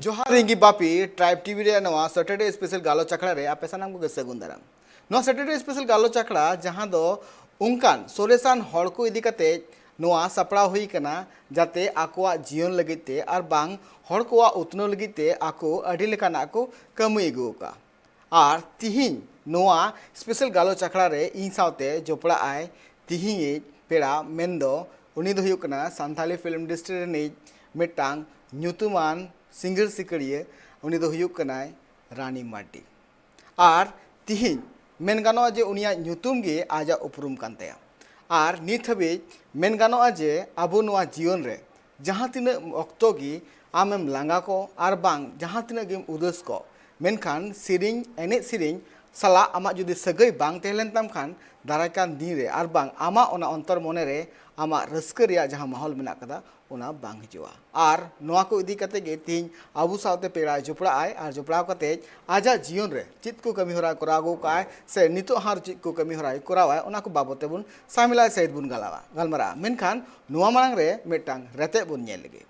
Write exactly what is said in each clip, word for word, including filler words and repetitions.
ᱡᱚᱦᱟᱨ, ᱤᱧ ᱜᱮ ᱵᱟᱯᱤ, ᱴᱨᱟᱭᱤᱵᱽ ᱴᱤᱵᱷᱤ ᱨᱮᱭᱟᱜ ᱱᱚᱣᱟ ᱥᱮᱴᱟᱨᱰᱮ ᱥᱯᱮᱥᱟᱞ ᱜᱟᱞᱚᱪ ᱟᱠᱷᱲᱟ ᱨᱮ ᱟᱯᱮ ᱥᱟᱱᱟᱢ ᱠᱚᱜᱮ ᱥᱟᱹᱜᱩᱱ ᱫᱟᱨᱟᱢ᱾ ᱱᱚᱣᱟ ᱥᱮᱴᱟᱨᱰᱮ ᱥᱯᱮᱥᱟᱞ ᱜᱟᱞᱚᱪ ᱟᱠᱷᱲᱟ, ᱡᱟᱦᱟᱸ ᱫᱚ ᱚᱱᱠᱟᱱ ᱥᱚᱨᱮᱥᱟᱱ ᱦᱚᱲ ᱠᱚ ᱤᱫᱤ ᱠᱟᱛᱮ ᱱᱚᱣᱟ ᱥᱟᱯᱲᱟᱣ ᱦᱩᱭ ᱠᱟᱱᱟ, ᱡᱟᱛᱮ ᱟᱠᱚᱣᱟᱜ ᱡᱤᱭᱚᱱ ᱞᱟᱹᱜᱤᱫ ᱛᱮ ᱟᱨ ᱵᱟᱝ ᱦᱚᱲ ᱠᱚᱣᱟᱜ ᱩᱛᱱᱟᱹᱣ ᱞᱟᱹᱜᱤᱫ ᱛᱮ ᱟᱠᱚ ᱟᱹᱰᱤ ᱞᱮᱠᱟᱱᱟᱜ ᱠᱚ ᱠᱟᱹᱢᱤ ᱟᱹᱜᱩ ᱟᱠᱟᱫᱼᱟ᱾ ᱟᱨ ᱛᱤᱦᱤᱧ ᱱᱚᱣᱟ ᱥᱯᱮᱥᱟᱞ ᱜᱟᱞᱚᱪ ᱟᱠᱷᱲᱟ ᱨᱮ ᱤᱧ ᱥᱟᱶᱛᱮ ᱡᱚᱯᱲᱟᱜ ᱟᱭ ᱛᱤᱦᱤᱧᱤᱡ ᱯᱮᱲᱟ, ᱢᱮᱱᱫᱚ ᱩᱱᱤ ᱫᱚ ᱦᱩᱭᱩᱜ ᱠᱟᱱᱟ ᱥᱟᱱᱛᱟᱞᱤ ᱯᱷᱤᱞᱢ ᱤᱱᱰᱟᱥᱴᱨᱤ ᱨᱤᱱᱤᱡ ᱢᱤᱫᱴᱟᱝ ᱧᱩᱛᱩᱢᱟᱱ ᱥᱤᱝᱜᱟᱹᱲ ᱥᱤᱠᱟᱹᱲᱤᱭᱟᱹ᱾ ᱩᱱᱤ ᱫᱚ ᱦᱩᱭᱩᱜ ᱠᱟᱱᱟᱭ ᱨᱟᱱᱤ ᱢᱟᱨᱰᱤ᱾ ᱟᱨ ᱛᱤᱦᱤᱧ ᱢᱮᱱ ᱜᱟᱱᱚᱜᱼᱟ ᱡᱮ ᱩᱱᱤᱭᱟᱜ ᱧᱩᱛᱩᱢ ᱜᱮ ᱟᱡᱟᱜ ᱩᱯᱨᱩᱢ ᱠᱟᱱ ᱛᱟᱭᱟ᱾ ᱟᱨ ᱱᱤᱛ ᱦᱟᱹᱵᱤᱡ ᱢᱮᱱ ᱜᱟᱱᱚᱜᱼᱟ ᱡᱮ ᱟᱵᱚ ᱱᱚᱣᱟ ᱡᱤᱭᱚᱱ ᱨᱮ ᱡᱟᱦᱟᱸ ᱛᱤᱱᱟᱹᱜ ᱚᱠᱛᱚ ᱜᱮ ᱟᱢᱮᱢ ᱞᱟᱸᱜᱟ ᱠᱚ ᱟᱨ ᱵᱟᱝ ᱡᱟᱦᱟᱸ ᱛᱤᱱᱟᱹᱜ ᱜᱮᱢ ᱩᱫᱟᱹᱥ ᱠᱚ, ᱢᱮᱱᱠᱷᱟᱱ ᱥᱮᱨᱮᱧ, ᱮᱱᱮᱡ ᱥᱮᱨᱮᱧ ᱥᱟᱞᱟᱜ ᱟᱢᱟᱜ ᱡᱩᱫᱤ ᱥᱟᱹᱜᱟᱹᱭ ᱵᱟᱝ ᱛᱟᱦᱮᱸ ᱞᱮᱱ ᱛᱟᱢ ᱠᱷᱟᱱ, ᱫᱟᱨᱟᱭ ᱠᱟᱱ ᱫᱤᱱ ᱨᱮ ᱟᱨ ᱵᱟᱝ ᱟᱢᱟᱜ ᱚᱱᱟ ᱚᱱᱛᱚᱨ ᱢᱚᱱᱮ ᱨᱮ ᱟᱢᱟᱜ ᱨᱟᱹᱥᱠᱟᱹ ᱨᱮᱭᱟᱜ ᱡᱟᱦᱟᱸ ᱢᱟᱦᱚᱞ ᱢᱮᱱᱟᱜ ᱠᱟᱫᱟ, ᱚᱱᱟ ᱵᱟᱝ ᱦᱤᱡᱩᱜᱼᱟ᱾ ᱟᱨ ᱱᱚᱣᱟ ᱠᱚ ᱤᱫᱤ ᱠᱟᱛᱮ ᱜᱮ ᱛᱤᱦᱤᱧ ᱟᱵᱚ ᱥᱟᱶᱛᱮ ᱯᱮᱲᱟᱭ ᱡᱚᱯᱲᱟᱜ ᱟᱭ, ᱟᱨ ᱡᱚᱯᱲᱟᱣ ᱠᱟᱛᱮ ᱟᱡᱟᱜ ᱡᱤᱭᱚᱱ ᱨᱮ ᱪᱮᱫ ᱠᱚ ᱠᱟᱹᱢᱤ ᱦᱚᱨᱟ ᱠᱚᱨᱟᱣ ᱟᱹᱜᱩ ᱠᱟᱜᱼᱟᱭ ᱥᱮ ᱱᱤᱛᱚᱜ ᱦᱚᱸ ᱟᱨ ᱪᱮᱫ ᱠᱚ ᱠᱟᱹᱢᱤ ᱦᱚᱨᱟᱭ ᱠᱚᱨᱟᱣᱟᱭ, ᱚᱱᱟ ᱠᱚ ᱵᱟᱵᱚᱛ ᱛᱮᱵᱚᱱ ᱥᱟᱢᱮᱞᱟᱭ ᱥᱟᱹᱦᱤᱡ ᱵᱚᱱ ᱜᱟᱞᱟᱣᱟ, ᱜᱟᱞᱢᱟᱨᱟᱜᱼᱟ᱾ ᱢᱮᱱᱠᱷᱟᱱ ᱱᱚᱣᱟ ᱢᱟᱲᱟᱝ ᱨᱮ ᱢᱤᱫᱴᱟᱝ ᱨᱮᱛᱮᱫ ᱵᱚᱱ ᱧᱮᱞ ᱞᱮᱜᱮ᱾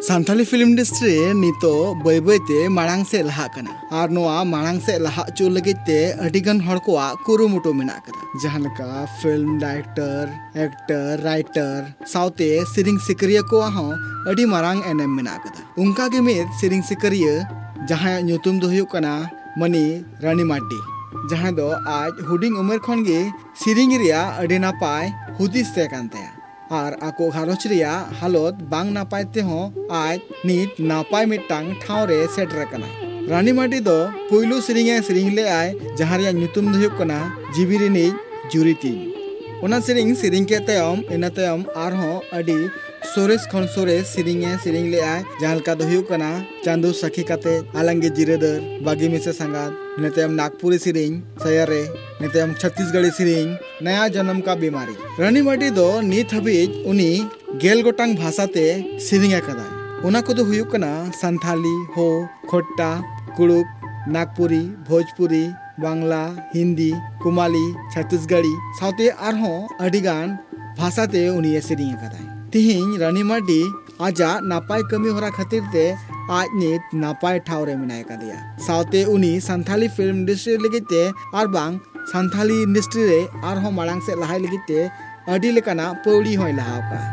ᱥᱟᱱᱛᱟᱞᱤ ᱯᱷᱤᱞᱢ ᱤᱱᱰᱟᱥᱴᱨᱤ ᱨᱮ ᱱᱤᱛᱚᱜ ᱵᱟᱹᱭ ᱵᱟᱹᱭ ᱛᱮ ᱢᱟᱲᱟᱝ ᱥᱮᱫ ᱞᱟᱦᱟᱜ ᱠᱟᱱᱟ, ᱟᱨ ᱱᱚᱣᱟ ᱢᱟᱲᱟᱝ ᱥᱮᱫ ᱞᱟᱦᱟ ᱦᱚᱪᱚ ᱞᱟᱹᱜᱤᱫ ᱛᱮ ᱟᱹᱰᱤ ᱜᱟᱱ ᱦᱚᱲ ᱠᱚᱣᱟᱜ ᱠᱩᱨᱩᱢᱩᱴᱩ ᱢᱮᱱᱟᱜ ᱟᱠᱟᱫᱟ, ᱡᱟᱦᱟᱸ ᱞᱮᱠᱟ ᱯᱷᱤᱞᱢ ᱰᱟᱭᱨᱮᱠᱴᱚᱨ, ᱮᱠᱴᱚᱨ, ᱨᱟᱭᱴᱟᱨ ᱥᱟᱶᱛᱮ ᱥᱮᱨᱮᱧ ᱥᱤᱠᱟᱹᱨᱤᱭᱟᱹ ᱠᱚᱣᱟᱜ ᱦᱚᱸ ᱟᱹᱰᱤ ᱢᱟᱨᱟᱝ ᱮᱱᱮᱢ ᱢᱮᱱᱟᱜ ᱟᱠᱟᱫᱟ᱾ ᱚᱱᱠᱟ ᱜᱮ ᱢᱤᱫ ᱥᱮᱨᱮᱧ ᱥᱤᱠᱟᱹᱨᱤᱭᱟᱹ, ᱡᱟᱦᱟᱸᱭᱟᱜ ᱧᱩᱛᱩᱢ ᱫᱚ ᱦᱩᱭᱩᱜ ᱠᱟᱱᱟ ᱢᱟᱹᱱᱤ ᱨᱟᱱᱤ ᱢᱟᱨᱰᱤ, ᱡᱟᱦᱟᱸᱭ ᱫᱚ ᱟᱡ ᱦᱩᱰᱤᱧ ᱩᱢᱮᱨ ᱠᱷᱚᱱ ᱜᱮ ᱥᱮᱨᱮᱧ ᱨᱮᱭᱟᱜ ᱟᱹᱰᱤ ᱱᱟᱯᱟᱭ ᱦᱩᱫᱤᱥ ᱛᱟᱦᱮᱸ ᱠᱟᱱ ᱛᱟᱭᱟ᱾ ᱟᱨ ᱟᱠᱚ ᱜᱷᱟᱨᱚᱸᱡᱽ ᱨᱮᱭᱟᱜ ᱦᱟᱞᱚᱛ ᱵᱟᱝ ᱱᱟᱯᱟᱭ ᱛᱮᱦᱚᱸ ᱟᱡ ᱱᱤᱛ ᱱᱟᱯᱟᱭ ᱢᱤᱫᱴᱟᱝ ᱴᱷᱟᱶ ᱨᱮ ᱥᱮᱴᱮᱨ ᱟᱠᱟᱱᱟ᱾ ᱨᱟᱱᱤ ᱢᱟᱨᱰᱤ ᱫᱚ ᱯᱩᱭᱞᱩ ᱥᱮᱨᱮᱧ ᱮ ᱥᱮᱨᱮᱧ ᱞᱮᱫᱟᱭ, ᱡᱟᱦᱟᱸ ᱨᱮᱭᱟᱜ ᱧᱩᱛᱩᱢ ᱫᱚ ᱦᱩᱭᱩᱜ ᱠᱟᱱᱟ ᱡᱤᱣᱤ ᱨᱤᱱᱤᱡ ᱡᱩᱨᱤ ᱛᱤᱧ᱾ ᱚᱱᱟ ᱥᱮᱨᱮᱧ ᱥᱮᱨᱮᱧ ᱠᱮᱫ ᱛᱟᱭᱚᱢ, ᱤᱱᱟᱹ ᱛᱟᱭᱚᱢ ᱟᱨᱦᱚᱸ ᱟᱹᱰᱤ ᱥᱚᱨᱮᱥ ᱠᱷᱚᱱ ᱥᱚᱨᱮᱥ ᱥᱮᱨᱮᱧ ᱮ ᱥᱮᱨᱮᱧ ᱞᱮᱫᱟᱭ, ᱡᱟᱦᱟᱸ ᱞᱮᱠᱟ ᱫᱚ ᱦᱩᱭᱩᱜ ᱠᱟᱱᱟ ᱪᱟᱸᱫᱚ ᱥᱟᱹᱠᱷᱤ ᱠᱟᱛᱮ, ᱟᱞᱟᱝ ᱜᱮ ᱡᱤᱨᱟᱹ ᱫᱟᱹᱨ, ᱵᱟᱹᱜᱤ ᱢᱮᱥᱮ ᱥᱟᱸᱜᱟᱛ, ᱤᱱᱟᱹ ᱛᱟᱭᱚᱢ ᱱᱟᱜᱽᱯᱩᱨᱤ ᱥᱮᱨᱮᱧ ᱥᱟᱭᱟᱨᱮ, ᱤᱱᱟᱹ ᱛᱟᱭᱚᱢ ᱪᱷᱟᱛᱤᱥᱜᱟᱲᱤ ᱥᱮᱨᱮᱧ ᱱᱟᱭᱟ ᱡᱚᱱᱚᱢ ᱠᱟ ᱵᱤᱢᱟᱨᱤ᱾ ᱨᱟᱱᱤ ᱢᱟᱨᱰᱤ ᱫᱚ ᱱᱤᱛ ᱦᱟᱹᱵᱤᱡ ᱩᱱᱤ ᱜᱮᱞ ᱜᱚᱴᱟᱝ ᱵᱷᱟᱥᱟ ᱛᱮ ᱥᱮᱨᱮᱧ ᱟᱠᱟᱫᱟᱭ᱾ ᱚᱱᱟ ᱠᱚᱫᱚ ᱦᱩᱭᱩᱜ ᱠᱟᱱᱟ ᱥᱟᱱᱛᱷᱟᱞᱤ, ᱦᱳ, ᱠᱷᱚᱴᱴᱟ, ᱠᱩᱲᱩᱠ, ᱱᱟᱜᱽᱯᱩᱨᱤ, ᱵᱷᱳᱡᱽᱯᱩᱨᱤ, ᱵᱟᱝᱞᱟ, ᱦᱤᱱᱫᱤ, ᱠᱩᱢᱟᱞᱤ, ᱪᱷᱟᱛᱤᱥᱜᱟᱲᱤ ᱥᱟᱶᱛᱮ ᱟᱨᱦᱚᱸ ᱟᱹᱰᱤᱜᱟᱱ ᱵᱷᱟᱥᱟᱛᱮ ᱩᱱᱤᱭᱮ ᱥᱮᱨᱮᱧ ᱟᱠᱟᱫᱟᱭ᱾ ᱛᱤᱦᱤᱧ ᱨᱟᱱᱤ ᱢᱟᱨᱰᱤ ᱟᱡᱟᱜ ᱱᱟᱯᱟᱭ ᱠᱟᱹᱢᱤ ᱦᱚᱨᱟ ᱠᱷᱟᱹᱛᱤᱨ ᱛᱮ ᱟᱡ ᱱᱤᱛ ᱱᱟᱯᱟᱭ ᱴᱷᱟᱶ ᱨᱮ ᱢᱮᱱᱟᱭ ᱟᱠᱟᱫᱮᱭᱟ᱾ ᱥᱟᱶᱛᱮ ᱩᱱᱤ ᱥᱟᱱᱛᱷᱟᱞᱤ ᱯᱷᱤᱞᱢ ᱤᱱᱰᱟᱥᱴᱨᱤ ᱞᱟᱹᱜᱤᱫ ᱛᱮ ᱟᱨ ᱵᱟᱝ ᱥᱟᱱᱛᱷᱟᱞᱤ ᱤᱱᱰᱟᱥᱴᱨᱤ ᱨᱮ ᱟᱨᱦᱚᱸ ᱢᱟᱲᱟᱝ ᱥᱮᱫ ᱞᱟᱦᱟᱭ ᱞᱟᱹᱜᱤᱫ ᱛᱮ ᱟᱹᱰᱤ ᱞᱮᱠᱟᱱᱟᱜ ᱯᱟᱹᱣᱲᱤ ᱦᱚᱸᱭ ᱞᱟᱦᱟ ᱟᱠᱟᱫᱼᱟ᱾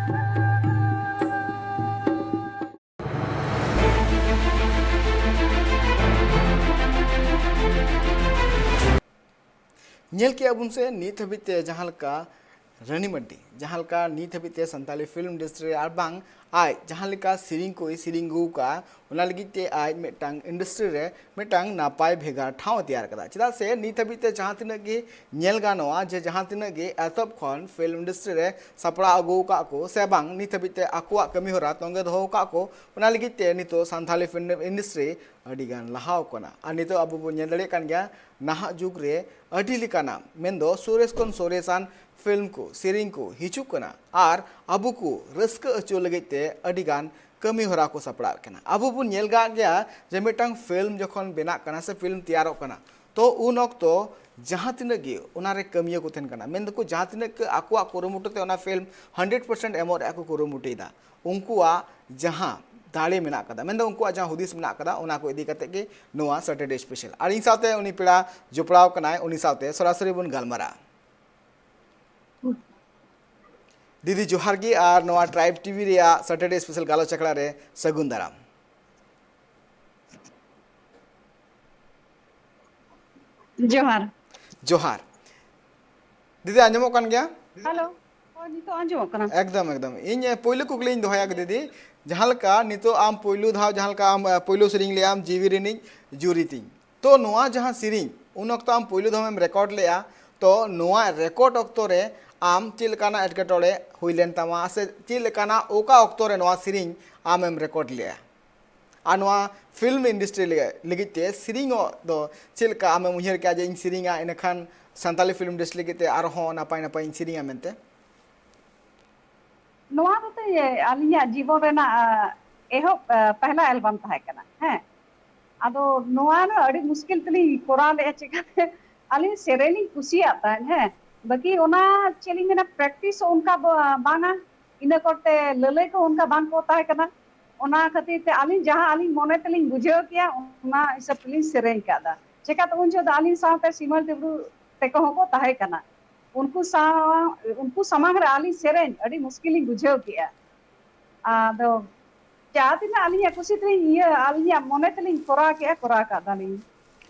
ᱧᱮᱞ ᱠᱮᱜᱼᱟ ᱵᱚᱱ ᱥᱮ ᱱᱤᱛ ᱦᱟᱹᱵᱤᱡ ᱛᱮ ᱡᱟᱦᱟᱸ ᱞᱮᱠᱟ ᱨᱟᱱᱤ ᱢᱟᱨᱰᱤ ᱡᱟᱦᱟᱸ ᱞᱮᱠᱟ ᱱᱤᱛ ᱦᱟᱹᱵᱤᱡ ᱛᱮ ᱥᱟᱱᱛᱟᱞᱤ ᱯᱷᱤᱞᱢ ᱤᱱᱰᱟᱥᱴᱨᱤ ᱨᱮ ᱟᱨ ᱵᱟᱝ ᱟᱡ ᱡᱟᱦᱟᱸ ᱞᱮᱠᱟ ᱥᱮᱨᱮᱧ ᱠᱚᱭ ᱥᱮᱨᱮᱧ ᱟᱹᱜᱩ ᱟᱠᱟᱫᱼᱟ, ᱚᱱᱟ ᱞᱟᱹᱜᱤᱫ ᱛᱮ ᱟᱡ ᱢᱤᱫᱴᱟᱝ ᱤᱱᱰᱟᱥᱴᱨᱤ ᱨᱮ ᱢᱤᱫᱴᱟᱝ ᱱᱟᱯᱟᱭ ᱵᱷᱮᱜᱟᱨ ᱴᱷᱟᱶ ᱮ ᱛᱮᱭᱟᱨ ᱟᱠᱟᱫᱟ᱾ ᱪᱮᱫᱟᱜ ᱥᱮ ᱱᱤᱛ ᱦᱟᱹᱵᱤᱡ ᱛᱮ ᱡᱟᱦᱟᱸ ᱛᱤᱱᱟᱹᱜ ᱜᱮ ᱧᱮᱞ ᱜᱟᱱᱚᱜᱼᱟ ᱡᱮ ᱡᱟᱦᱟᱸ ᱛᱤᱱᱟᱹᱜ ᱜᱮ ᱮᱛᱚᱦᱚᱵ ᱠᱷᱚᱱ ᱯᱷᱤᱞᱢ ᱤᱱᱰᱟᱥᱴᱨᱤ ᱨᱮ ᱥᱟᱯᱲᱟᱣ ᱟᱹᱜᱩ ᱟᱠᱟᱫ ᱠᱚ ᱥᱮ ᱵᱟᱝ ᱱᱤᱛ ᱦᱟᱹᱵᱤᱡ ᱛᱮ ᱟᱠᱚᱣᱟᱜ ᱠᱟᱹᱢᱤ ᱦᱚᱨᱟ ᱛᱚᱸᱜᱮ ᱫᱚᱦᱚ ᱟᱠᱟᱫ ᱠᱚ, ᱚᱱᱟ ᱞᱟᱹᱜᱤᱫ ᱛᱮ ᱱᱤᱛᱚᱜ ᱥᱟᱱᱛᱟᱞᱤ ᱯᱷᱤᱞᱢ ᱤᱱᱰᱟᱥᱴᱨᱤ ᱟᱹᱰᱤ ᱜᱟᱱ ᱞᱟᱦᱟᱣ ᱠᱟᱱᱟ᱾ ᱟᱨ ᱱᱤᱛᱚᱜ ᱟᱵᱚ ᱵᱚᱱ ᱧᱮᱞ ᱫᱟᱲᱮᱭᱟᱜ ᱠᱟᱱ ᱜᱮᱭᱟ ᱱᱟᱦᱟᱜ ᱡᱩᱜᱽ ᱨᱮ ᱟᱹᱰᱤ ᱞᱮᱠᱟᱱᱟᱜ ᱢᱮᱱᱫᱚ ᱥᱚᱨᱮᱥ ᱠᱷᱚᱱ ᱥᱚᱨᱮᱥᱟᱱ ᱯᱷᱤᱞᱢ ᱠᱚ, ᱥᱮᱨᱮᱧ ᱠᱚ ᱦᱤᱡᱩᱜ ᱠᱟᱱᱟ ᱟᱨ ᱟᱵᱚ ᱠᱚ ᱨᱟᱹᱥᱠᱟᱹ ᱦᱚᱪᱚ ᱞᱟᱹᱜᱤᱫ ᱛᱮ ᱟᱹᱰᱤ ᱜᱟᱱ ᱠᱟᱹᱢᱤ ᱦᱚᱨᱟ ᱠᱚ ᱥᱟᱯᱲᱟᱣᱮᱫ ᱠᱟᱱᱟ᱾ ᱟᱵᱚ ᱵᱚᱱ ᱧᱮᱞ ᱠᱟᱜ ᱜᱮᱭᱟ ᱡᱮ ᱢᱤᱫᱴᱟᱝ ᱯᱷᱤᱞᱢ ᱡᱚᱠᱷᱚᱱ ᱵᱮᱱᱟᱜ ᱠᱟᱱᱟ ᱥᱮ ᱯᱷᱤᱞᱢ ᱛᱮᱭᱟᱨᱚᱜ ᱠᱟᱱᱟ, ᱛᱚ ᱩᱱ ᱚᱠᱛᱚ ᱡᱟᱦᱟᱸ ᱛᱤᱱᱟᱹᱜ ᱜᱮ ᱚᱱᱟ ᱨᱮ ᱠᱟᱹᱢᱤᱭᱟᱹ ᱠᱚ ᱛᱟᱦᱮᱱ ᱠᱟᱱᱟ, ᱢᱮᱱ ᱫᱟᱠᱚ ᱡᱟᱦᱟᱸ ᱛᱤᱱᱟᱹᱜ ᱜᱮ ᱟᱠᱚᱣᱟᱜ ᱠᱩᱨᱩᱢᱩᱴᱩ ᱛᱮ ᱚᱱᱟ ᱯᱷᱤᱞᱢ ᱦᱟᱱᱰᱨᱮᱰ ᱯᱟᱨᱥᱮᱱᱴ ᱮᱢᱚᱜ ᱨᱮᱭᱟᱜ ᱠᱚ ᱠᱩᱨᱩᱢᱩᱴᱩᱭᱮᱫᱟ, ᱩᱱᱠᱩᱣᱟᱜ ᱡᱟᱦᱟᱸ ᱫᱟᱲᱮ ᱢᱮᱱᱟᱜ ᱠᱟᱫᱟ, ᱢᱮᱱᱫᱚ ᱩᱱᱠᱩᱣᱟᱜ ᱡᱟᱦᱟᱸ ᱦᱩᱫᱤᱥ ᱢᱮᱱᱟᱜ ᱠᱟᱫᱟ, ᱚᱱᱟ ᱠᱚ ᱤᱫᱤ ᱠᱟᱛᱮ ᱜᱮ ᱱᱚᱣᱟ ᱥᱟᱴᱟᱨᱰᱮ ᱥᱯᱮᱥᱟᱞ᱾ ᱟᱨ ᱤᱧ ᱥᱟᱶᱛᱮ ᱩᱱᱤ ᱯᱮᱲᱟ ᱡᱚᱯᱲᱟᱣ ᱠᱟᱱᱟᱭ, ᱩᱱᱤ ᱥᱟᱶᱛᱮ ᱥᱚᱨᱟᱥᱚᱨᱤ ᱵᱚᱱ ᱜᱟᱞᱢᱟᱨᱟᱜᱼᱟ᱾ ᱫᱤᱫᱤ ᱡᱚᱦᱟᱨ ᱜᱮ, ᱟᱨ ᱱᱚᱣᱟ ᱴᱨᱟᱭᱤᱵᱽ ᱴᱤᱵᱷᱤ ᱨᱮᱭᱟᱜ ᱥᱟᱴᱟᱨᱰᱮ ᱥᱯᱮᱥᱟᱞ ᱜᱟᱞᱚᱪ ᱟᱠᱷᱲᱟ ᱨᱮ ᱥᱟᱹᱜᱩᱱ ᱫᱟᱨᱟᱢ᱾ ᱡᱚᱦᱟᱨ᱾ ᱡᱚᱦᱟᱨ᱾ ᱫᱤᱫᱤ, ᱟᱸᱡᱚᱢᱚᱜ ᱠᱟᱱ ᱜᱮᱭᱟ? ᱦᱮᱞᱳ᱾ ᱦᱳᱭ, ᱱᱤᱛᱚᱜ ᱟᱸᱡᱚᱢᱚᱜ ᱠᱟᱱᱟ᱾ ᱮᱠᱫᱚᱢ, ᱮᱠᱫᱚᱢ᱾ ᱤᱧ, ᱮ, ᱯᱳᱭᱞᱳ ᱠᱩᱠᱞᱤᱧ ᱫᱚᱦᱚᱭᱟ, ᱫᱤᱫᱤ᱾ ᱡᱟᱦᱟᱸ ᱞᱮᱠᱟ ᱱᱤᱛᱚᱜ ᱟᱢ ᱯᱳᱭᱞᱳ ᱫᱷᱟᱣ, ᱡᱟᱦᱟᱸ ᱞᱮᱠᱟ ᱟᱢ, ᱮ, ᱯᱳᱭᱞᱳ ᱥᱮᱨᱮᱧ ᱞᱮᱜᱼᱟᱢ, ᱡᱤᱣᱤ ᱨᱤᱱᱤᱡ ᱡᱩᱨᱤ ᱛᱤᱧ᱾ ᱛᱚ, ᱱᱚᱣᱟ ᱡᱟᱦᱟᱸ ᱥᱮᱨᱮᱧ, ᱩᱱ ᱚᱠᱛᱚ ᱟᱢ ᱯᱳᱭᱞᱳ ᱫᱷᱟᱣ ᱮᱢ ᱨᱮᱠᱚᱨᱰ ᱞᱮᱜᱼᱟ, ᱛᱚ, ᱱᱚᱣᱟ ᱨᱮᱠᱚᱨᱰ ᱚᱠᱛᱚ ᱨᱮ ᱟᱢ ᱪᱮᱫ ᱞᱮᱠᱟᱱᱟᱜ ᱮᱴᱠᱮᱴᱚᱬᱮ ᱦᱩᱭ ᱞᱮᱱ ᱛᱟᱢᱟ, ᱥᱮ ᱪᱮᱫ ᱞᱮᱠᱟᱱᱟᱜ, ᱚᱠᱟ ᱚᱠᱛᱚ ᱨᱮ ᱱᱚᱣᱟ ᱥᱮᱨᱮᱧ ᱟᱢᱮᱢ ᱨᱮᱠᱚᱨᱰ ᱞᱮᱜᱼᱟ? ᱟᱨ ᱱᱚᱣᱟ ᱯᱷᱤᱞᱢ ᱤᱱᱰᱟᱥᱴᱨᱤ ᱞᱟᱹᱜᱤᱫ, ᱞᱟᱹᱜᱤᱫ ᱛᱮ ᱥᱮᱨᱮᱧᱚᱜ ᱫᱚ ᱪᱮᱫ ᱞᱮᱠᱟ ᱟᱢᱮᱢ ᱩᱭᱦᱟᱹᱨ ᱠᱮᱜᱼᱟ ᱡᱮ ᱤᱧ ᱥᱮᱨᱮᱧᱟ, ᱤᱱᱟᱹᱠᱷᱟᱱ ᱥᱟᱱᱛᱟᱞᱤ ᱯᱷᱤᱞᱢ ᱤᱱᱰᱟᱥᱴᱨᱤ ᱞᱟᱹᱜᱤᱫ ᱛᱮ ᱟᱨᱦᱚᱸ ᱱᱟᱯᱟᱭ ᱱᱟᱯᱟᱭ ᱤᱧ ᱥᱮᱨᱮᱧᱟ ᱢᱮᱱᱛᱮ? ᱱᱚᱣᱟ ᱫᱚ ᱛᱤᱧ ᱟᱹᱞᱤᱧᱟᱜ ᱡᱤᱵᱚᱱ ᱨᱮᱱᱟᱜ, ᱟ, ᱮᱦᱚᱵ ᱯᱟᱦᱞᱟ ᱮᱞᱵᱟᱢ ᱛᱟᱦᱮᱸ ᱠᱟᱱᱟ᱾ ᱦᱮᱸ, ᱟᱫᱚ ᱱᱚᱣᱟ ᱫᱚ ᱟᱹᱰᱤ ᱢᱩᱥᱠᱤᱞ ᱛᱮᱞᱤᱧ ᱠᱚᱨᱟᱣ ᱞᱮᱫᱼᱟ᱾ ᱪᱮᱠᱟᱛᱮ ᱟᱹᱞᱤᱧ ᱥᱮᱨᱮᱧ ᱞᱤᱧ ᱠᱩᱥᱤᱭᱟᱜ ᱛᱟᱦᱮᱸᱫ᱾ ᱦᱮᱸ, ᱵᱟᱹᱠᱤ ᱚᱱᱟ ᱪᱮᱫ ᱞᱤᱧ ᱢᱮᱱᱟ, ᱯᱨᱮᱠᱴᱤᱥ ᱦᱚᱸ ᱚᱱᱠᱟ ᱵᱟᱝᱟ, ᱤᱱᱟᱹ ᱠᱚᱨᱛᱮ ᱞᱟᱹᱞᱟᱹᱭ ᱠᱚ ᱚᱱᱠᱟ ᱵᱟᱝ ᱠᱚ ᱛᱟᱦᱮᱸ ᱠᱟᱱᱟ᱾ ᱚᱱᱟ ᱠᱷᱟᱹᱛᱤᱨ ᱛᱮ ᱟᱹᱞᱤᱧ ᱡᱟᱦᱟᱸ ᱟᱹᱞᱤᱧ ᱢᱚᱱᱮ ᱛᱮᱞᱤᱧ ᱵᱩᱡᱷᱟᱹᱣ ᱠᱮᱭᱟ, ᱚᱱᱟ ᱦᱤᱥᱟᱹᱵ ᱛᱮᱞᱤᱧ ᱥᱮᱨᱮᱧ ᱠᱟᱫᱟ᱾ ᱪᱮᱠᱟᱛᱮ ᱩᱱ ᱡᱚᱦᱚᱜ ᱫᱚ ᱟᱹᱞᱤᱧ ᱥᱟᱶᱛᱮ ᱥᱤᱢᱟᱹᱞ ᱴᱤᱵᱲᱩ ᱛᱮᱠᱚ ᱦᱚᱸᱠᱚ ᱛᱟᱦᱮᱸ ᱠᱟᱱᱟ᱾ ᱩᱱᱠᱩ ᱥᱟᱶ ᱩᱱᱠᱩ ᱥᱟᱢᱟᱝ ᱨᱮ ᱟᱹᱞᱤᱧ ᱥᱮᱨᱮᱧ ᱟᱹᱰᱤ ᱢᱩᱥᱠᱤᱞ ᱞᱤᱧ ᱵᱩᱡᱷᱟᱹᱣ ᱠᱮᱜᱼᱟ᱾ ᱟᱫᱚ ᱡᱟᱦᱟᱸ ᱛᱤᱱᱟᱹᱜ ᱟᱹᱞᱤᱧᱟᱜ ᱠᱩᱥᱤ ᱛᱮᱞᱤᱧ, ᱤᱭᱟᱹ, ᱟᱹᱞᱤᱧᱟᱜ ᱢᱚᱱᱮ ᱛᱮᱞᱤᱧ ᱠᱚᱨᱟᱣ ᱠᱮᱜᱼᱟ, ᱠᱚᱨᱟᱣ ᱠᱟᱜ ᱫᱟᱞᱤᱧ᱾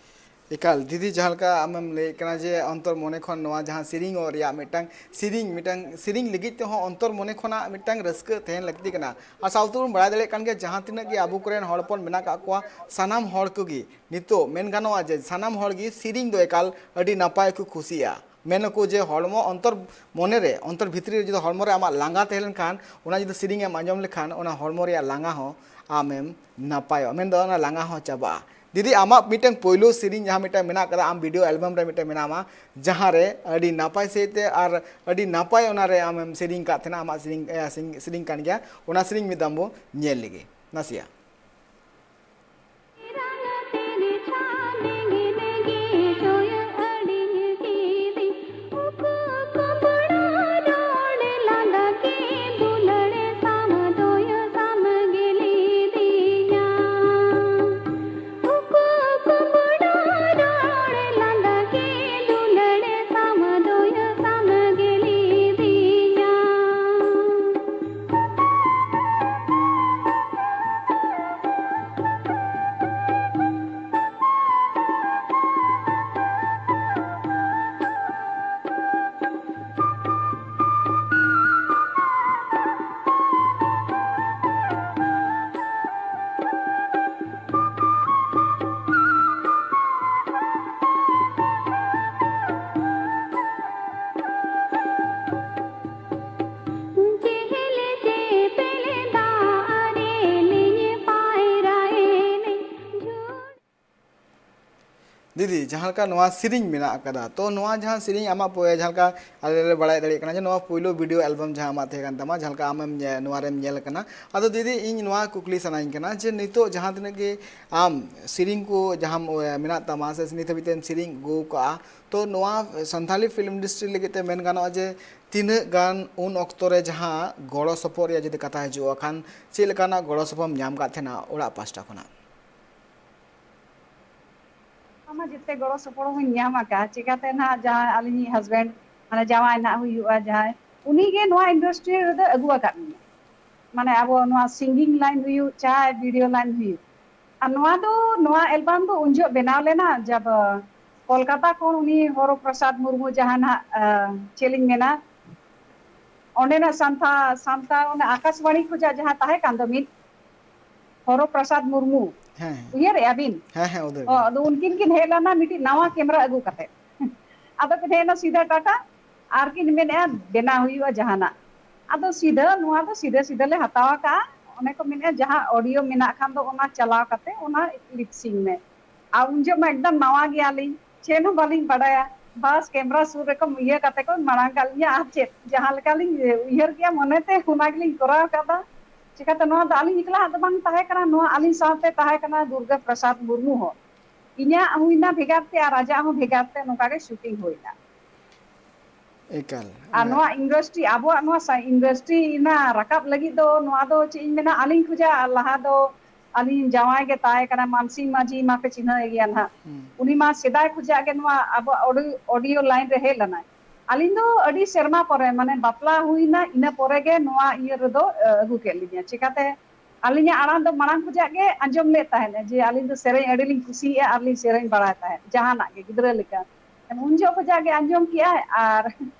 ᱮᱠᱟᱞ ᱫᱤᱫᱤ, ᱡᱟᱦᱟᱸ ᱞᱮᱠᱟ ᱟᱢᱮᱢ ᱞᱟᱹᱭᱮᱫ ᱠᱟᱱᱟ ᱡᱮ ᱚᱱᱛᱚᱨ ᱢᱚᱱᱮ ᱠᱷᱚᱱ ᱱᱚᱣᱟ ᱡᱟᱦᱟᱸ ᱥᱮᱨᱮᱧᱚᱜ ᱨᱮᱭᱟᱜ ᱢᱤᱫᱴᱟᱝ ᱥᱮᱨᱮᱧ, ᱢᱤᱫᱴᱟᱝ ᱥᱮᱨᱮᱧ ᱞᱟᱹᱜᱤᱫ ᱛᱮᱦᱚᱸ ᱚᱱᱛᱚᱨ ᱢᱚᱱᱮ ᱠᱷᱚᱱᱟᱜ ᱢᱤᱫᱴᱟᱝ ᱨᱟᱹᱥᱠᱟᱹ ᱛᱟᱦᱮᱱ ᱞᱟᱹᱠᱛᱤ ᱠᱟᱱᱟ᱾ ᱟᱨ ᱥᱟᱶᱛᱮ ᱵᱚᱱ ᱵᱟᱲᱟᱭ ᱫᱟᱲᱮᱭᱟᱜ ᱠᱟᱱ ᱜᱮᱭᱟ, ᱡᱟᱦᱟᱸ ᱛᱤᱱᱟᱹᱜ ᱜᱮ ᱟᱵᱚ ᱠᱚᱨᱮᱱ ᱦᱚᱲ ᱦᱚᱯᱚᱱ ᱢᱮᱱᱟᱜ ᱟᱠᱟᱫ ᱠᱚᱣᱟ, ᱥᱟᱱᱟᱢ ᱦᱚᱲ ᱠᱚᱜᱮ ᱱᱤᱛᱚᱜ ᱢᱮᱱ ᱜᱟᱱᱚᱜᱼᱟ ᱡᱮ ᱥᱟᱱᱟᱢ ᱦᱚᱲ ᱜᱮ ᱥᱮᱨᱮᱧ ᱫᱚ ᱮᱠᱟᱞ ᱟᱹᱰᱤ ᱱᱟᱯᱟᱭ ᱠᱚ ᱠᱩᱥᱤᱭᱟᱜᱼᱟ᱾ ᱢᱮᱱ ᱟᱠᱚ ᱡᱮ ᱦᱚᱲᱢᱚ ᱚᱱᱛᱚᱨ ᱢᱚᱱᱮ ᱨᱮ, ᱚᱱᱛᱚᱨ ᱵᱷᱤᱛᱨᱤ ᱨᱮ ᱡᱩᱫᱤ ᱦᱚᱲᱢᱚ ᱨᱮ ᱟᱢᱟᱜ ᱞᱟᱸᱜᱟ ᱛᱟᱦᱮᱸ ᱞᱮᱱᱠᱷᱟᱱ, ᱚᱱᱟ ᱡᱩᱫᱤ ᱥᱮᱨᱮᱧ ᱮᱢ ᱟᱸᱡᱚᱢ ᱞᱮᱠᱷᱟᱱ, ᱚᱱᱟ ᱦᱚᱲᱢᱚ ᱨᱮᱭᱟᱜ ᱞᱟᱸᱜᱟ ᱦᱚᱸ ᱟᱢᱮᱢ ᱱᱟᱯᱟᱭᱚᱜᱼᱟ, ᱢᱮᱱᱫᱚ ᱚᱱᱟ ᱞᱟᱸᱜᱟ ᱦᱚᱸ ᱪᱟᱵᱟᱜᱼᱟ᱾ ᱫᱤᱫᱤ, ᱟᱢᱟᱜ ᱢᱤᱫᱴᱟᱝ ᱯᱳᱭᱞᱳ ᱥᱮᱨᱮᱧ ᱡᱟᱦᱟᱸ ᱢᱤᱫᱴᱟᱝ ᱢᱮᱱᱟᱜ ᱟᱠᱟᱫᱟ, ᱟᱢ ᱵᱷᱤᱰᱤᱭᱳ ᱮᱞᱵᱟᱢ ᱨᱮ ᱢᱤᱫᱴᱟᱝ ᱢᱮᱱᱟᱢᱟ, ᱡᱟᱦᱟᱸ ᱨᱮ ᱟᱹᱰᱤ ᱱᱟᱯᱟᱭ ᱥᱟᱺᱦᱤᱡ ᱛᱮ ᱟᱨ ᱟᱹᱰᱤ ᱱᱟᱯᱟᱭ ᱚᱱᱟᱨᱮ ᱟᱢᱮᱢ ᱥᱮᱨᱮᱧ ᱠᱟᱫ ᱛᱟᱦᱮᱱᱟ, ᱟᱢᱟᱜ ᱥᱮᱨᱮᱧ, ᱮ, ᱥᱮᱨᱮᱧ, ᱥᱮᱨᱮᱧ ᱠᱟᱱ ᱜᱮᱭᱟ, ᱚᱱᱟ ᱥᱮᱨᱮᱧ ᱢᱤᱫ ᱫᱷᱟᱣ ᱵᱚ ᱧᱮᱞ ᱞᱮᱜᱮ ᱱᱟᱥᱮᱭᱟᱜ᱾ ᱫᱤᱫᱤ, ᱡᱟᱦᱟᱸ ᱞᱮᱠᱟ ᱱᱚᱣᱟ ᱥᱮᱨᱮᱧ ᱢᱮᱱᱟᱜ ᱟᱠᱟᱫᱟ, ᱛᱚ ᱱᱚᱣᱟ ᱡᱟᱦᱟᱸ ᱥᱮᱨᱮᱧ ᱟᱢᱟᱜ ᱯᱚ-, ᱡᱟᱦᱟᱸ ᱞᱮᱠᱟ ᱟᱞᱮ ᱞᱮ ᱵᱟᱲᱟᱭ ᱫᱟᱲᱮᱭᱟᱜ ᱠᱟᱱᱟ ᱡᱮ ᱱᱚᱣᱟ ᱯᱳᱭᱞᱳ ᱵᱷᱤᱰᱤᱭᱳ ᱮᱞᱵᱟᱢ ᱡᱟᱦᱟᱸ ᱟᱢᱟᱜ ᱛᱟᱦᱮᱸ ᱠᱟᱱ ᱛᱟᱢᱟ, ᱡᱟᱦᱟᱸ ᱞᱮᱠᱟ ᱟᱢᱮᱢ ᱧᱮ-, ᱱᱚᱣᱟ ᱨᱮᱢ ᱧᱮᱞ ᱟᱠᱟᱱᱟ᱾ ᱟᱫᱚ ᱫᱤᱫᱤ, ᱤᱧ ᱱᱚᱣᱟ ᱠᱩᱠᱞᱤ ᱥᱟᱱᱟᱧ ᱠᱟᱱᱟ ᱡᱮ ᱱᱤᱛᱚᱜ ᱡᱟᱦᱟᱸ ᱛᱤᱱᱟᱹᱜ ᱜᱮ ᱟᱢ ᱥᱮᱨᱮᱧ ᱠᱚ ᱡᱟᱦᱟᱸ ᱢᱮᱱᱟᱜ ᱛᱟᱢᱟ ᱥᱮ ᱱᱤᱛ ᱦᱟᱹᱵᱤᱡ ᱛᱮᱢ ᱥᱮᱨᱮᱧ ᱟᱹᱜᱩ ᱠᱟᱜᱼᱟ, ᱛᱚ ᱱᱚᱣᱟ ᱥᱟᱱᱛᱟᱞᱤ ᱯᱷᱤᱞᱢ ᱤᱱᱰᱟᱥᱴᱨᱤ ᱞᱟᱹᱜᱤᱫ ᱛᱮ ᱢᱮᱱ ᱜᱟᱱᱚᱜᱼᱟ ᱡᱮ ᱛᱤᱱᱟᱹᱜ ᱜᱟᱱ ᱩᱱ ᱚᱠᱛᱚ ᱨᱮ ᱡᱟᱦᱟᱸ ᱜᱚᱲᱚ ᱥᱚᱯᱚᱦᱚᱫ ᱨᱮᱭᱟᱜ ᱡᱩᱫᱤ ᱠᱟᱛᱷᱟ ᱦᱤᱡᱩᱜᱼᱟ ᱠᱷᱟᱱ, ᱪᱮᱫ ᱞᱮᱠᱟᱱᱟᱜ ᱜᱚᱲᱚ ᱥᱚᱯᱚᱦᱚᱫ ᱮᱢ ᱧᱟᱢ ᱟᱠᱟᱫ ᱛᱟᱦᱮᱱᱟ ᱚᱲᱟᱜ ᱯᱟᱥᱴᱟ ᱠᱷᱚᱱᱟᱜ? ᱟᱢᱟᱜ ᱡᱮᱛᱮ ᱜᱚᱲᱚ ᱥᱚᱯᱚᱦᱚᱫ ᱤᱧ ᱧᱟᱢ ᱟᱠᱟᱫ, ᱪᱤᱠᱟᱛᱮ ᱱᱟᱦᱟᱜ ᱡᱟᱦᱟᱸᱭ ᱟᱹᱞᱤᱧᱤᱡ ᱦᱟᱥᱵᱮᱱᱰ, ᱢᱟᱱᱮ ᱡᱟᱶᱟᱭ ᱱᱟᱦᱟᱜ ᱦᱩᱭᱩᱜᱼᱟ ᱡᱟᱦᱟᱸᱭ, ᱩᱱᱤᱜᱮ ᱱᱚᱣᱟ ᱤᱱᱰᱟᱥᱴᱨᱤ ᱨᱮᱫᱚ ᱟᱹᱜᱩ ᱟᱠᱟᱫ ᱞᱤᱧᱟ᱾ ᱢᱟᱱᱮ ᱟᱵᱚ ᱱᱚᱣᱟ ᱥᱤᱝᱜᱤᱝ ᱞᱟᱭᱤᱱ ᱦᱩᱭᱩᱜ ᱪᱟᱦᱮ ᱵᱷᱤᱰᱤᱭᱳ ᱞᱟᱭᱤᱱ ᱦᱩᱭᱩᱜ, ᱟᱨ ᱱᱚᱣᱟ ᱫᱚ, ᱱᱚᱣᱟ ᱮᱞᱵᱟᱢ ᱫᱚ ᱩᱱ ᱡᱚᱦᱚᱜ ᱵᱮᱱᱟᱣ ᱞᱮᱱᱟ ᱡᱟᱵ ᱠᱳᱞᱠᱟᱛᱟ ᱠᱷᱚᱱ ᱩᱱᱤ ᱦᱚᱨᱚ ᱯᱨᱚᱥᱟᱫᱽ ᱢᱩᱨᱢᱩ ᱡᱟᱦᱟᱸ ᱱᱟᱦᱟᱜ, ᱟᱸ, ᱪᱮᱫ ᱞᱤᱧ ᱢᱮᱱᱟ, ᱚᱸᱰᱮᱱᱟᱜ ᱥᱟᱱᱛᱷᱟ-, ᱥᱟᱱᱛᱟᱲ ᱚᱱᱟ ᱟᱠᱟᱥᱵᱟᱬᱤ ᱠᱷᱚᱡᱟᱜ ᱡᱟᱦᱟᱸ ᱛᱟᱦᱮᱸ ᱠᱟᱱ ᱫᱚ ᱢᱤᱫ ᱦᱚᱨᱚ ᱯᱨᱚᱥᱟᱫᱽ ᱢᱩᱨᱢᱩ, ᱦᱮᱸ, ᱦᱮᱸ᱾ ᱩᱭᱦᱟᱹᱨᱮᱜᱼᱟ ᱵᱤᱱ? ᱦᱮᱸ, ᱦᱮᱸ, ᱩᱫᱟᱹᱨ ᱚ, ᱜᱮ᱾ ᱟᱫᱚ ᱩᱱᱠᱤᱱ ᱠᱤᱱ ᱦᱮᱡ ᱞᱮᱱᱟ ᱢᱤᱫᱴᱤᱡ ᱱᱟᱣᱟ ᱠᱮᱢᱨᱟ ᱟᱹᱜᱩ ᱠᱟᱛᱮ᱾ ᱟᱫᱚ ᱠᱤᱱ ᱦᱮᱡ ᱮᱱᱟ ᱥᱤᱫᱷᱟᱹ ᱴᱟᱴᱟ, ᱟᱨ ᱠᱤᱱ ᱢᱮᱱᱮᱫᱼᱟ ᱵᱮᱱᱟᱣ ᱦᱩᱭᱩᱜᱼᱟ ᱡᱟᱦᱟᱱᱟᱜ᱾ ᱟᱫᱚ ᱥᱤᱫᱷᱟᱹ, ᱱᱚᱣᱟ ᱫᱚ ᱥᱤᱫᱷᱟᱹ ᱥᱤᱫᱷᱟᱹ ᱞᱮ ᱦᱟᱛᱟᱣ ᱟᱠᱟᱫᱼᱟ᱾ ᱚᱱᱮ ᱠᱚ ᱢᱮᱱᱮᱫᱼᱟ ᱡᱟᱦᱟᱸ ᱚᱰᱤᱭᱳ ᱢᱮᱱᱟᱜ ᱠᱷᱟᱱ ᱫᱚ ᱚᱱᱟ ᱪᱟᱞᱟᱣ ᱠᱟᱛᱮ ᱚᱱᱟ ᱞᱤᱯᱥᱤᱝ ᱢᱮ᱾ ᱟᱨ ᱩᱱ ᱡᱚᱦᱚᱜ ᱢᱟ ᱮᱠᱫᱚᱢ ᱱᱟᱣᱟ ᱜᱮᱭᱟᱞᱤᱧ, ᱪᱮᱫ ᱦᱚᱸ ᱵᱟᱹᱞᱤᱧ ᱵᱟᱰᱟᱭᱟ᱾ ᱵᱟᱥ ᱠᱮᱢᱨᱟ ᱥᱩᱨ ᱨᱮᱠᱚ ᱤᱭᱟᱹ ᱠᱟᱛᱮ ᱠᱚ ᱢᱟᱲᱟᱝ ᱠᱟᱜ ᱞᱤᱧᱟ, ᱟᱨ ᱪᱮᱫ ᱡᱟᱦᱟᱸ ᱞᱮᱠᱟᱞᱤᱧ ᱩᱭᱦᱟᱹᱨ ᱠᱮᱜᱼᱟ ᱢᱚᱱᱮᱛᱮ ᱚᱱᱟ ᱜᱮᱞᱤᱧ ᱠᱚᱨᱟᱣ ᱠᱟᱫᱟ᱾ ᱪᱤᱠᱟᱹᱛᱮ ᱱᱚᱣᱟ ᱫᱚ ᱟᱹᱞᱤᱧ ᱮᱠᱞᱟᱣᱟᱜ ᱫᱚ ᱵᱟᱝ ᱛᱟᱦᱮᱸ ᱠᱟᱱᱟ, ᱱᱚᱣᱟ ᱟᱹᱞᱤᱧ ᱥᱟᱶᱛᱮ ᱛᱟᱦᱮᱸ ᱠᱟᱱᱟ ᱫᱩᱨᱜᱟ ᱯᱨᱚᱥᱟᱫᱽ ᱢᱩᱨᱢᱩ ᱦᱚᱸ᱾ ᱤᱧᱟᱹᱜ ᱦᱩᱭᱱᱟ ᱵᱷᱮᱜᱟᱨ ᱛᱮ ᱟᱨ ᱟᱡᱟᱜ ᱦᱚᱸ ᱵᱷᱮᱜᱟᱨ ᱛᱮ, ᱱᱚᱝᱠᱟ ᱜᱮ ᱥᱩᱴᱤᱝ ᱦᱩᱭᱱᱟ᱾ ᱮᱠᱟᱞ᱾ ᱟᱨ ᱱᱚᱣᱟ ᱤᱱᱰᱟᱥᱴᱨᱤ, ᱟᱵᱚᱣᱟᱜ ᱱᱚᱣᱟ ᱥᱟ-, ᱤᱱᱰᱟᱥᱴᱨᱤ ᱨᱮᱱᱟᱜ ᱨᱟᱠᱟᱵ ᱞᱟᱹᱜᱤᱫ ᱫᱚ ᱱᱚᱣᱟ ᱫᱚ ᱪᱮᱫ ᱤᱧ ᱢᱮᱱᱟ, ᱟᱹᱞᱤᱧ ᱠᱷᱚᱡᱟᱜ ᱞᱟᱦᱟ ᱫᱚ ᱟᱹᱞᱤᱧ ᱡᱟᱶᱟᱭ ᱜᱮ ᱛᱟᱦᱮᱸ ᱠᱟᱱᱟ, ᱢᱟᱱᱥᱤᱝ ᱢᱟᱹᱡᱷᱤ ᱢᱟᱯᱮ ᱪᱤᱱᱦᱟᱹᱣ ᱜᱮᱭᱟ ᱱᱟᱦᱟᱜ᱾ ᱦᱩᱸ᱾ ᱩᱱᱤ ᱢᱟ ᱥᱮᱫᱟᱭ ᱠᱷᱚᱡᱟᱜ ᱜᱮ ᱱᱚᱣᱟ ᱟᱵᱚᱣᱟᱜ ᱚᱰᱤ-, ᱚᱰᱤᱭᱳ ᱞᱟᱭᱤᱱ ᱨᱮ ᱦᱮᱡ ᱞᱮᱱᱟᱭ᱾ ᱟᱹᱞᱤᱧ ᱫᱚ ᱟᱹᱰᱤ ᱥᱮᱨᱢᱟ ᱯᱚᱨᱮ, ᱢᱟᱱᱮ ᱵᱟᱯᱞᱟ ᱦᱩᱭᱱᱟ, ᱤᱱᱟᱹ ᱯᱚᱨᱮ ᱜᱮ ᱱᱚᱣᱟ ᱤᱭᱟᱹ ᱨᱮᱫᱚ, ᱮ, ᱟᱹᱜᱩ ᱠᱮᱫ ᱞᱤᱧᱟ᱾ ᱪᱤᱠᱟᱛᱮ ᱟᱹᱞᱤᱧᱟᱜ ᱟᱲᱟᱝ ᱫᱚ ᱢᱟᱲᱟᱝ ᱠᱷᱚᱡᱟᱜ ᱜᱮ ᱟᱸᱡᱚᱢ ᱞᱮᱫ ᱛᱟᱦᱮᱸᱫ ᱡᱮ ᱟᱹᱞᱤᱧ ᱫᱚ ᱥᱮᱨᱮᱧ ᱟᱹᱰᱤ ᱞᱤᱧ ᱠᱩᱥᱤᱭᱟᱜᱼᱟ ᱟᱨ ᱞᱤᱧ ᱥᱮᱨᱮᱧ ᱵᱟᱲᱟᱭ ᱛᱟᱦᱮᱸᱫ ᱡᱟᱦᱟᱱᱟᱜ ᱜᱮ ᱜᱤᱫᱽᱨᱟᱹ ᱞᱮᱠᱟ᱾ ᱩᱱ ᱡᱚᱦᱚᱜ ᱠᱷᱚᱡᱟᱜ ᱜᱮ ᱟᱸᱡᱚᱢ ᱠᱮᱜᱼᱟᱭ ᱟᱨ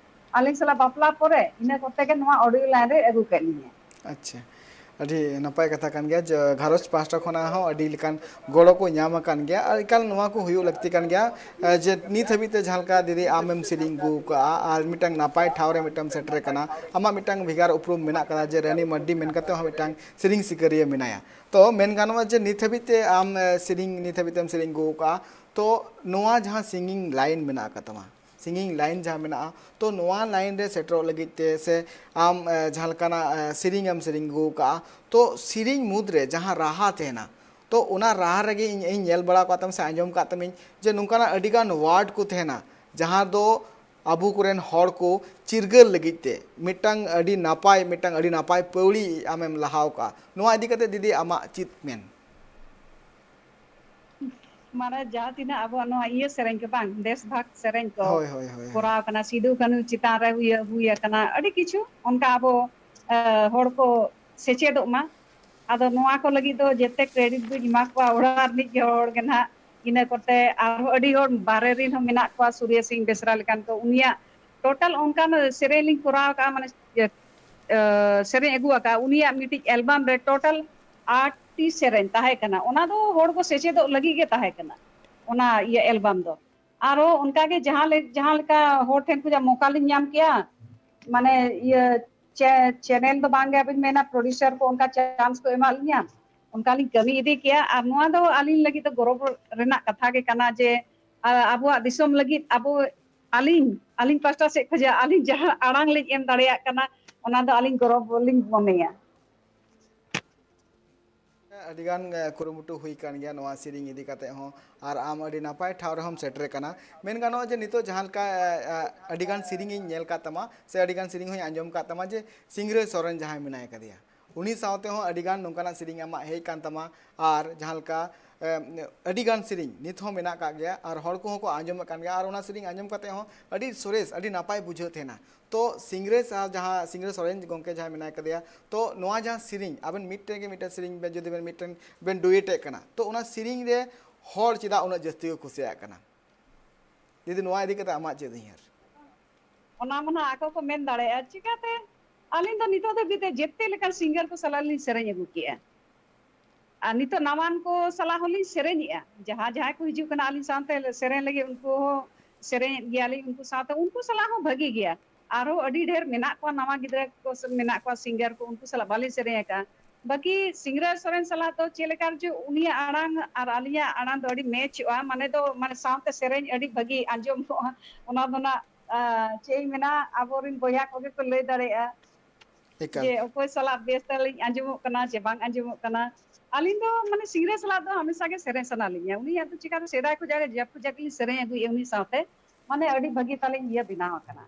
ᱟᱹᱞᱤᱧ ᱥᱟᱞᱟᱜ ᱵᱟᱯᱞᱟ ᱯᱚᱨᱮ ᱤᱱᱟᱹ ᱠᱚᱛᱮ ᱜᱮ ᱱᱚᱣᱟ ᱚᱰᱤᱭᱳ ᱞᱟᱭᱤᱱ ᱨᱮ ᱟᱹᱜᱩ ᱠᱮᱫ ᱞᱤᱧᱟᱹ᱾ ᱟᱪᱪᱷᱟ, ᱟᱹᱰᱤ ᱱᱟᱯᱟᱭ ᱠᱟᱛᱷᱟ ᱠᱟᱱ ᱜᱮᱭᱟ᱾ ᱡᱮ ᱜᱷᱟᱨᱚᱸᱡᱽ ᱯᱟᱦᱴᱟ ᱠᱷᱚᱱᱟᱜ ᱦᱚᱸ ᱟᱹᱰᱤ ᱞᱮᱠᱟᱱ ᱜᱚᱲᱚ ᱠᱚ ᱧᱟᱢ ᱟᱠᱟᱱ ᱜᱮᱭᱟ ᱟᱨ ᱮᱠᱟᱞ ᱱᱚᱣᱟ ᱠᱚ ᱦᱩᱭᱩᱜ ᱞᱟᱹᱠᱛᱤ ᱠᱟᱱ ᱜᱮᱭᱟ᱾ ᱮ, ᱡᱮ ᱱᱤᱛ ᱦᱟᱹᱵᱤᱡ ᱛᱮ ᱡᱟᱦᱟᱸ ᱞᱮᱠᱟ ᱫᱤᱫᱤ ᱟᱢᱮᱢ ᱥᱮᱨᱮᱧ ᱟᱹᱜᱩ ᱟᱠᱟᱫᱼᱟ ᱟᱨ ᱢᱤᱫᱴᱟᱝ ᱱᱟᱯᱟᱭ ᱴᱷᱟᱶ ᱨᱮ ᱢᱤᱫᱴᱟᱝ ᱥᱮᱴᱮᱨ ᱟᱠᱟᱱᱟ, ᱟᱢᱟᱜ ᱢᱤᱫᱴᱟᱝ ᱵᱷᱮᱜᱟᱨ ᱩᱯᱨᱩᱢ ᱢᱮᱱᱟᱜ ᱟᱠᱟᱫᱟ ᱡᱮ ᱨᱟᱹᱱᱤ ᱢᱟᱹᱨᱰᱤ ᱢᱮᱱ ᱠᱟᱛᱮ ᱦᱚᱸ ᱢᱤᱫᱴᱟᱝ ᱥᱮᱨᱮᱧ ᱥᱤᱠᱟᱹᱨᱤᱭᱟᱹ ᱢᱮᱱᱟᱭᱟ᱾ ᱛᱚ ᱢᱮᱱ ᱜᱟᱱᱚᱜᱼᱟ ᱡᱮ ᱱᱤᱛ ᱦᱟᱹᱵᱤᱡ ᱛᱮ ᱟᱢ, ᱮ, ᱥᱮᱨᱮᱧ ᱱᱤᱛ ᱦᱟᱹᱵᱤᱡ ᱛᱮᱢ ᱥᱮᱨᱮᱧ ᱟᱹᱜᱩ ᱟᱠᱟᱫᱼᱟ, ᱛᱚ ᱱᱚᱣᱟ ᱡᱟᱦᱟᱸ ᱥᱤᱝᱜᱤᱝ ᱞᱟᱭᱤᱱ ᱢᱮᱱᱟᱜ ᱟᱠᱟᱫ ᱛᱟᱢᱟ, ᱥᱤᱝᱜᱤᱝ ᱞᱟᱭᱤᱱ ᱡᱟᱦᱟᱸ ᱢᱮᱱᱟᱜᱼᱟ, ᱛᱚ ᱱᱚᱣᱟ ᱞᱟᱭᱤᱱ ᱨᱮ ᱥᱮᱴᱮᱨᱚᱜ ᱞᱟᱹᱜᱤᱫ ᱛᱮ ᱥᱮ ᱟᱢ ᱡᱟᱦᱟᱸ ᱞᱮᱠᱟᱱᱟᱜ ᱥᱮᱨᱮᱧ ᱮᱢ ᱥᱮᱨᱮᱧ ᱟᱹᱜᱩ ᱟᱠᱟᱫᱼᱟ, ᱛᱚ ᱥᱮᱨᱮᱧ ᱢᱩᱫᱽᱨᱮ ᱡᱟᱦᱟᱸ ᱨᱟᱦᱟ ᱛᱟᱦᱮᱱᱟ, ᱛᱚ ᱚᱱᱟ ᱨᱟᱦᱟ ᱨᱮᱜᱮ ᱤᱧ ᱤᱧ ᱧᱮᱞ ᱵᱟᱲᱟ ᱟᱠᱟᱫ ᱛᱟᱢᱟ ᱥᱮ ᱟᱸᱡᱚᱢ ᱟᱠᱟᱫ ᱛᱟᱢᱟᱹᱧ ᱡᱮ ᱱᱚᱝᱠᱟᱱᱟᱜ ᱟᱹᱰᱤᱜᱟᱱ ᱣᱟᱨᱰ ᱠᱚ ᱛᱟᱦᱮᱱᱟ, ᱡᱟᱦᱟᱸ ᱫᱚ ᱟᱵᱚ ᱠᱚᱨᱮᱱ ᱦᱚᱲ ᱠᱚ ᱪᱤᱨᱜᱟᱹᱞ ᱞᱟᱹᱜᱤᱫ ᱛᱮ ᱢᱤᱫᱴᱟᱝ ᱟᱹᱰᱤ ᱱᱟᱯᱟᱭ, ᱢᱤᱫᱴᱟᱝ ᱟᱹᱰᱤ ᱱᱟᱯᱟᱭ ᱯᱟᱹᱣᱲᱤ ᱟᱢᱮᱢ ᱞᱟᱦᱟᱣ ᱠᱟᱜᱼᱟ᱾ ᱱᱚᱣᱟ ᱤᱫᱤ ᱠᱟᱛᱮ ᱫᱤᱫᱤ, ᱟᱢᱟᱜ ᱪᱮᱫ ᱢᱮᱱ? ᱢᱟᱱᱮ ᱡᱟᱦᱟᱸ ᱛᱤᱱᱟᱹᱜ ᱟᱵᱚᱣᱟᱜ ᱱᱚᱣᱟ ᱤᱭᱟᱹ ᱥᱮᱨᱮᱧ ᱠᱚ ᱵᱟᱝ, ᱫᱮᱥ ᱵᱷᱟᱜᱽ ᱥᱮᱨᱮᱧ ᱠᱚ ᱦᱳᱭ, ᱦᱳᱭ, ᱦᱳᱭ, ᱦᱳᱭ᱾ ᱠᱚᱨᱟᱣ ᱠᱟᱱᱟ, ᱥᱤᱫᱩ ᱠᱟᱹᱱᱦᱩ ᱪᱮᱛᱟᱱ ᱨᱮ ᱦᱩᱭ ᱦᱩᱭ ᱟᱠᱟᱱᱟ, ᱟᱹᱰᱤ ᱠᱤᱪᱷᱩ ᱚᱱᱠᱟ ᱟᱵᱚ ᱦᱚᱲ ᱠᱚ ᱥᱮᱪᱮᱫᱚᱜ ᱢᱟ᱾ ᱟᱫᱚ ᱱᱚᱣᱟ ᱠᱚ ᱞᱟᱹᱜᱤᱫ ᱫᱚ ᱡᱮᱛᱮ ᱠᱨᱮᱰᱤᱴ ᱫᱚᱧ ᱮᱢᱟ ᱠᱚᱣᱟ ᱚᱲᱟᱜ ᱨᱤᱱᱤᱡ ᱜᱮ ᱦᱚᱲ ᱜᱮ ᱱᱟᱦᱟᱜ᱾ ᱤᱱᱟᱹ ᱠᱚᱛᱮ ᱟᱨᱦᱚᱸ ᱟᱹᱰᱤ ᱦᱚᱲ ᱵᱟᱦᱨᱮ ᱨᱤᱱ ᱦᱚᱸ ᱢᱮᱱᱟᱜ ᱠᱚᱣᱟ, ᱥᱩᱨᱭᱟᱹ ᱥᱤᱝ ᱵᱮᱥᱨᱟ ᱞᱮᱠᱟᱱ ᱠᱚ, ᱩᱱᱤᱭᱟᱜ ᱴᱳᱴᱟᱞ ᱚᱱᱠᱟᱱ ᱥᱮᱨᱮᱧ ᱞᱤᱧ ᱠᱚᱨᱟᱣ ᱟᱠᱟᱫᱼᱟ, ᱢᱟᱱᱮ ᱥᱮᱨᱮᱧ ᱟᱹᱜᱩ ᱟᱠᱟᱫᱼᱟ, ᱩᱱᱤᱭᱟᱜ ᱢᱤᱫᱴᱤᱡ ᱮᱞᱵᱟᱢ ᱨᱮ ᱴᱳᱴᱟᱞ ᱟᱴ ᱴᱤ ᱥᱮᱨᱮᱧ ᱛᱟᱦᱮᱸ ᱠᱟᱱᱟ᱾ ᱚᱱᱟ ᱫᱚ ᱦᱚᱲ ᱠᱚ ᱥᱮᱪᱮᱫᱚᱜ ᱞᱟᱹᱜᱤᱫ ᱜᱮ ᱛᱟᱦᱮᱸ ᱠᱟᱱᱟ, ᱚᱱᱟ ᱤᱭᱟᱹ ᱮᱞᱵᱟᱢ ᱫᱚ᱾ ᱟᱨᱚ ᱚᱱᱠᱟᱜᱮ ᱡᱟᱦᱟᱸ ᱞᱮ- ᱡᱟᱦᱟᱸ ᱞᱮᱠᱟ ᱦᱚᱲ ᱴᱷᱮᱱ ᱠᱷᱚᱱᱟᱜ ᱢᱚᱠᱟ ᱞᱤᱧ ᱧᱟᱢ ᱠᱮᱜᱼᱟ, ᱢᱟᱱᱮ ᱤᱭᱟᱹ ᱪᱮ- ᱪᱮᱱᱮᱞ ᱫᱚ ᱵᱟᱝᱜᱮ ᱟᱵᱤᱱ ᱢᱮᱱᱟ, ᱯᱨᱚᱰᱭᱩᱥᱟᱨ ᱠᱚ ᱚᱱᱠᱟ ᱪᱟᱱᱥ ᱠᱚ ᱮᱢᱟᱜ ᱞᱤᱧᱟ, ᱚᱱᱠᱟᱞᱤᱧ ᱠᱟᱹᱢᱤ ᱤᱫᱤ ᱠᱮᱜᱼᱟ᱾ ᱟᱨ ᱱᱚᱣᱟ ᱫᱚ ᱟᱹᱞᱤᱧ ᱞᱟᱹᱜᱤᱫ ᱫᱚ ᱜᱚᱨᱚᱵᱽ ᱨᱮᱱᱟᱜ ᱠᱟᱛᱷᱟ ᱜᱮ ᱠᱟᱱᱟ ᱡᱮ ᱟ- ᱟᱵᱚᱣᱟᱜ ᱫᱤᱥᱚᱢ ᱞᱟᱹᱜᱤᱫ ᱟᱵᱚ ᱟᱹᱞᱤᱧ ᱟᱹᱞᱤᱧ ᱯᱟᱥᱴᱟ ᱥᱮᱫ ᱠᱷᱚᱱᱟᱜ ᱟᱹᱞᱤᱧ ᱡᱟᱦᱟᱸ ᱟᱲᱟᱝ ᱞᱤᱧ ᱮᱢ ᱫᱟᱲᱮᱭᱟᱜ ᱠᱟᱱᱟ, ᱚᱱᱟ ᱫᱚ ᱟᱹᱞᱤᱧ ᱜᱚᱨᱚᱵᱽ ᱞᱤᱧ ᱢᱚᱱᱮᱭᱟ᱾ ᱟᱹᱰᱤᱜᱟᱱ ᱠᱩᱨᱩᱢᱩᱴᱩ ᱦᱩᱭ ᱟᱠᱟᱱ ᱜᱮᱭᱟ ᱱᱚᱣᱟ ᱥᱮᱨᱮᱧ ᱤᱫᱤ ᱠᱟᱛᱮ ᱦᱚᱸ, ᱟᱨ ᱟᱢ ᱟᱹᱰᱤ ᱱᱟᱯᱟᱭ ᱴᱷᱟᱶ ᱨᱮᱦᱚᱸᱢ ᱥᱮᱴᱮᱨ ᱟᱠᱟᱱᱟ᱾ ᱢᱮᱱ ᱜᱟᱱᱚᱜᱼᱟ ᱡᱮ ᱱᱤᱛᱚᱜ ᱡᱟᱦᱟᱸ ᱞᱮᱠᱟ ᱟᱹᱰᱤᱜᱟᱱ ᱥᱮᱨᱮᱧ ᱤᱧ ᱧᱮᱞ ᱟᱠᱟᱫ ᱛᱟᱢᱟ ᱥᱮ ᱟᱹᱰᱤᱜᱟᱱ ᱥᱮᱨᱮᱧ ᱦᱚᱸᱧ ᱟᱸᱡᱚᱢ ᱟᱠᱟᱫ ᱛᱟᱢᱟ ᱡᱮ ᱥᱤᱝᱨᱟᱹᱭ ᱥᱚᱨᱮᱱ ᱡᱟᱦᱟᱸᱭ ᱢᱮᱱᱟᱭ ᱟᱠᱟᱫᱮᱭᱟ, ᱩᱱᱤ ᱥᱟᱶᱛᱮ ᱦᱚᱸ ᱟᱹᱰᱤᱜᱟᱱ ᱱᱚᱝᱠᱟᱱᱟᱜ ᱥᱮᱨᱮᱧ ᱟᱢᱟᱜ ᱦᱮᱡ ᱟᱠᱟᱱ ᱛᱟᱢᱟ᱾ ᱟᱨ ᱡᱟᱦᱟᱸ ᱞᱮᱠᱟ ᱟᱹᱰᱤᱜᱟᱱ ᱥᱮᱨᱮᱧ ᱱᱤᱛ ᱦᱚᱸ ᱢᱮᱱᱟᱜ ᱟᱠᱟᱫ ᱜᱮᱭᱟ ᱟᱨ ᱦᱚᱲ ᱠᱚᱦᱚᱸ ᱠᱚ ᱟᱸᱡᱚᱢᱮᱫ ᱠᱟᱱ ᱜᱮᱭᱟ, ᱟᱨ ᱚᱱᱟ ᱥᱮᱨᱮᱧ ᱟᱸᱡᱚᱢ ᱠᱟᱛᱮ ᱦᱚᱸ ᱟᱹᱰᱤ ᱥᱚᱨᱮᱥ, ᱟᱹᱰᱤ ᱱᱟᱯᱟᱭ ᱵᱩᱡᱷᱟᱹᱜ ᱛᱟᱦᱮᱱᱟ᱾ ᱛᱚ ᱥᱤᱝᱨᱟᱹᱭ ᱥᱟᱦᱟ ᱡᱟᱦᱟᱸ ᱥᱤᱝᱨᱟᱹᱭ ᱥᱚᱨᱮᱱ ᱜᱚᱢᱠᱮ ᱡᱟᱦᱟᱸᱭ ᱢᱮᱱᱟᱭ ᱠᱟᱫᱮᱭᱟ, ᱛᱚ ᱱᱚᱣᱟ ᱡᱟᱦᱟᱸ ᱥᱮᱨᱮᱧ ᱟᱵᱮᱱ ᱢᱤᱫᱴᱮᱱ ᱜᱮ ᱢᱤᱫᱴᱮᱱ ᱥᱮᱨᱮᱧ ᱵᱮᱱ ᱡᱩᱫᱤ ᱵᱮᱱ ᱢᱤᱫᱴᱮᱱ ᱵᱮᱱ ᱰᱩᱭᱮᱴ ᱮᱫ ᱠᱟᱱᱟ, ᱛᱚ ᱚᱱᱟ ᱥᱮᱨᱮᱧ ᱨᱮ ᱦᱚᱲ ᱪᱮᱫᱟᱜ ᱩᱱᱟᱹᱜ ᱡᱟᱹᱥᱛᱤ ᱠᱚ ᱠᱩᱥᱤᱭᱟᱜ ᱠᱟᱱᱟ? ᱡᱩᱫᱤ ᱱᱚᱣᱟ ᱤᱫᱤ ᱠᱟᱛᱮ ᱟᱢᱟᱜ ᱪᱮᱫ ᱩᱭᱦᱟᱹᱨ? ᱚᱱᱟ ᱢᱟ ᱱᱟᱦᱟᱜ ᱟᱠᱚ ᱠᱚ ᱢᱮᱱ ᱫᱟᱲᱮᱭᱟᱜᱼᱟ᱾ ᱪᱤᱠᱟᱹᱛᱮ ᱟᱹᱞᱤᱧ ᱫᱚ ᱱᱤᱛᱚᱜ ᱫᱷᱟᱹᱵᱤᱡ ᱛᱮ ᱡᱮᱛᱮ ᱞᱮᱠᱟᱱ ᱥᱤᱝᱜᱟᱨ ᱠᱚ ᱥᱟᱞᱟᱜ ᱞᱤᱧ ᱥᱮᱨᱮᱧ ᱟᱹᱜᱩ ᱠᱮᱜᱼᱟ᱾ ᱟᱨ ᱱᱤᱛᱚᱜ ᱱᱟᱣᱟᱱ ᱠᱚ ᱥᱟᱞᱟᱜ ᱦᱚᱸᱞᱤᱧ ᱥᱮᱨᱮᱧᱮᱜᱼᱟ᱾ ᱡᱟᱦᱟᱸ ᱡᱟᱦᱟᱸᱭ ᱠᱚ ᱦᱤᱡᱩᱜ ᱠᱟᱱᱟ ᱟᱹᱞᱤᱧ ᱥᱟᱶᱛᱮ ᱥᱮᱨᱮᱧ ᱞᱟᱹᱜᱤᱫ, ᱩᱱᱠᱩ ᱦᱚᱸ ᱥᱮᱨᱮᱧᱮᱫ ᱜᱮᱭᱟᱞᱤᱧ ᱩᱱᱠᱩ ᱥᱟᱶᱛᱮ, ᱩᱱᱠᱩ ᱥᱟᱞᱟᱜ ᱦᱚᱸ ᱵᱷᱟᱹᱜᱤ ᱜᱮᱭᱟ᱾ ᱟᱨᱦᱚᱸ ᱟᱹᱰᱤ ᱰᱷᱮᱨ ᱢᱮᱱᱟᱜ ᱠᱚᱣᱟ, ᱱᱟᱣᱟ ᱜᱤᱫᱽᱨᱟᱹ ᱠᱚ ᱥᱮ ᱢᱮᱱᱟᱜ ᱠᱚᱣᱟ ᱥᱤᱝᱜᱟᱨ ᱠᱚ, ᱩᱱᱠᱩ ᱥᱟᱞᱟᱜ ᱵᱟᱹᱞᱤᱧ ᱥᱮᱨᱮᱧ ᱟᱠᱟᱫᱼᱟ᱾ ᱵᱟᱹᱠᱤ ᱥᱤᱝᱨᱟᱹᱭ ᱥᱚᱨᱮᱱ ᱥᱟᱞᱟᱜ ᱫᱚ ᱪᱮᱫ ᱞᱮᱠᱟ ᱡᱮ ᱩᱱᱤᱭᱟᱜ ᱟᱲᱟᱝ ᱟᱨ ᱟᱹᱞᱤᱧᱟᱜ ᱟᱲᱟᱝ ᱫᱚ ᱟᱹᱰᱤ ᱢᱮᱪᱚᱜᱼᱟ, ᱢᱟᱱᱮ ᱫᱚ ᱢᱟᱱᱮ ᱥᱟᱶᱛᱮ ᱥᱮᱨᱮᱧ ᱟᱹᱰᱤ ᱵᱷᱟᱹᱜᱤ ᱟᱸᱡᱚᱢᱚᱜᱼᱟ᱾ ᱚᱱᱟ ᱫᱚ ᱱᱟᱜ, ᱟᱸ, ᱪᱮᱫ ᱤᱧ ᱢᱮᱱᱟ, ᱟᱵᱚᱨᱮᱱ ᱵᱚᱭᱦᱟ ᱠᱚᱜᱮ ᱠᱚ ᱞᱟᱹᱭ ᱫᱟᱲᱮᱭᱟᱜᱼᱟ ᱮᱠᱟᱞ᱾ ᱡᱮ ᱚᱠᱚᱭ ᱥᱟᱞᱟᱜ ᱵᱮᱥ ᱛᱟᱞᱤᱧ ᱟᱸᱡᱚᱢᱚᱜ ᱠᱟᱱᱟ ᱪᱮ ᱵᱟᱝ ᱟᱸᱡᱚᱢᱚᱜ ᱠᱟᱱᱟ᱾ ᱟᱹᱞᱤᱧ ᱫᱚ ᱢᱟᱱᱮ ᱥᱤᱝᱨᱟᱹᱭ ᱥᱟᱞᱟᱜ ᱫᱚ ᱦᱟᱢᱮᱥᱟ ᱜᱮ ᱥᱮᱨᱮᱧ ᱥᱟᱱᱟ ᱞᱤᱧᱟ᱾ ᱩᱱᱤᱭᱟᱜ ᱫᱚ ᱪᱤᱠᱟᱹᱛᱮ ᱥᱮᱫᱟᱭ ᱠᱷᱚᱱ ᱡᱟᱜᱮ ᱡᱟᱹᱯᱩᱫ ᱡᱟᱹᱯᱩᱫ ᱞᱤᱧ ᱥᱮᱨᱮᱧ ᱟᱹᱜᱩᱭᱮᱫᱼᱟ ᱩᱱᱤ ᱥᱟᱶᱛᱮ, ᱢᱟᱱᱮ ᱟᱹᱰᱤ ᱵᱷᱟᱹᱜᱤ ᱛᱟᱞᱤᱧ ᱤᱭᱟᱹ ᱵᱮᱱᱟᱣ ᱟᱠᱟᱱᱟ᱾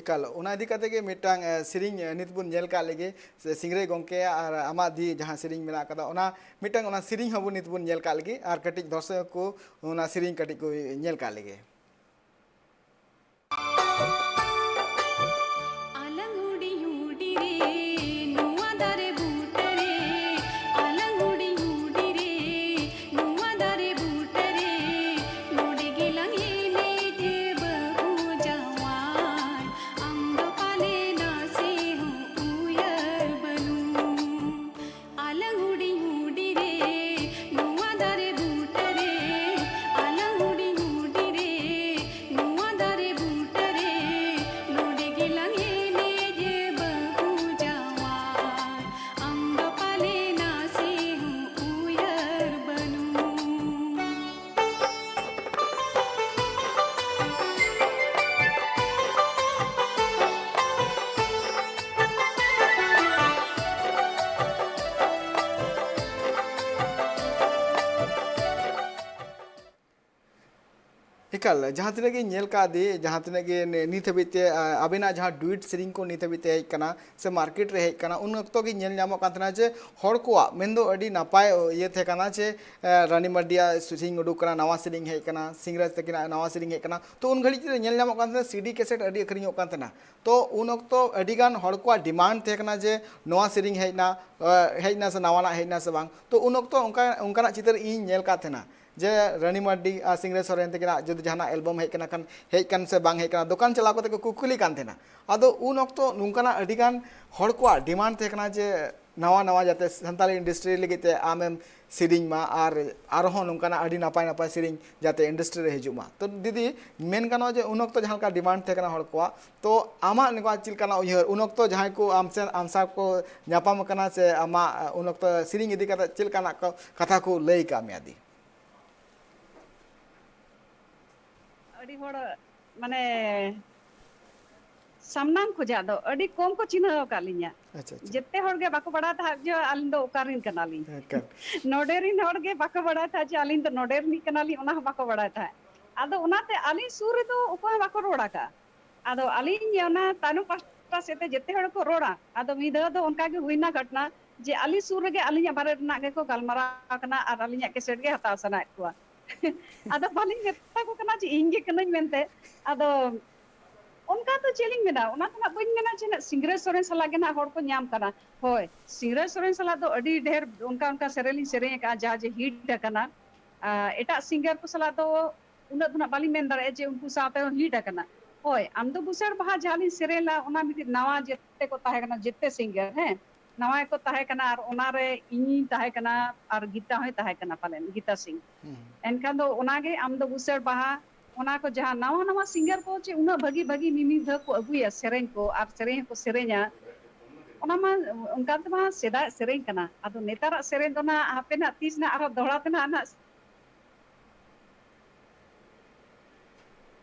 ᱮᱠᱟᱞ, ᱚᱱᱟ ᱤᱫᱤ ᱠᱟᱛᱮ ᱜᱮ ᱢᱤᱫᱴᱟᱝ, ᱮ, ᱥᱮᱨᱮᱧ, ᱮ, ᱱᱤᱛ ᱵᱚᱱ ᱧᱮᱞ ᱠᱟᱜ ᱞᱮᱜᱮ᱾ ᱥᱮ ᱥᱤᱝᱨᱟᱹᱭ ᱜᱚᱢᱠᱮ ᱟᱨ ᱟᱢᱟᱜ ᱫᱤ ᱡᱟᱦᱟᱸ ᱥᱮᱨᱮᱧ ᱢᱮᱱᱟᱜ ᱠᱟᱫᱟ, ᱚᱱᱟ ᱢᱤᱫᱴᱟᱝ, ᱚᱱᱟ ᱥᱮᱨᱮᱧ ᱦᱚᱸᱵᱚᱱ ᱱᱤᱛ ᱵᱚᱱ ᱧᱮᱞ ᱠᱟᱜ ᱞᱮᱜᱮ, ᱟᱨ ᱠᱟᱹᱴᱤᱡ ᱫᱚᱨᱥᱚᱠ ᱠᱚ ᱚᱱᱟ ᱥᱮᱨᱮᱧ ᱠᱟᱹᱴᱤᱡ ᱠᱚ ᱧᱮᱞ ᱠᱟᱜ ᱞᱮᱜᱮ᱾ ᱟᱞᱟᱝ ᱦᱩᱰᱤᱧ ᱦᱩᱰᱤᱧ ᱨᱮ, ᱱᱚᱣᱟ ᱫᱟᱨᱮ ᱵᱩᱴᱟᱹ ᱨᱮ, ᱟᱞᱟᱝ ᱦᱩᱰᱤᱧ ᱦᱩᱰᱤᱧ ᱨᱮ, ᱱᱚᱣᱟ ᱫᱟᱨᱮ ᱵᱩᱴᱟᱹ ᱨᱮ, ᱱᱚᱰᱮ ᱜᱮᱞᱟᱝ ᱮᱱᱮᱡ ᱮ ᱵᱟᱹᱦᱩ ᱡᱟᱶᱟᱭ, ᱟᱢ ᱫᱚ ᱯᱟᱞᱮ ᱱᱟᱥᱮ ᱦᱚᱸ ᱩᱭᱦᱟᱹᱨ ᱵᱟᱹᱱᱩᱜ᱾ ᱟᱞᱟᱝ ᱦᱩᱰᱤᱧ ᱦᱩᱰᱤᱧ ᱨᱮ, ᱱᱚᱣᱟ ᱫᱟᱨᱮ ᱵᱩᱴᱟᱹ ᱨᱮ, ᱟᱞᱟᱝ ᱦᱩᱰᱤᱧ ᱦᱩᱰᱤᱧ ᱨᱮ, ᱱᱚᱣᱟ ᱫᱟᱨᱮ ᱵᱩᱴᱟᱹ ᱨᱮ, ᱱᱚᱰᱮ ᱜᱮᱞᱟᱝ ᱮᱱᱮᱡ ᱮ ᱵᱟᱹᱦᱩ ᱡᱟᱶᱟᱭ, ᱟᱢ ᱫᱚ ᱯᱟᱞᱮ ᱱᱟᱥᱮ ᱦᱚᱸ ᱩᱭᱦᱟᱹᱨ ᱵᱟᱹᱱᱩᱜ᱾ ᱮᱠᱟᱞ, ᱡᱟᱦᱟᱸ ᱛᱤᱱᱟᱹᱜ ᱜᱤᱧ ᱧᱮᱞ ᱠᱟᱜ ᱫᱤ, ᱡᱟᱦᱟᱸ ᱛᱤᱱᱟᱹᱜ ᱜᱮ ᱱᱤ-, ᱱᱤᱛ ᱦᱟᱹᱵᱤᱡ ᱛᱮ, ᱟ, ᱟᱵᱮᱱᱟᱜ ᱡᱟᱦᱟᱸ duet ᱥᱮᱨᱮᱧ ᱠᱚ ᱱᱤᱛ ᱦᱟᱹᱵᱤᱡ ᱛᱮ ᱦᱮᱡ ᱠᱟᱱᱟ, ᱥᱮ market ᱨᱮ ᱦᱮᱡ ᱠᱟᱱᱟ, ᱩᱱ ᱚᱠᱛᱚ ᱜᱮ ᱧᱮᱞ ᱧᱟᱢᱚᱜ ᱠᱟᱱ ᱛᱟᱦᱮᱱᱟ ᱡᱮ ᱦᱚᱲ ᱠᱚᱣᱟᱜ ᱢᱮᱱᱫᱚ ᱟᱹᱰᱤ ᱱᱟᱯᱟᱭ ᱤᱭᱟᱹ ᱛᱟᱦᱮᱸ ᱠᱟᱱᱟ ᱡᱮ, ᱮ, ᱨᱟᱱᱤ ᱢᱟᱨᱰᱤᱭᱟᱜ ᱥᱮᱨᱮᱧ ᱩᱰᱩᱠ ᱠᱟᱱᱟ, ᱱᱟᱣᱟ ᱥᱮᱨᱮᱧ ᱦᱮᱡ ᱠᱟᱱᱟ, ᱥᱤᱝᱨᱟᱡᱽ ᱛᱟᱹᱠᱤᱱᱟᱜ ᱱᱟᱣᱟ ᱥᱮᱨᱮᱧ ᱦᱮᱡ ᱠᱟᱱᱟ, ᱛᱚ ᱩᱱ ᱜᱷᱟᱹᱲᱤᱡ ᱨᱮ ᱧᱮᱞ ᱧᱟᱢᱚᱜ ᱠᱟᱱ ᱛᱟᱦᱮᱱᱟ ᱥᱤ ᱰᱤ ᱠᱮᱥᱮᱴ ᱟᱹᱰᱤ ᱟᱹᱠᱷᱨᱤᱧᱚᱜ ᱠᱟᱱ ᱛᱟᱦᱮᱱᱟ᱾ ᱛᱚ ᱩᱱ ᱚᱠᱛᱚ ᱟᱹᱰᱤ ᱜᱟᱱ ᱦᱚᱲ ᱠᱚᱣᱟᱜ demand ᱛᱟᱦᱮᱸ ᱠᱟᱱᱟ ᱡᱮ ᱱᱚᱣᱟ ᱥᱮᱨᱮᱧ ᱦᱮᱡ ᱮᱱᱟ, ᱮ, ᱦᱮᱡ ᱮᱱᱟ ᱥᱮ ᱱᱟᱣᱟᱱᱟᱜ ᱦᱮᱡ ᱮᱱᱟ ᱥᱮ ᱵᱟᱝ᱾ ᱛᱚ ᱩᱱ ᱚᱠᱛᱚ ᱚᱱᱠᱟ, ᱚᱱᱠᱟᱱᱟᱜ ᱪᱤᱛᱟᱹᱨ ᱤᱧ ᱧᱮᱞ ᱠᱟᱫ ᱛᱟᱦᱮᱱᱟ ᱡᱮ ᱨᱟᱱᱤ ᱢᱟᱨᱰᱤ ᱟᱨ ᱥᱤᱝᱨᱟᱡᱽ ᱥᱚᱨᱮᱱ ᱛᱟᱹᱠᱤᱱᱟᱜ ᱡᱩᱫᱤ ᱡᱟᱦᱟᱱᱟᱜ album ᱦᱮᱡ ᱠᱟᱱᱟ ᱠᱷᱟᱱ, ᱦᱮᱡ ᱠᱟᱱ ᱥᱮ ᱵᱟᱝ ᱦᱮᱡ ᱠᱟᱱᱟ, ᱫᱚᱠᱟᱱ ᱪᱟᱞᱟᱣ ᱠᱟᱛᱮ ᱠᱚ ᱠᱩᱠᱞᱤ ᱠᱟᱱ ᱛᱟᱦᱮᱱᱟ᱾ ᱟᱫᱚ ᱩᱱ ᱚᱠᱛᱚ ᱱᱚᱝᱠᱟᱱᱟᱜ ᱟᱹᱰᱤ ᱜᱟᱱ ᱦᱚᱲ ᱠᱚᱣᱟᱜ demand ᱛᱟᱦᱮᱸ ᱠᱟᱱᱟ ᱡᱮ ᱱᱟᱣᱟ ᱱᱟᱣᱟ ᱡᱟᱛᱮ ᱥᱟᱱᱛᱟᱲᱤ ᱤᱱᱰᱟᱥᱴᱨᱤ ᱞᱟᱹᱜᱤᱫ ᱛᱮ ᱟᱢᱮᱢ ᱥᱮᱨᱮᱧ ᱢᱟ, ᱟᱨ ᱟᱨᱦᱚᱸ ᱱᱚᱝᱠᱟᱱᱟᱜ ᱟᱹᱰᱤ ᱱᱟᱯᱟᱭ ᱱᱟᱯᱟᱭ ᱥᱮᱨᱮᱧ ᱡᱟᱛᱮ ᱤᱱᱰᱟᱥᱴᱨᱤ ᱨᱮ ᱦᱤᱡᱩᱜ ᱢᱟ᱾ ᱛᱚ ᱫᱤᱫᱤ, ᱢᱮᱱ ᱜᱟᱱᱚᱜᱼᱟ ᱡᱮ ᱩᱱ ᱚᱠᱛᱚ ᱡᱟᱦᱟᱸ ᱞᱮᱠᱟ ᱰᱤᱢᱟᱱᱰ ᱛᱟᱦᱮᱸ ᱠᱟᱱᱟ ᱦᱚᱲ ᱠᱚᱣᱟᱜ, ᱛᱚ ᱟᱢᱟᱜ ᱱᱚᱝᱠᱟ ᱪᱮᱫ ᱞᱮᱠᱟᱱᱟᱜ ᱩᱭᱦᱟᱹᱨ ᱩᱱ ᱚᱠᱛᱚ ᱡᱟᱦᱟᱸᱭ ᱠᱚ ᱟᱢ ᱥᱮ ᱟᱢ ᱥᱟᱶ ᱠᱚ ᱧᱟᱯᱟᱢ ᱟᱠᱟᱱᱟ ᱥᱮ ᱟᱢᱟᱜ ᱩᱱ ᱚᱠᱛᱚ ᱥᱮᱨᱮᱧ ᱤᱫᱤ ᱠᱟᱛᱮ ᱪᱮᱫ ᱞᱮᱠᱟᱱᱟᱜ ᱠᱚ ᱠᱟᱛᱷᱟ ᱠᱚ ᱞᱟᱹᱭ ᱟᱠᱟᱫ ᱢᱮᱭᱟ ᱫᱤ? ᱟᱹᱰᱤ ᱦᱚᱲ ᱢᱟᱱᱮ ᱥᱟᱢᱱᱟᱢ ᱠᱷᱚᱡᱟᱜ ᱫᱚ ᱟᱹᱰᱤ ᱠᱚᱢ ᱠᱚ ᱪᱤᱱᱦᱟᱹᱣ ᱟᱠᱟᱫ ᱞᱤᱧᱟ᱾ ᱟᱪᱪᱷᱟ, ᱟᱪᱪᱷᱟ᱾ ᱡᱮᱛᱮ ᱦᱚᱲ ᱜᱮ ᱵᱟᱠᱚ ᱵᱟᱲᱟᱭ ᱛᱟᱦᱮᱸᱫ ᱡᱮ ᱟᱹᱞᱤᱧ ᱫᱚ ᱚᱠᱟ ᱨᱤᱱ ᱠᱟᱱᱟᱞᱤᱧ᱾ ᱮᱠᱟᱞ᱾ ᱱᱚᱰᱮ ᱨᱤᱱ ᱦᱚᱲ ᱜᱮ ᱵᱟᱠᱚ ᱵᱟᱲᱟᱭ ᱛᱟᱦᱮᱸᱫ ᱡᱮ ᱟᱹᱞᱤᱧ ᱫᱚ ᱱᱚᱰᱮ ᱨᱤᱱᱤᱡ ᱠᱟᱱᱟᱞᱤᱧ, ᱚᱱᱟ ᱦᱚᱸ ᱵᱟᱠᱚ ᱵᱟᱲᱟᱭ ᱛᱟᱦᱮᱸᱫ᱾ ᱟᱫᱚ ᱚᱱᱟᱛᱮ ᱟᱹᱞᱤᱧ ᱥᱩᱨ ᱨᱮᱫᱚ ᱚᱠᱚᱭ ᱦᱚᱸ ᱵᱟᱠᱚ ᱨᱚᱲ ᱟᱠᱟᱫᱼᱟ᱾ ᱟᱫᱚ ᱟᱹᱞᱤᱧ ᱚᱱᱟ ᱛᱟᱭᱱᱚᱢ ᱯᱟᱦᱴᱟ ᱥᱮᱫ ᱛᱮ ᱡᱮᱛᱮ ᱦᱚᱲ ᱠᱚ ᱨᱚᱲᱟ᱾ ᱟᱫᱚ ᱢᱤᱫ ᱫᱷᱟᱣ ᱫᱚ ᱚᱱᱠᱟ ᱜᱮ ᱦᱩᱭᱱᱟ ᱜᱷᱚᱴᱱᱟ ᱡᱮ ᱟᱹᱞᱤᱧ ᱥᱩᱨ ᱨᱮᱜᱮ ᱟᱹᱞᱤᱧᱟᱜ ᱵᱟᱨᱮ ᱨᱮᱱᱟᱜ ᱜᱮᱠᱚ ᱜᱟᱞᱢᱟᱨᱟᱣ ᱠᱟᱱᱟ ᱟᱨ ᱟᱹᱞᱤᱧᱟᱜ ᱠᱮᱥᱮᱴ ᱜᱮ ᱦᱟᱛᱟᱣ ᱥᱟᱱᱟᱭᱮᱫ ᱠᱚᱣᱟ᱾ ᱟᱫᱚ ᱵᱟᱹᱞᱤᱧ ᱢᱮᱛᱟ ᱠᱚ ᱠᱟᱱᱟ ᱡᱮ ᱤᱧ ᱜᱮ ᱠᱟᱹᱱᱟᱹᱧ ᱢᱮᱱᱛᱮ᱾ ᱟᱫᱚ ᱚᱱᱠᱟ ᱫᱚ ᱪᱮᱫ ᱞᱤᱧ ᱢᱮᱱᱟ, ᱚᱱᱟ ᱫᱚ ᱱᱟᱜ ᱵᱟᱹᱧ ᱢᱮᱱᱟ ᱡᱮ ᱱᱟᱜ ᱥᱤᱝᱨᱟᱹᱭ ᱥᱚᱨᱮᱱ ᱥᱟᱞᱟᱜ ᱜᱮ ᱱᱟᱜ ᱦᱚᱲ ᱠᱚ ᱧᱟᱢ ᱠᱟᱱᱟ᱾ ᱦᱳᱭ, ᱥᱤᱝᱨᱟᱹᱭ ᱥᱚᱨᱮᱱ ᱥᱟᱞᱟᱜ ᱫᱚ ᱟᱹᱰᱤ ᱰᱷᱮᱨ ᱚᱱᱠᱟ ᱚᱱᱠᱟ ᱥᱮᱨᱮᱧ ᱞᱤᱧ ᱥᱮᱨᱮᱧ ᱟᱠᱟᱫᱼᱟ, ᱡᱟᱦᱟᱸ ᱡᱮ ᱦᱤᱴ ᱟᱠᱟᱱᱟ᱾ ᱟᱨ ᱮᱴᱟᱜ ᱥᱤᱝᱜᱟᱨ ᱠᱚ ᱥᱟᱞᱟᱜ ᱫᱚ ᱩᱱᱟᱹᱜ ᱫᱚ ᱱᱟᱜ ᱵᱟᱹᱞᱤᱧ ᱢᱮᱱ ᱫᱟᱲᱮᱭᱟᱜᱼᱟ ᱡᱮ ᱩᱱᱠᱩ ᱥᱟᱶᱛᱮ ᱦᱚᱸ ᱦᱤᱴ ᱟᱠᱟᱱᱟ᱾ ᱦᱳᱭ, ᱟᱢ ᱫᱚ ᱵᱩᱥᱟᱹᱲ ᱵᱟᱦᱟ ᱡᱟᱦᱟᱸ ᱞᱤᱧ ᱥᱮᱨᱮᱧ ᱞᱮᱫᱼᱟ, ᱚᱱᱟ ᱢᱤᱫᱴᱤᱡ ᱱᱟᱣᱟ ᱡᱮᱛᱮ ᱠᱚ ᱛᱟᱦᱮᱸ ᱠᱟᱱᱟ, ᱡᱮᱛᱮ ᱥᱤᱝᱜᱟᱨ, ᱦᱮᱸ, ᱱᱟᱣᱟ ᱜᱮᱠᱚ ᱛᱟᱦᱮᱸ ᱠᱟᱱᱟ᱾ ᱟᱨ ᱚᱱᱟᱨᱮ ᱤᱧᱤᱧ ᱛᱟᱦᱮᱸ ᱠᱟᱱᱟ ᱟᱨ ᱜᱤᱛᱟ ᱦᱚᱸᱭ ᱛᱟᱦᱮᱸ ᱠᱟᱱᱟ ᱯᱟᱞᱮᱱ, ᱜᱤᱛᱟ ᱥᱤᱝ᱾ ᱦᱩᱸ᱾ ᱮᱱᱠᱷᱟᱱ ᱫᱚ ᱚᱱᱟᱜᱮ ᱟᱢ ᱫᱚ ᱵᱩᱥᱟᱹᱲ ᱵᱟᱦᱟ, ᱚᱱᱟ ᱠᱚ ᱡᱟᱦᱟᱸ ᱱᱟᱣᱟ ᱱᱟᱣᱟ ᱥᱤᱝᱜᱟᱨ ᱠᱚ ᱪᱮ ᱩᱱᱟᱹᱜ ᱵᱷᱟᱹᱜᱤ ᱵᱷᱟᱹᱜᱤ ᱢᱤᱢᱤᱫ ᱫᱷᱟᱣ ᱠᱚ ᱟᱹᱜᱩᱭᱟ ᱥᱮᱨᱮᱧ ᱠᱚ ᱟᱨ ᱥᱮᱨᱮᱧ ᱦᱚᱸᱠᱚ ᱥᱮᱨᱮᱧᱟ, ᱚᱱᱟ ᱢᱟ ᱚᱱᱠᱟ ᱛᱮᱢᱟ ᱥᱮᱫᱟᱭ ᱥᱮᱨᱮᱧ ᱠᱟᱱᱟ᱾ ᱟᱫᱚ ᱱᱮᱛᱟᱨᱟᱜ ᱥᱮᱨᱮᱧ ᱫᱚ ᱱᱟᱜ ᱦᱟᱯᱮ ᱱᱟᱜ ᱛᱤᱥ ᱱᱟᱜ ᱟᱨᱦᱚᱸ ᱫᱚᱦᱲᱟ ᱛᱮ ᱱᱟᱜ, ᱱᱟᱜ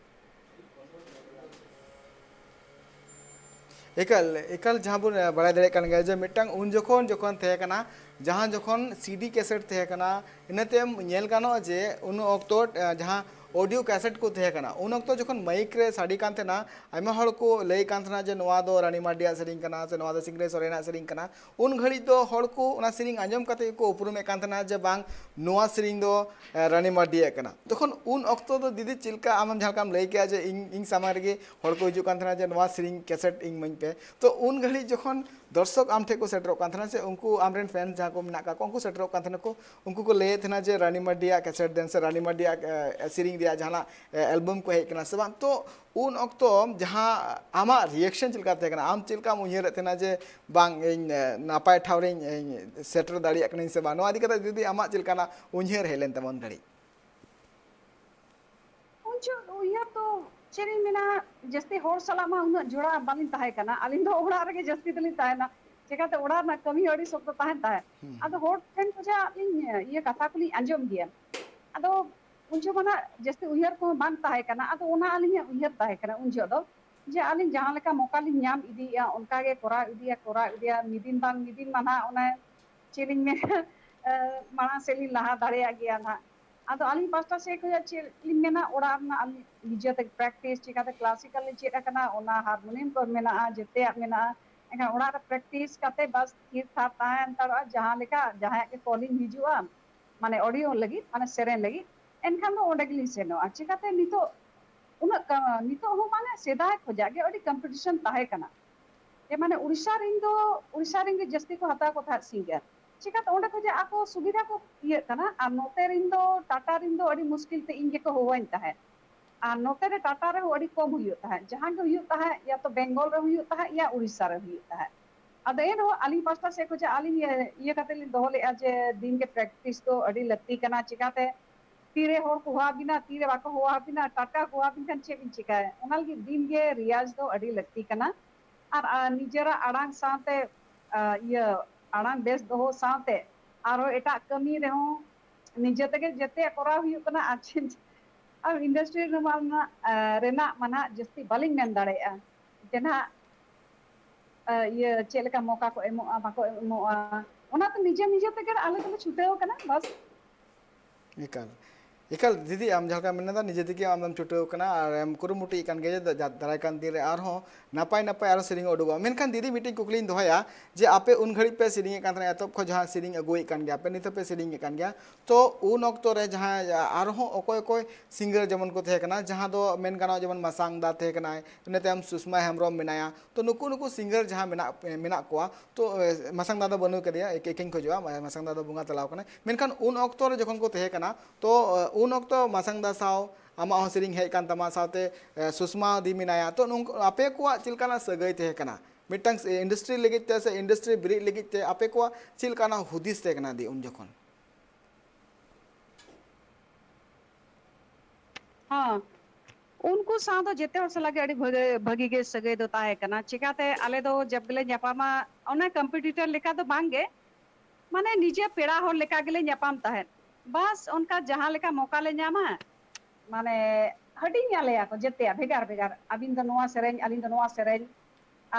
ᱮᱠᱟᱞ, ᱮᱠᱟᱞ, ᱡᱟᱦᱟᱸ ᱵᱚᱱ, ᱮ, ᱵᱟᱲᱟᱭ ᱫᱟᱲᱮᱭᱟᱜ ᱠᱟᱱ ᱜᱮᱭᱟ ᱡᱮ ᱢᱤᱫᱴᱟᱝ ᱩᱱ ᱡᱚᱠᱷᱚᱱ, ᱡᱚᱠᱷᱚᱱ ᱛᱟᱦᱮᱸ ᱠᱟᱱᱟ, ᱡᱟᱦᱟᱸ ᱡᱚᱠᱷᱚᱱ ᱥᱤ ᱰᱤ ᱠᱮᱥᱮᱴ ᱛᱟᱦᱮᱸ ᱠᱟᱱᱟ, ᱤᱱᱟᱹ ᱛᱟᱭᱚᱢ ᱧᱮᱞ ᱜᱟᱱᱚᱜᱼᱟ ᱡᱮ ᱩᱱ ᱚᱠᱛᱚ, ᱮ, ᱡᱟᱦᱟᱸ ᱚᱰᱤᱭᱳ ᱠᱮᱥᱮᱴ ᱠᱚ ᱛᱟᱦᱮᱸ ᱠᱟᱱᱟ, ᱩᱱ ᱚᱠᱛᱚ ᱡᱚᱠᱷᱚᱱ ᱢᱟᱭᱤᱠ ᱨᱮ ᱥᱟᱰᱮ ᱠᱟᱱ ᱛᱟᱦᱮᱱᱟ, ᱟᱭᱢᱟ ᱦᱚᱲ ᱠᱚ ᱞᱟᱹᱭ ᱠᱟᱱ ᱛᱟᱦᱮᱱᱟ ᱡᱮ ᱱᱚᱣᱟ ᱫᱚ ᱨᱟᱱᱤ ᱢᱟᱨᱰᱤᱭᱟᱜ ᱥᱮᱨᱮᱧ ᱠᱟᱱᱟ ᱥᱮ ᱱᱚᱣᱟ ᱫᱚ ᱥᱤᱝᱨᱟᱹᱭ ᱥᱚᱨᱮᱱᱟᱜ ᱥᱮᱨᱮᱧ ᱠᱟᱱᱟ᱾ ᱩᱱ ᱜᱷᱟᱹᱲᱤᱡ ᱫᱚ ᱦᱚᱲ ᱠᱚ ᱚᱱᱟ ᱥᱮᱨᱮᱧ ᱟᱸᱡᱚᱢ ᱠᱟᱛᱮ ᱜᱮᱠᱚ ᱩᱯᱨᱩᱢᱮᱫ ᱠᱟᱱ ᱛᱟᱦᱮᱱᱟ ᱡᱮ ᱵᱟᱝ, ᱱᱚᱣᱟ ᱥᱮᱨᱮᱧ ᱫᱚ, ᱮ, ᱨᱟᱱᱤ ᱢᱟᱨᱰᱤᱭᱟᱜ ᱠᱟᱱᱟ᱾ ᱛᱚᱠᱷᱚᱱ ᱩᱱ ᱚᱠᱛᱚ ᱫᱚ ᱫᱤᱫᱤ ᱪᱮᱫ ᱞᱮᱠᱟ, ᱟᱢᱮᱢ ᱡᱟᱦᱟᱸ ᱞᱮᱠᱟᱢ ᱞᱟᱹᱭ ᱠᱮᱜᱼᱟ ᱡᱮ ᱤᱧ, ᱤᱧ ᱥᱟᱢᱟᱝ ᱨᱮᱜᱮ ᱦᱚᱲ ᱠᱚ ᱦᱤᱡᱩᱜ ᱠᱟᱱ ᱛᱟᱦᱮᱱᱟ ᱡᱮ ᱱᱚᱣᱟ ᱥᱮᱨᱮᱧ ᱠᱮᱥᱮᱴ ᱤᱧ ᱤᱢᱟᱹᱧ ᱯᱮ, ᱛᱚ ᱩᱱ ᱜᱷᱟᱹᱲᱤᱡ ᱡᱚᱠᱷᱚᱱ ᱫᱚᱨᱥᱚᱠ ᱟᱢ ᱴᱷᱮᱱ ᱠᱚ ᱥᱮᱴᱮᱨᱚᱜ ᱠᱟᱱ ᱛᱟᱦᱮᱱᱟ, ᱥᱮ ᱩᱱᱠᱩ ᱟᱢᱨᱮᱱ ᱯᱷᱮᱱᱥ ᱡᱟᱦᱟᱸ ᱠᱚ ᱢᱮᱱᱟᱜ ᱠᱟᱜ ᱠᱚᱣᱟ, ᱩᱱᱠᱩ ᱥᱮᱴᱮᱨᱚᱜ ᱠᱟᱱ ᱛᱟᱦᱮᱱᱟ ᱠᱚ, ᱩᱱᱠᱩ ᱠᱚ ᱞᱟᱹᱭᱮᱫ ᱛᱟᱦᱮᱱᱟ ᱡᱮ ᱨᱟᱱᱤ ᱢᱟᱨᱰᱤᱭᱟᱜ ᱠᱮᱥᱮᱴ ᱫᱮᱱ ᱥᱮ ᱨᱟᱱᱤ ᱢᱟᱨᱰᱤᱭᱟᱜ ᱮ, ᱥᱮᱨᱮᱧ ᱨᱮᱭᱟᱜ ᱡᱟᱦᱟᱱᱟᱜ ᱮ, ᱮᱞᱵᱟᱢ ᱠᱚ ᱦᱮᱡ ᱠᱟᱱᱟ ᱥᱮ ᱵᱟᱝ? ᱛᱚ ᱩᱱ ᱚᱠᱛᱚ ᱡᱟᱦᱟᱸ ᱟᱢᱟᱜ ᱨᱤᱭᱮᱠᱥᱚᱱ ᱪᱮᱫ ᱞᱮᱠᱟ ᱛᱟᱦᱮᱸ ᱠᱟᱱᱟ? ᱟᱢ ᱪᱮᱫ ᱞᱮᱠᱟᱢ ᱩᱭᱦᱟᱹᱨᱮᱫ ᱛᱟᱦᱮᱱᱟ ᱡᱮ ᱵᱟᱝ, ᱤᱧ ᱮ, ᱱᱟᱯᱟᱭ ᱴᱷᱟᱶ ᱨᱮᱧ ᱤᱧ ᱥᱮᱴᱮᱨ ᱫᱟᱲᱮᱭᱟᱜ ᱠᱟᱹᱱᱟᱹᱧ ᱥᱮ ᱵᱟᱝ? ᱱᱚᱣᱟ ᱤᱫᱤ ᱠᱟᱛᱮ ᱡᱩᱫᱤ ᱟᱢᱟᱜ ᱪᱮᱫ ᱞᱮᱠᱟᱱᱟᱜ ᱩᱭᱦᱟᱹᱨ ᱦᱮᱡ ᱞᱮᱱ ᱛᱟᱢᱟ ᱩᱱ ᱜᱷᱟᱹᱲᱤᱡ? ᱩᱱ ᱡᱚᱦᱚᱜ ᱩᱭᱦᱟᱹᱨ ᱫᱚ ᱪᱮᱫ ᱤᱧ ᱢᱮᱱᱟ, ᱡᱟᱹᱥᱛᱤ ᱦᱚᱲ ᱥᱟᱞᱟᱜ ᱢᱟ ᱩᱱᱟᱹᱜ ᱡᱚᱲᱟᱣ ᱵᱟᱹᱞᱤᱧ ᱛᱟᱦᱮᱸ ᱠᱟᱱᱟ᱾ ᱟᱹᱞᱤᱧ ᱫᱚ ᱚᱲᱟᱜ ᱨᱮᱜᱮ ᱡᱟᱹᱥᱛᱤ ᱫᱚᱞᱤᱧ ᱛᱟᱦᱮᱱᱟ, ᱪᱮᱠᱟᱛᱮ ᱚᱲᱟᱜ ᱨᱮᱱᱟᱜ ᱠᱟᱹᱢᱤ ᱦᱚᱸ ᱟᱹᱰᱤ ᱥᱚᱠᱛᱚ ᱛᱟᱦᱮᱱ ᱛᱟᱦᱮᱸᱫ᱾ ᱟᱫᱚ ᱦᱚᱲ ᱴᱷᱮᱱ ᱠᱷᱚᱱᱟᱜ ᱞᱤᱧ ᱤᱭᱟᱹ ᱠᱟᱛᱷᱟ ᱠᱚᱞᱤᱧ ᱟᱸᱡᱚᱢ ᱜᱮᱭᱟ᱾ ᱟᱫᱚ ᱩᱱ ᱡᱚᱦᱚᱜ ᱢᱟ ᱱᱟᱜ ᱡᱟᱹᱥᱛᱤ ᱩᱭᱦᱟᱹᱨ ᱠᱚᱦᱚᱸ ᱵᱟᱝ ᱛᱟᱦᱮᱸ ᱠᱟᱱᱟ᱾ ᱟᱫᱚ ᱚᱱᱟ ᱟᱹᱞᱤᱧᱟᱜ ᱩᱭᱦᱟᱹᱨ ᱛᱟᱦᱮᱸ ᱠᱟᱱᱟ ᱩᱱ ᱡᱚᱦᱚᱜ ᱫᱚ, ᱡᱮ ᱟᱹᱞᱤᱧ ᱡᱟᱦᱟᱸ ᱞᱮᱠᱟ ᱢᱚᱠᱟ ᱞᱤᱧ ᱧᱟᱢ ᱤᱫᱤᱭᱮᱫᱼᱟ, ᱚᱱᱠᱟ ᱜᱮ ᱠᱚᱨᱟᱣ ᱤᱫᱤᱭᱟ, ᱠᱚᱨᱟᱣ ᱤᱫᱤᱭᱟ, ᱢᱤᱫ ᱫᱤᱱ ᱵᱟᱝ ᱢᱤᱫ ᱫᱤᱱ ᱢᱟ ᱱᱟᱦᱟᱜ ᱚᱱᱮ ᱪᱮᱫ ᱞᱤᱧ ᱢᱮᱱᱟ, ᱮ, ᱢᱟᱲᱟᱝ ᱥᱮᱫ ᱞᱤᱧ ᱞᱟᱦᱟ ᱫᱟᱲᱮᱭᱟᱜ ᱜᱮᱭᱟ ᱱᱟᱦᱟᱜ᱾ ᱟᱫᱚ ᱟᱹᱞᱤᱧ ᱯᱟᱥᱴᱟ ᱥᱮᱫ ᱠᱷᱚᱱᱟᱜ ᱪᱮᱫ ᱞᱤᱧ ᱢᱮᱱᱟ, ᱚᱲᱟᱜ ᱨᱮᱱᱟᱜ ᱟᱹᱞᱤᱧ ᱱᱤᱡᱮ ᱛᱮ ᱯᱨᱮᱠᱴᱤᱥ ᱪᱤᱠᱟᱹᱛᱮ ᱠᱞᱟᱥᱤᱠᱟᱞ ᱞᱤᱧ ᱪᱮᱫ ᱟᱠᱟᱱᱟ, ᱚᱱᱟ ᱦᱟᱨᱢᱳᱱᱤᱭᱟᱢ ᱠᱚ ᱢᱮᱱᱟᱜᱼᱟ, ᱡᱮᱛᱮᱭᱟᱜ ᱢᱮᱱᱟᱜᱼᱟ᱾ ᱮᱱᱠᱷᱟᱱ ᱚᱲᱟᱜ ᱨᱮ ᱯᱨᱮᱠᱴᱤᱥ ᱠᱟᱛᱮ ᱵᱟᱥ ᱛᱷᱤᱨ ᱛᱷᱟᱨ ᱛᱟᱦᱮᱸ ᱦᱟᱛᱟᱲᱚᱜᱼᱟ, ᱡᱟᱦᱟᱸ ᱞᱮᱠᱟ ᱡᱟᱦᱟᱸᱭᱟᱜ ᱜᱮ ᱠᱚᱞᱤᱝ ᱦᱤᱡᱩᱜᱼᱟ, ᱢᱟᱱᱮ ᱚᱰᱤᱭᱳ ᱞᱟᱹᱜᱤᱫ, ᱢᱟᱱᱮ ᱥᱮᱨᱮᱧ ᱞᱟᱹᱜᱤᱫ, ᱮᱱᱠᱷᱟᱱ ᱫᱚ ᱚᱸᱰᱮ ᱜᱮᱞᱤᱧ ᱥᱮᱱᱚᱜᱼᱟ᱾ ᱪᱤᱠᱟᱹᱛᱮ ᱱᱤᱛᱚᱜ ᱩᱱᱟᱹᱜ ᱠᱟ-, ᱱᱤᱛᱚᱜ ᱦᱚᱸ ᱵᱟᱝᱟ, ᱥᱮᱫᱟᱭ ᱠᱷᱚᱱᱟᱜ ᱜᱮ ᱟᱹᱰᱤ ᱠᱚᱢᱯᱤᱴᱤᱥᱚᱱ ᱛᱟᱦᱮᱸ ᱠᱟᱱᱟ᱾ ᱡᱮ ᱢᱟᱱᱮ ᱩᱲᱤᱥᱥᱟ ᱨᱮᱱ ᱫᱚ, ᱩᱲᱤᱥᱥᱟ ᱨᱮᱱ ᱜᱮ ᱡᱟᱹᱥᱛᱤ ᱠᱚ ᱦᱟᱛᱟᱣ ᱠᱚ ᱛᱟᱦᱮᱸᱫ ᱥᱤᱝᱜᱟᱨ᱾ ᱪᱤᱠᱟᱹᱛᱮ ᱚᱸᱰᱮ ᱠᱷᱚᱱᱟᱜ ᱟᱠᱚ ᱥᱩᱵᱤᱫᱷᱟ ᱠᱚ ᱤᱭᱟᱹᱜ ᱠᱟᱱᱟ, ᱟᱨ ᱱᱚᱛᱮ ᱨᱮᱱ ᱫᱚ ᱴᱟᱴᱟ ᱨᱮᱱ ᱫᱚ ᱟᱹᱰᱤ ᱢᱩᱥᱠᱤᱞ ᱛᱮ ᱤᱧ ᱜᱮᱠᱚ ᱦᱚᱦᱚᱣᱟᱹᱧ ᱛᱟᱦᱮᱸᱫ᱾ ᱟᱨ ᱱᱚᱛᱮ ᱨᱮ ᱴᱟᱴᱟ ᱨᱮᱦᱚᱸ ᱟᱹᱰᱤ ᱠᱚᱢ ᱦᱩᱭᱩᱜ ᱛᱟᱦᱮᱸᱫ, ᱡᱟᱦᱟᱸ ᱜᱮ ᱦᱩᱭᱩᱜ ᱛᱟᱦᱮᱸᱫ ᱭᱟ ᱛᱚ ᱵᱮᱝᱜᱚᱞ ᱨᱮ ᱦᱩᱭᱩᱜ ᱛᱟᱦᱮᱸᱫ ᱭᱟ ᱩᱲᱤᱥᱥᱟ ᱨᱮ ᱦᱩᱭᱩᱜ ᱛᱟᱦᱮᱸᱫ᱾ ᱟᱫᱚ ᱮᱱ ᱨᱮᱦᱚᱸ ᱟᱹᱞᱤᱧ ᱯᱟᱥᱴᱟ ᱥᱮᱫ ᱠᱷᱚᱱᱟᱜ ᱟᱹᱞᱤᱧ ᱤᱭᱟᱹ ᱠᱟᱛᱮ ᱞᱤᱧ ᱫᱚᱦᱚ ᱞᱮᱫᱼᱟ ᱡᱮ ᱫᱤᱱ ᱜᱮ ᱯᱨᱮᱠᱴᱤᱥ ᱫᱚ ᱟᱹᱰᱤ ᱞᱟᱹᱠᱛᱤ ᱠᱟᱱᱟ᱾ ᱪᱤᱠᱟᱹᱛᱮ ᱛᱤᱨᱮ ᱦᱚᱲ ᱠᱚ ᱦᱚᱦᱚ ᱟᱹᱵᱤᱱᱟ, ᱛᱤᱨᱮ ᱵᱟᱠᱚ ᱦᱚᱦᱚ ᱟᱹᱵᱤᱱᱟ, ᱴᱟᱴᱠᱟ ᱠᱚ ᱦᱚᱦᱚ ᱟᱹᱵᱤᱱ ᱠᱷᱟᱱ ᱪᱮᱫ ᱵᱤᱱ ᱪᱤᱠᱟᱹᱭᱟ? ᱚᱱᱟ ᱞᱟᱹᱜᱤᱫ ᱫᱤᱱ ᱜᱮ ᱨᱤᱭᱟᱡᱽ ᱫᱚ ᱟᱹᱰᱤ ᱞᱟᱹᱠᱛᱤ ᱠᱟᱱᱟ᱾ ᱟᱨ, ᱟᱨ ᱱᱤᱡᱮᱨᱟᱜ ᱟᱲᱟᱝ ᱥᱟᱶᱛᱮ, ᱟ, ᱤᱭᱟᱹ, ᱟᱲᱟᱝ ᱵᱮᱥ ᱫᱚᱦᱚ ᱥᱟᱶᱛᱮ ᱟᱨᱦᱚᱸ ᱮᱴᱟᱜ ᱠᱟᱹᱢᱤ ᱨᱮᱦᱚᱸ ᱱᱤᱡᱮ ᱛᱮᱜᱮ ᱡᱮᱛᱮᱭᱟᱜ ᱠᱚᱨᱟᱣ ᱦᱩᱭᱩᱜ ᱠᱟᱱᱟ᱾ ᱟᱨ ᱪᱮᱫ, ᱟᱨ ᱤᱱᱰᱟᱥᱴᱨᱤ ᱨᱮᱢᱟ ᱱᱟᱜ, ᱟ, ᱨᱮᱱᱟᱜ ᱢᱟ ᱱᱟᱜ ᱡᱟᱹᱥᱛᱤ ᱵᱟᱹᱞᱤᱧ ᱢᱮᱱ ᱫᱟᱲᱮᱭᱟᱜᱼᱟ᱾ ᱡᱮ ᱱᱟᱜ, ᱟ, ᱤᱭᱟᱹ, ᱪᱮᱫ ᱞᱮᱠᱟ ᱢᱚᱠᱟ ᱠᱚ ᱮᱢᱚᱜᱼᱟ, ᱵᱟᱠᱚ ᱮᱢᱚᱜᱼᱟ, ᱚᱱᱟᱛᱮ ᱱᱤᱡᱮ ᱱᱤᱡᱮ ᱛᱮᱜᱮ ᱟᱞᱮ ᱫᱚᱞᱮ ᱪᱷᱩᱴᱟᱹᱣ ᱠᱟᱱᱟ, ᱵᱟᱥ᱾ ᱮᱠᱟᱞ᱾ ᱮᱠᱟᱞ ᱫᱤᱫᱤ, ᱟᱢ ᱡᱟᱦᱟᱸ ᱞᱮᱠᱟᱢ ᱢᱮᱱ ᱮᱫᱟ, ᱱᱤᱡᱮ ᱛᱮᱜᱮ ᱟᱢ ᱫᱚᱢ ᱪᱷᱩᱴᱟᱹᱣ ᱠᱟᱱᱟ ᱟᱨ ᱮᱢ ᱠᱩᱨᱩᱢᱩᱴᱩᱭᱮᱫ ᱠᱟᱱ ᱜᱮᱭᱟ ᱡᱮ ᱫᱟ-, ᱫᱟᱨᱟᱭ ᱠᱟᱱ ᱫᱤᱱ ᱨᱮ ᱟᱨᱦᱚᱸ ᱱᱟᱯᱟᱭ ᱱᱟᱯᱟᱭ ᱟᱨᱦᱚᱸ ᱥᱮᱨᱮᱧ ᱩᱰᱩᱠᱚᱜᱼᱟ᱾ ᱢᱮᱱᱠᱷᱟᱱ ᱫᱤᱫᱤ, ᱢᱤᱫᱴᱮᱱ ᱠᱩᱠᱞᱤᱧ ᱫᱚᱦᱚᱭᱟ ᱡᱮ ᱟᱯᱮ ᱩᱱ ᱜᱷᱟᱹᱲᱤᱡ ᱯᱮ ᱥᱮᱨᱮᱧᱮᱫ ᱠᱟᱱ ᱛᱟᱦᱮᱱᱟ, ᱮᱛᱚᱦᱚᱵ ᱠᱷᱚᱱ ᱡᱟᱦᱟᱸ ᱥᱮᱨᱮᱧ ᱟᱹᱜᱩᱭᱮᱫ ᱠᱟᱱ ᱜᱮᱭᱟ ᱯᱮ, ᱱᱤᱛ ᱦᱚᱸᱯᱮ ᱥᱮᱨᱮᱧᱮᱫ ᱠᱟᱱ ᱜᱮᱭᱟ, ᱛᱚ ᱩᱱ ᱚᱠᱛᱚ ᱨᱮ ᱡᱟᱦᱟᱸᱭ ᱟᱨᱦᱚᱸ ᱚᱠᱚᱭ ᱚᱠᱚᱭ ᱥᱤᱝᱜᱟᱨ ᱡᱮᱢᱚᱱ ᱠᱚ ᱛᱟᱦᱮᱸ ᱠᱟᱱᱟ, ᱡᱟᱦᱟᱸ ᱫᱚ ᱢᱮᱱ ᱜᱟᱱᱚᱜᱼᱟ ᱡᱮᱢᱚᱱ ᱢᱟᱥᱟᱝ ᱫᱟ ᱛᱟᱦᱮᱸ ᱠᱟᱱᱟᱭ, ᱤᱱᱟᱹ ᱛᱟᱭᱚᱢ ᱥᱩᱥᱢᱟ ᱦᱮᱢᱵᱨᱚᱢ ᱢᱮᱱᱟᱭᱟ, ᱛᱚ ᱱᱩᱠᱩ ᱱᱩᱠᱩ ᱥᱤᱝᱜᱟᱨ ᱡᱟᱦᱟᱸ ᱢᱮᱱᱟᱜ, ᱢᱮᱱᱟᱜ ᱠᱚᱣᱟ, ᱛᱚ ᱮ, ᱢᱟᱥᱟᱝ ᱫᱟ ᱫᱚ ᱵᱟᱹᱱᱩᱜ ᱠᱟᱫᱮᱭᱟ, ᱮᱠ-, ᱮᱠᱮᱧ ᱠᱷᱚᱡᱚᱜᱼᱟ, ᱢᱟ-, ᱢᱟᱥᱟᱝ ᱫᱟ ᱫᱚ ᱵᱚᱸᱜᱟ ᱛᱟᱞᱟᱣ ᱠᱟᱱᱟᱭ, ᱢᱮᱱᱠᱷᱟᱱ ᱩᱱ ᱚᱠᱛᱚ ᱨᱮ ᱡᱚᱠᱷᱚᱱ ᱠᱚ ᱛᱟᱦᱮᱸ ᱠᱟᱱᱟ, ᱛᱚ ᱮ, ᱩᱱ ᱚᱠᱛᱚ ᱢᱟᱥᱟᱝ ᱫᱟ ᱥᱟᱶ ᱟᱢᱟᱜ ᱦᱚᱸ ᱥᱮᱨᱮᱧ ᱦᱮᱡ ᱠᱟᱱ ᱛᱟᱢᱟ, ᱥᱟᱶᱛᱮ ᱮ, ᱥᱩᱥᱢᱟ ᱫᱤ ᱢᱮᱱᱟᱭᱟ, ᱛᱚ ᱱᱚᱝᱠᱟ ᱟᱯᱮ ᱠᱚᱣᱟᱜ ᱪᱮᱫ ᱞᱮᱠᱟᱱᱟᱜ ᱥᱟᱹᱜᱟᱹᱭ ᱛᱟᱦᱮᱸ ᱠᱟᱱᱟ ᱢᱤᱫᱴᱟᱝ ᱤᱱᱰᱟᱥᱴᱨᱤ ᱞᱟᱹᱜᱤᱫ ᱛᱮ ᱥᱮ ᱤᱱᱰᱟᱥᱴᱨᱤ ᱵᱮᱨᱮᱫ ᱞᱟᱹᱜᱤᱫ ᱛᱮ ᱟᱯᱮ ᱠᱚᱣᱟᱜ ᱪᱮᱫ ᱞᱮᱠᱟᱱᱟᱜ ᱦᱩᱫᱤᱥ ᱛᱟᱦᱮᱸ ᱠᱟᱱᱟ ᱫᱤ ᱩᱱ ᱡᱚᱠᱷᱚᱱ? ᱦᱚᱸ, ᱩᱱᱠᱩ ᱥᱟᱶ ᱫᱚ ᱡᱮᱛᱮ ᱦᱚᱲ ᱥᱟᱞᱟᱜ ᱜᱮ ᱟᱹᱰᱤ ᱵᱷᱟᱹᱜᱤ, ᱵᱷᱟᱹᱜᱤ ᱜᱮ ᱥᱟᱹᱜᱟᱹᱭ ᱫᱚ ᱛᱟᱦᱮᱸ ᱠᱟᱱᱟ᱾ ᱪᱮᱠᱟᱛᱮ ᱟᱞᱮ ᱫᱚ ᱡᱟᱵ ᱜᱮᱞᱮ ᱧᱟᱯᱟᱢᱟ, ᱚᱱᱟ ᱠᱚᱢᱯᱤᱴᱤᱴᱚᱨ ᱞᱮᱠᱟ ᱫᱚ ᱵᱟᱝ ᱜᱮ, ᱢᱟᱱᱮ ᱱᱤᱡᱮ ᱯᱮᱲᱟ ᱦᱚᱲ ᱞᱮᱠᱟ ᱜᱮᱞᱮ ᱧᱟᱯᱟᱢ ᱛᱟᱦᱮᱸᱫ᱾ ᱵᱟᱥ ᱚᱱᱠᱟ ᱡᱟᱦᱟᱸ ᱞᱮᱠᱟ ᱢᱚᱠᱟ ᱞᱮ ᱧᱟᱢᱟ, ᱢᱟᱱᱮ ᱦᱟᱹᱴᱤᱧ ᱟᱞᱮᱭᱟ ᱠᱚ ᱡᱮᱛᱮᱭᱟᱜ ᱵᱷᱮᱜᱟᱨ ᱵᱷᱮᱜᱟᱨ, ᱟᱹᱵᱤᱱ ᱫᱚ ᱱᱚᱣᱟ ᱥᱮᱨᱮᱧ, ᱟᱹᱞᱤᱧ ᱫᱚ ᱱᱚᱣᱟ ᱥᱮᱨᱮᱧ᱾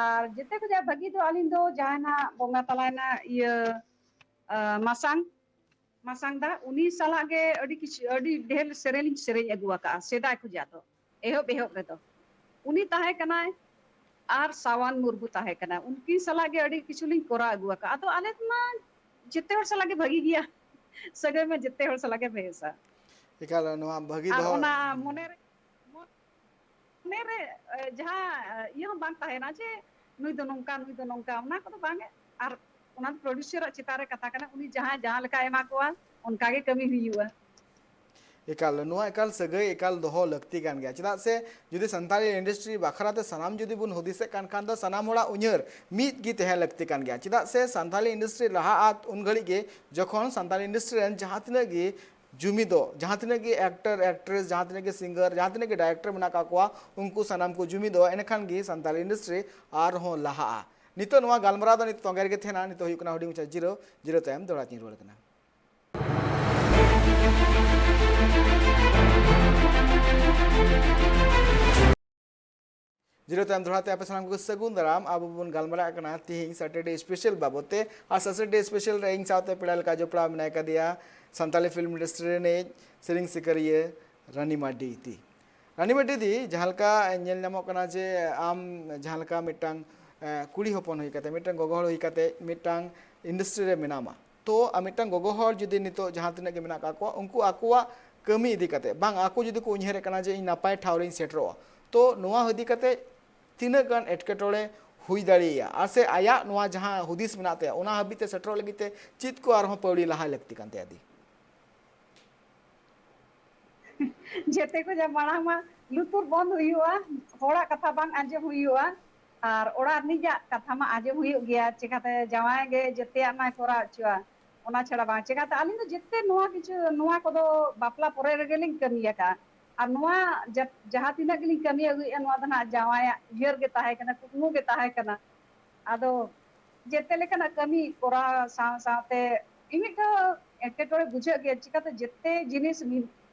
ᱟᱨ ᱡᱮᱛᱮ ᱠᱷᱚᱱᱟᱜ ᱵᱷᱟᱹᱜᱤ ᱫᱚ ᱟᱹᱞᱤᱧ ᱫᱚ ᱡᱟᱦᱟᱸ ᱱᱟᱜ ᱵᱚᱸᱜᱟ ᱛᱟᱞᱟᱭᱮᱱᱟ ᱤᱭᱟᱹ, ᱟᱸ, ᱢᱟᱥᱟᱝ, ᱢᱟᱥᱟᱝ ᱫᱟ, ᱩᱱᱤ ᱥᱟᱞᱟᱜ ᱜᱮ ᱟᱹᱰᱤ ᱠᱤᱪᱷᱩ, ᱟᱹᱰᱤ ᱰᱷᱮᱨ ᱥᱮᱨᱮᱧ ᱞᱤᱧ ᱥᱮᱨᱮᱧ ᱟᱹᱜᱩ ᱟᱠᱟᱫᱼᱟ ᱥᱮᱫᱟᱭ ᱠᱷᱚᱱᱟᱜ ᱫᱚ, ᱮᱦᱚᱵ ᱮᱦᱚᱵ ᱨᱮᱫᱚ᱾ ᱩᱱᱤ ᱛᱟᱦᱮᱸ ᱠᱟᱱᱟᱭ ᱟᱨ ᱥᱟᱣᱟᱱ ᱢᱩᱨᱢᱩ ᱛᱟᱦᱮᱸ ᱠᱟᱱᱟ, ᱩᱱᱠᱤᱱ ᱥᱟᱞᱟᱜ ᱜᱮ ᱟᱹᱰᱤ ᱠᱤᱪᱷᱩ ᱞᱤᱧ ᱠᱚᱨᱟᱣ ᱟᱹᱜᱩ ᱟᱠᱟᱫᱼᱟ᱾ ᱟᱫᱚ ᱟᱞᱮ ᱢᱟ ᱡᱮᱛᱮ ᱦᱚᱲ ᱥᱟᱞᱟᱜ ᱜᱮ ᱵᱷᱟᱹᱜᱤ ᱜᱮᱭᱟ, ᱥᱟᱹᱜᱟᱹᱭ ᱢᱟ ᱡᱮᱛᱮ ᱦᱚᱲ ᱥᱟᱞᱟᱜ ᱜᱮ ᱵᱮᱥᱟ᱾ ᱮᱠᱟᱞ ᱱᱚᱣᱟ ᱵᱷᱟᱹᱜᱤ ᱟᱨ ᱫᱚᱦᱚ᱾ ᱚᱱᱟ ᱢᱚᱱᱮᱨᱮ, ᱢᱚᱱᱮᱨᱮ, ᱮ, ᱡᱟᱦᱟᱸ, ᱮ, ᱤᱭᱟᱹ ᱦᱚᱸ ᱵᱟᱝ ᱛᱟᱦᱮᱱᱟ ᱡᱮ ᱱᱩᱭ ᱫᱚ ᱱᱚᱝᱠᱟ, ᱱᱩᱭ ᱫᱚ ᱱᱚᱝᱠᱟ, ᱚᱱᱟ ᱠᱚᱫᱚ ᱵᱟᱝ᱾ ᱟᱨ ᱚᱱᱟ ᱫᱚ ᱯᱨᱚᱰᱭᱩᱥᱟᱨᱟᱜ ᱪᱮᱛᱟᱱ ᱨᱮ ᱠᱟᱛᱷᱟ ᱠᱟᱱᱟ, ᱩᱱᱤ ᱡᱟᱦᱟᱸᱭ ᱡᱟᱦᱟᱸ ᱞᱮᱠᱟᱭ ᱮᱢᱟ ᱠᱚᱣᱟ, ᱚᱱᱠᱟ ᱜᱮ ᱠᱟᱹᱢᱤ ᱦᱩᱭᱩᱜᱼᱟ᱾ ᱮᱠᱟᱞ, ᱱᱚᱣᱟ ᱮᱠᱟᱞ ᱥᱟᱹᱜᱟᱹᱭ ᱮᱠᱟᱞ ᱫᱚᱦᱚ ᱞᱟᱹᱠᱛᱤ ᱠᱟᱱ ᱜᱮᱭᱟ᱾ ᱪᱮᱫᱟᱜ ᱥᱮ ᱡᱩᱫᱤ ᱥᱟᱱᱛᱟᱲᱤ ᱤᱱᱰᱟᱥᱴᱨᱤ ᱵᱟᱠᱷᱨᱟ ᱛᱮ ᱥᱟᱱᱟᱢ ᱡᱩᱫᱤ ᱵᱚᱱ ᱦᱩᱫᱤᱥᱮᱫ ᱠᱟᱱ ᱠᱷᱟᱱ ᱫᱚ, ᱥᱟᱱᱟᱢ ᱦᱚᱲᱟᱜ ᱩᱭᱦᱟᱹᱨ ᱢᱤᱫ ᱜᱮ ᱛᱟᱦᱮᱸ ᱞᱟᱹᱠᱛᱤ ᱠᱟᱱ ᱜᱮᱭᱟ᱾ ᱪᱮᱫᱟᱜ ᱥᱮ ᱥᱟᱱᱛᱟᱲᱤ ᱤᱱᱰᱟᱥᱴᱨᱤ ᱞᱟᱦᱟᱜᱼᱟ ᱩᱱ ᱜᱷᱟᱹᱲᱤᱡ ᱜᱮ, ᱡᱚᱠᱷᱚᱱ ᱥᱟᱱᱛᱟᱲᱤ ᱤᱱᱰᱟᱥᱴᱨᱤ ᱨᱮᱱ ᱡᱟᱦᱟᱸ ᱛᱤᱱᱟᱹᱜ ᱜᱮ ᱡᱩᱢᱤᱫᱚᱜ, ᱡᱟᱦᱟᱸ ᱛᱤᱱᱟᱹᱜ ᱜᱮ ᱮᱠᱴᱚᱨ, ᱮᱠᱴᱨᱮᱥ, ᱡᱟᱦᱟᱸ ᱛᱤᱱᱟᱹᱜ ᱜᱮ ᱥᱤᱝᱜᱟᱨ, ᱡᱟᱦᱟᱸ ᱛᱤᱱᱟᱹᱜ ᱜᱮ ᱰᱟᱭᱨᱮᱠᱴᱚᱨ ᱢᱮᱱᱟᱜ ᱠᱟᱜ ᱠᱚᱣᱟ, ᱩᱱᱠᱩ ᱥᱟᱱᱟᱢ ᱠᱚ ᱡᱩᱢᱤᱫᱚᱜᱼᱟ, ᱮᱱᱠᱷᱟᱱ ᱜᱮ ᱥᱟᱱᱛᱟᱲᱤ ᱤᱱᱰᱟᱥᱴᱨᱤ ᱟᱨᱦᱚᱸ ᱞᱟᱦᱟᱜᱼᱟ᱾ ᱱᱤᱛᱚᱜ ᱱᱚᱣᱟ ᱜᱟᱞᱢᱟᱨᱟᱣ ᱫᱚ ᱱᱤᱛᱚᱜ ᱛᱚᱸᱜᱮ ᱨᱮᱜᱮ ᱛᱟᱦᱮᱱᱟ᱾ ᱱᱤᱛᱚᱜ ᱦᱩᱭᱩᱜ ᱠᱟᱱᱟ ᱦᱩᱰᱤᱧ ᱢᱟᱪᱷᱟ ᱡᱤᱨᱟᱹᱣ, ᱡᱤᱨᱟᱹᱣ ᱛᱟᱭᱚᱢ ᱫᱚᱦᱲᱟ ᱛᱤᱧ ᱨᱩᱣᱟᱹᱲ ᱠᱟᱱᱟ᱾ ᱡᱤᱨᱟᱹᱣ ᱛᱟᱭᱚᱢ ᱫᱚᱦᱲᱟ ᱛᱮ ᱟᱯᱮ ᱥᱟᱱᱟᱢ ᱠᱚ ᱥᱟᱹᱜᱩᱱ ᱫᱟᱨᱟᱢ᱾ ᱟᱵᱚ ᱵᱚᱱ ᱜᱟᱞᱢᱟᱨᱟᱜ ᱠᱟᱱᱟ ᱛᱤᱦᱤᱧ Saturday special ᱵᱟᱵᱚᱛ ᱛᱮ᱾ ᱟᱨ Saturday special ᱨᱮ ᱤᱧ ᱥᱟᱶᱛᱮ ᱯᱮᱲᱟ ᱞᱮᱠᱟ ᱡᱚᱯᱲᱟᱣ ᱢᱮᱱᱟᱭ ᱠᱟᱫᱮᱭᱟ ᱥᱟᱱᱛᱟᱞᱤ film industry ᱨᱤᱱᱤᱡ ᱥᱮᱨᱮᱧ ᱥᱤᱠᱟᱹᱨᱤᱭᱟᱹ ᱨᱟᱱᱤ ᱢᱟᱨᱰᱤ ᱫᱤ᱾ ᱨᱟᱱᱤ ᱢᱟᱨᱰᱤ ᱫᱤ, ᱡᱟᱦᱟᱸ ᱞᱮᱠᱟ ᱧᱮᱞ ᱧᱟᱢᱚᱜ ᱠᱟᱱᱟ ᱡᱮ ᱟᱢ ᱡᱟᱦᱟᱸ ᱞᱮᱠᱟ ᱢᱤᱫᱴᱟᱝ, ᱮ, ᱠᱩᱲᱤ ᱦᱚᱯᱚᱱ ᱦᱩᱭ ᱠᱟᱛᱮ, ᱢᱤᱫᱴᱟᱝ ᱜᱚᱜᱚ ᱦᱚᱲ ᱦᱩᱭ ᱠᱟᱛᱮ ᱢᱤᱫᱴᱟᱝ industry ᱨᱮ ᱢᱮᱱᱟᱢᱟ, ᱛᱚ ᱟᱨ ᱢᱤᱫᱴᱟᱝ ᱜᱚᱜᱚ ᱦᱚᱲ ᱡᱩᱫᱤ ᱱᱤᱛᱚᱜ ᱡᱟᱦᱟᱸ ᱛᱤᱱᱟᱹᱜ ᱜᱮ ᱢᱮᱱᱟᱜ ᱠᱟᱜ ᱠᱚᱣᱟ, ᱩᱱᱠᱩ ᱟᱠᱚᱣᱟᱜ ᱠᱟᱹᱢᱤ ᱤᱫᱤ ᱠᱟᱛᱮ ᱵᱟᱝ, ᱟᱠᱚ ᱡᱩᱫᱤ ᱠᱚ ᱩᱭᱦᱟᱹᱨᱮᱫ ᱠᱟᱱᱟ ᱡᱮ ᱤᱧ ᱱᱟᱯᱟᱭ ᱴᱷᱟᱶ ᱨᱤᱧ ᱥᱮᱴᱮᱨᱚᱜᱼᱟ, ᱛᱚ ᱱᱚᱣᱟ ᱤᱫᱤ ᱠᱟᱛᱮ ᱛᱤᱱᱟᱹᱜ ᱜᱟᱱ ᱮᱴᱠᱮᱴᱚᱬᱮ ᱦᱩᱭ ᱫᱟᱲᱮᱭᱟᱜᱼᱟ, ᱟᱨ ᱥᱮ ᱟᱭᱟᱜ ᱱᱚᱣᱟ ᱡᱟᱦᱟᱸ ᱦᱩᱫᱤᱥ ᱢᱮᱱᱟᱜ ᱛᱟᱭᱟ, ᱚᱱᱟ ᱦᱟᱹᱵᱤᱡ ᱛᱮ ᱥᱮᱴᱮᱨᱚᱜ ᱞᱟᱹᱜᱤᱫ ᱛᱮ ᱪᱮᱫ ᱠᱚ ᱟᱨᱦᱚᱸ ᱯᱟᱹᱣᱲᱤ ᱞᱟᱦᱟᱭ ᱞᱟᱹᱠᱛᱤ ᱠᱟᱱ ᱛᱟᱭᱟ ᱫᱤ? ᱡᱮᱛᱮ ᱠᱷᱚᱱᱟᱜ ᱢᱟᱲᱟᱝ ᱢᱟ ᱞᱩᱛᱩᱨ ᱵᱚᱱᱫ ᱦᱩᱭᱩᱜᱼᱟ, ᱦᱚᱲᱟᱜ ᱠᱟᱛᱷᱟ ᱵᱟᱝ ᱟᱸᱡᱚᱢ ᱦᱩᱭᱩᱜᱼᱟ, ᱟᱨ ᱚᱲᱟᱜ ᱨᱤᱱᱤᱡᱟᱜ ᱠᱟᱛᱷᱟ ᱢᱟ ᱟᱸᱡᱚᱢ ᱦᱩᱭᱩᱜ ᱜᱮᱭᱟ᱾ ᱪᱮᱠᱟᱛᱮ ᱡᱟᱶᱟᱭ ᱜᱮ ᱡᱮᱛᱮᱭᱟᱜ ᱢᱟᱭ ᱠᱚᱨᱟᱣ ᱦᱚᱪᱚᱣᱟ, ᱚᱱᱟ ᱪᱷᱟᱲᱟ ᱵᱟᱝ᱾ ᱪᱮᱠᱟᱛᱮ ᱟᱹᱞᱤᱧ ᱫᱚ ᱡᱮᱛᱮ ᱱᱚᱣᱟ ᱠᱤᱪᱷᱩ, ᱱᱚᱣᱟ ᱠᱚᱫᱚ ᱵᱟᱯᱞᱟ ᱯᱚᱨᱮ ᱨᱮᱜᱮᱞᱤᱧ ᱠᱟᱹᱢᱤ ᱟᱠᱟᱫᱼᱟ᱾ ᱟᱨ ᱱᱚᱣᱟ ᱡᱟ-, ᱡᱟᱦᱟᱸ ᱛᱤᱱᱟᱹᱜ ᱜᱮᱞᱤᱧ ᱠᱟᱹᱢᱤ ᱟᱹᱜᱩᱭᱮᱫᱼᱟ, ᱱᱚᱣᱟ ᱫᱚ ᱱᱟᱦᱟᱜ ᱡᱟᱶᱟᱭᱟᱜ ᱩᱭᱦᱟᱹᱨ ᱜᱮ ᱛᱟᱦᱮᱸ ᱠᱟᱱᱟ, ᱠᱩᱠᱢᱩ ᱜᱮ ᱛᱟᱦᱮᱸ ᱠᱟᱱᱟ᱾ ᱟᱫᱚ ᱡᱮᱛᱮ ᱞᱮᱠᱟᱱᱟᱜ ᱠᱟᱹᱢᱤ ᱠᱚᱨᱟᱣ ᱥᱟᱶ ᱥᱟᱶᱛᱮ ᱢᱤᱢᱤᱫ ᱫᱷᱟᱣ ᱮᱴᱠᱮᱴᱚᱬᱮ ᱵᱩᱡᱷᱟᱹᱜ ᱜᱮᱭᱟ᱾ ᱪᱤᱠᱟᱹᱛᱮ ᱡᱮᱛᱮ ᱡᱤᱱᱤᱥ ᱢᱤᱫ,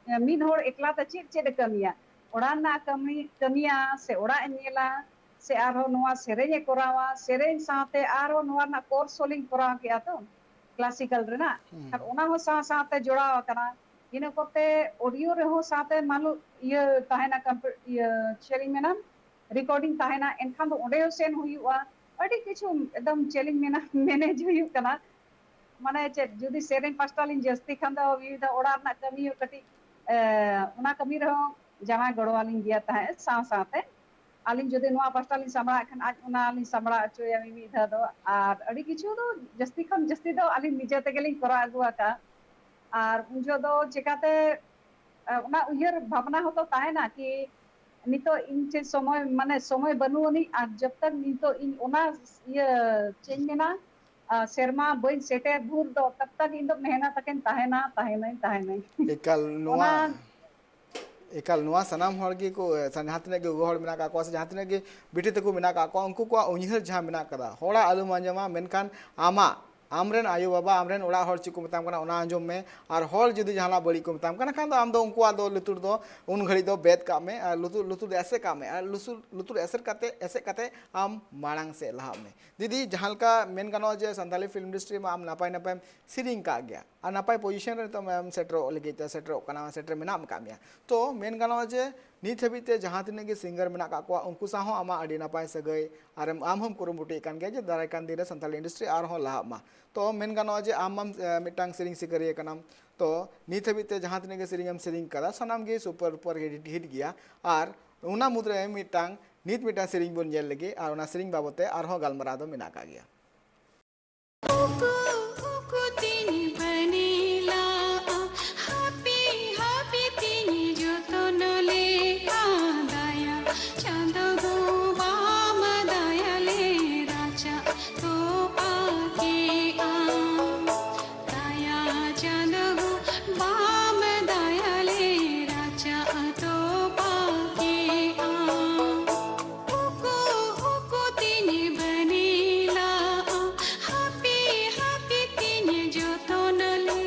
ᱢᱤᱫ ᱦᱚᱲ ᱮᱠᱞᱟ ᱛᱮ ᱪᱮᱫ ᱪᱮᱫ ᱮ ᱠᱟᱹᱢᱤᱭᱟ? ᱚᱲᱟᱜ ᱨᱮᱱᱟᱜ ᱠᱟᱹᱢᱤ, ᱠᱟᱹᱢᱤᱭᱟ ᱥᱮ ᱚᱲᱟᱜ ᱮ ᱧᱮᱞᱟ, ᱥᱮ ᱟᱨᱦᱚᱸ ᱱᱚᱣᱟ ᱥᱮᱨᱮᱧ ᱮ ᱠᱚᱨᱟᱣᱟ, ᱥᱮᱨᱮᱧ ᱥᱟᱶᱛᱮ ᱟᱨᱦᱚᱸ ᱱᱚᱣᱟ ᱨᱮᱱᱟᱜ course ᱦᱚᱸᱞᱤᱧ ᱠᱚᱨᱟᱣ ᱠᱮᱜᱼᱟ ᱛᱚ, classical ᱨᱮᱱᱟᱜ᱾ ᱦᱩᱸ᱾ ᱟᱨ ᱚᱱᱟ ᱦᱚᱸ ᱥᱟᱶ ᱥᱟᱶᱛᱮ ᱡᱚᱲᱟᱣ ᱟᱠᱟᱱᱟ᱾ ᱤᱱᱟᱹ ᱠᱚᱛᱮ audio ᱨᱮᱦᱚᱸ ᱥᱟᱶᱛᱮ ᱢᱟᱞᱚ ᱤᱭᱟᱹ ᱛᱟᱦᱮᱱᱟ, compu-, ᱤᱭᱟᱹ ᱪᱮᱫ ᱤᱧ ᱢᱮᱱᱟ, recording ᱛᱟᱦᱮᱱᱟ, ᱮᱱᱠᱷᱟᱱ ᱫᱚ ᱚᱸᱰᱮ ᱦᱚᱸ ᱥᱮᱱ ᱦᱩᱭᱩᱜᱼᱟ᱾ ᱟᱹᱰᱤ ᱠᱤᱪᱷᱩ ᱮᱠᱫᱚᱢ ᱪᱮᱫ ᱤᱧ ᱢᱮᱱᱟ, manage ᱦᱩᱭᱩᱜ ᱠᱟᱱᱟ᱾ ᱢᱟᱱᱮ ᱪᱮᱫ, ᱡᱩᱫᱤ ᱥᱮᱨᱮᱧ ᱯᱟᱥᱴᱟ ᱞᱤᱧ ᱡᱟᱹᱥᱛᱤ ᱠᱷᱟᱱ ᱫᱚ ᱢᱤᱫ ᱫᱷᱟᱣ ᱚᱲᱟᱜ ᱨᱮᱱᱟᱜ ᱠᱟᱹᱢᱤ ᱦᱚᱸ ᱠᱟᱹᱴᱤᱡ, ᱮ, ᱚᱱᱟ ᱠᱟᱹᱢᱤ ᱨᱮᱦᱚᱸ ᱡᱟᱶᱟᱭ ᱜᱚᱲᱚ ᱟᱹᱞᱤᱧ ᱜᱮᱭᱟ ᱛᱟᱦᱮᱸᱫ ᱥᱟᱶ ᱥᱟᱶᱛᱮ᱾ ᱟᱹᱞᱤᱧ ᱡᱩᱫᱤ ᱱᱚᱣᱟ ᱯᱟᱥᱴᱟ ᱞᱤᱧ ᱥᱟᱢᱵᱲᱟᱣᱮᱫ ᱠᱷᱟᱱ, ᱟᱡ ᱚᱱᱟ ᱞᱤᱧ ᱥᱟᱢᱵᱲᱟᱣ ᱦᱚᱪᱚᱭᱟ ᱢᱤᱢᱤᱫ ᱫᱷᱟᱣ ᱫᱚ᱾ ᱟᱨ ᱟᱹᱰᱤ ᱠᱤᱪᱷᱩ ᱫᱚ, ᱡᱟᱹᱥᱛᱤ ᱠᱷᱚᱱ ᱡᱟᱹᱥᱛᱤ ᱫᱚ ᱟᱹᱞᱤᱧ ᱱᱤᱡᱮ ᱛᱮᱜᱮᱞᱤᱧ ᱠᱚᱨᱟᱣ ᱟᱹᱜᱩ ᱟᱠᱟᱫᱼᱟ᱾ ᱟᱨ ᱩᱱ ᱡᱚᱦᱚᱜ ᱫᱚ ᱪᱮᱠᱟᱛᱮ, ᱟ, ᱚᱱᱟ ᱩᱭᱦᱟᱹᱨ ᱵᱷᱟᱵᱽᱱᱟ ᱦᱚᱸᱛᱚ ᱛᱟᱦᱮᱱᱟ ᱠᱤ ᱱᱤᱛᱚᱜ ᱤᱧ ᱴᱷᱮᱱ ᱥᱚᱢᱚᱭ, ᱢᱟᱱᱮ ᱥᱚᱢᱚᱭ ᱵᱟᱹᱱᱩᱜ ᱟᱹᱱᱤᱡ, ᱟᱨ ᱡᱚᱵ ᱛᱟᱠ ᱱᱤᱛᱚᱜ ᱤᱧ ᱚᱱᱟ, ᱤᱭᱟᱹ, ᱪᱮᱫ ᱤᱧ ᱢᱮᱱᱟ, ᱟ, ᱥᱮᱨᱢᱟ ᱵᱟᱹᱧ ᱥᱮᱴᱮᱨ ᱵᱷᱳᱨ ᱫᱚ ᱛᱟᱵ ᱛᱟᱠ ᱤᱧ ᱫᱚ ᱢᱮᱦᱱᱚᱛ ᱟᱠᱟᱧ ᱛᱟᱦᱮᱱᱟ, ᱛᱟᱦᱮᱱᱟᱹᱧ, ᱛᱟᱦᱮᱱᱟᱹᱧ᱾ ᱮᱠᱟᱞ ᱱᱚᱣᱟ, ᱚᱱᱟ ᱮᱠᱟᱞ ᱱᱚᱣᱟ ᱥᱟᱱᱟᱢ ᱦᱚᱲ ᱜᱮᱠᱚ, ᱡᱟᱦᱟᱸ ᱛᱤᱱᱟᱹᱜ ᱜᱮ ᱜᱚᱜᱚ ᱦᱚᱲ ᱢᱮᱱᱟᱜ ᱠᱟᱜ ᱠᱚᱣᱟ ᱥᱮ ᱡᱟᱦᱟᱸ ᱛᱤᱱᱟᱹᱜ ᱜᱮ ᱵᱤᱴᱤ ᱛᱟᱠᱚ ᱢᱮᱱᱟᱜ ᱠᱟᱜ ᱠᱚᱣᱟ, ᱩᱱᱠᱩ ᱠᱚᱣᱟᱜ ᱩᱭᱦᱟᱹᱨ ᱡᱟᱦᱟᱸ ᱢᱮᱱᱟᱜ ᱠᱟᱫᱟ, ᱦᱚᱲᱟᱜ ᱟᱞᱚᱢ ᱟᱸᱡᱚᱢᱟ, ᱢᱮᱱᱠᱷᱟᱱ ᱟᱢᱟᱜ ᱟᱢᱨᱮᱱ ᱟᱭᱳᱼᱵᱟᱵᱟ, ᱟᱢᱨᱮᱱ ᱚᱲᱟᱜ ᱦᱚᱲ ᱪᱮᱫ ᱠᱚ ᱢᱮᱛᱟᱢ ᱠᱟᱱᱟ, ᱚᱱᱟ ᱟᱸᱡᱚᱢ ᱢᱮ᱾ ᱟᱨ ᱦᱚᱲ ᱡᱩᱫᱤ ᱡᱟᱦᱟᱱᱟᱜ ᱵᱟᱹᱲᱤᱡ ᱠᱚ ᱢᱮᱛᱟᱢ ᱠᱟᱱᱟ ᱠᱷᱟᱱ ᱫᱚ, ᱟᱢ ᱫᱚ ᱩᱱᱠᱩᱣᱟᱜ ᱫᱚ ᱞᱩᱛᱩᱨ ᱫᱚ ᱩᱱ ᱜᱷᱟᱹᱲᱤᱡ ᱫᱚ ᱵᱮᱫ ᱠᱟᱜ ᱢᱮ, ᱟᱨ ᱞᱩᱛᱩᱨ, ᱞᱩᱛᱩᱨ ᱫᱚ ᱮᱥᱮᱫ ᱠᱟᱜ ᱢᱮ, ᱟᱨ ᱞᱩᱛᱩᱨ, ᱞᱩᱛᱩᱨ ᱮᱥᱮᱫ ᱠᱟᱛᱮ, ᱮᱥᱮᱫ ᱠᱟᱛᱮ ᱟᱢ ᱢᱟᱲᱟᱝ ᱥᱮᱫ ᱞᱟᱦᱟᱜ ᱢᱮ᱾ ᱫᱤᱫᱤ, ᱡᱟᱦᱟᱸ ᱞᱮᱠᱟ ᱢᱮᱱ ᱜᱟᱱᱚᱜᱼᱟ ᱡᱮ ᱥᱟᱱᱛᱟᱞᱤ ᱯᱷᱤᱞᱢ ᱤᱱᱰᱟᱥᱴᱨᱤ ᱢᱟ ᱟᱢ ᱱᱟᱯᱟᱭ ᱱᱟᱯᱟᱭᱮᱢ ᱥᱮᱨᱮᱧ ᱠᱟᱜ ᱜᱮᱭᱟ, ᱟᱨ ᱱᱟᱯᱟᱭ ᱯᱚᱡᱤᱥᱚᱱ ᱨᱮ ᱱᱤᱛᱚᱜ ᱮᱢ ᱥᱮᱴᱮᱨᱚᱜ ᱞᱟᱹᱜᱤᱫ ᱛᱮ, ᱥᱮᱴᱮᱨᱚᱜ ᱠᱟᱱᱟ, ᱥᱮᱴᱮᱨ ᱢᱮᱱᱟᱜ ᱟᱠᱟᱫ ᱢᱮᱭᱟ᱾ ᱛᱚ ᱢᱮᱱ ᱜᱟᱱᱚᱜᱼᱟ ᱡᱮ ᱱᱤᱛ ᱦᱟᱹᱵᱤᱡ ᱛᱮ ᱡᱟᱦᱟᱸ ᱛᱤᱱᱟᱹᱜ ᱜᱮ ᱥᱤᱝᱜᱟᱨ ᱢᱮᱱᱟᱜ ᱟᱠᱟᱫ ᱠᱚᱣᱟ, ᱩᱱᱠᱩ ᱥᱟᱶ ᱦᱚᱸ ᱟᱢᱟᱜ ᱟᱹᱰᱤ ᱱᱟᱯᱟᱭ ᱥᱟᱹᱜᱟᱹᱭ, ᱟᱨ ᱟᱢ ᱦᱚᱸᱢ ᱠᱩᱨᱩᱢᱩᱴᱩᱭᱮᱫ ᱠᱟᱱ ᱜᱮᱭᱟ ᱡᱮ ᱫᱟᱨᱟᱭ ᱠᱟᱱ ᱫᱤᱱ ᱨᱮ ᱥᱟᱱᱛᱟᱞᱤ ᱤᱱᱰᱟᱥᱴᱨᱤ ᱟᱨᱦᱚᱸ ᱞᱟᱦᱟᱜ ᱢᱟ᱾ ᱛᱚ ᱢᱮᱱ ᱜᱟᱱᱚᱜᱼᱟ ᱡᱮ ᱟᱢ ᱢᱟᱢ, ᱮ, ᱢᱤᱫᱴᱟᱝ ᱥᱮᱨᱮᱧ ᱥᱤᱠᱟᱹᱨᱤᱭᱟᱹ ᱠᱟᱱᱟᱢ᱾ ᱛᱚ ᱱᱤᱛ ᱦᱟᱹᱵᱤᱡ ᱛᱮ ᱡᱟᱦᱟᱸ ᱛᱤᱱᱟᱹᱜ ᱜᱮ ᱥᱮᱨᱮᱧ ᱮᱢ ᱥᱮᱨᱮᱧ ᱠᱟᱫᱟ, ᱥᱟᱱᱟᱢ ᱜᱮ ᱥᱩᱯᱟᱨ ᱰᱩᱯᱟᱨ ᱦᱤᱴ, ᱦᱤᱴ ᱜᱮᱭᱟ᱾ ᱟᱨ ᱚᱱᱟ ᱢᱩᱫᱽᱨᱮ ᱢᱤᱫᱴᱟᱝ, ᱱᱤᱛ ᱢᱤᱫᱴᱟᱝ ᱥᱮᱨᱮᱧ ᱵᱚᱱ ᱧᱮᱞ ᱞᱮᱜᱮ, ᱟᱨ ᱚᱱᱟ ᱥᱮᱨᱮᱧ ᱵᱟᱵᱚᱛ ᱛᱮ ᱟᱨᱦᱚᱸ ᱜᱟᱞᱢᱟᱨᱟᱣ ᱫᱚ ᱢᱮᱱᱟᱜ ᱟᱠᱟᱫ ᱜᱮᱭᱟ᱾ ᱩᱠᱩ, ᱩᱠᱩ ᱛᱤᱧ ᱵᱟᱹᱱᱤᱞᱟ, ᱦᱟᱹᱯᱤ, ᱦᱟᱹᱯᱤ ᱛᱤᱧ ᱡᱚᱛᱚᱱ ᱞᱮ ᱟᱫᱟᱭᱟ᱾ ᱪᱟᱸᱫᱚ ᱜᱚ ᱵᱟᱢ ᱫᱟᱭᱟ ᱞᱮ ᱨᱟᱪᱟ ᱛᱚᱯᱟ ᱠᱮᱜᱼᱟ᱾ ᱫᱟᱭᱟ ᱪᱟᱸᱫᱚ ᱜᱚ ᱵᱟᱢ ᱫᱟᱭᱟ ᱞᱮ ᱨᱟᱪᱟ ᱛᱚᱯᱟ ᱠᱮᱜᱼᱟ᱾ ᱩᱠᱩ, ᱩᱠᱩ ᱛᱤᱧ ᱵᱟᱹᱱᱤᱞᱟ, ᱦᱟᱹᱯᱤ, ᱦᱟᱹᱯᱤ ᱛᱤᱧ ᱡᱚᱛᱚᱱ ᱞᱮ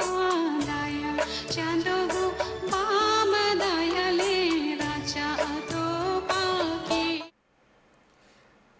ᱟᱫᱟᱭᱟ᱾ ᱪᱟᱸᱫᱚ ᱜᱚ ᱵᱟᱢ ᱫᱟᱭᱟ ᱞᱮ ᱨᱟᱪᱟ ᱛᱚᱯᱟ ᱠᱮᱜᱼᱟ᱾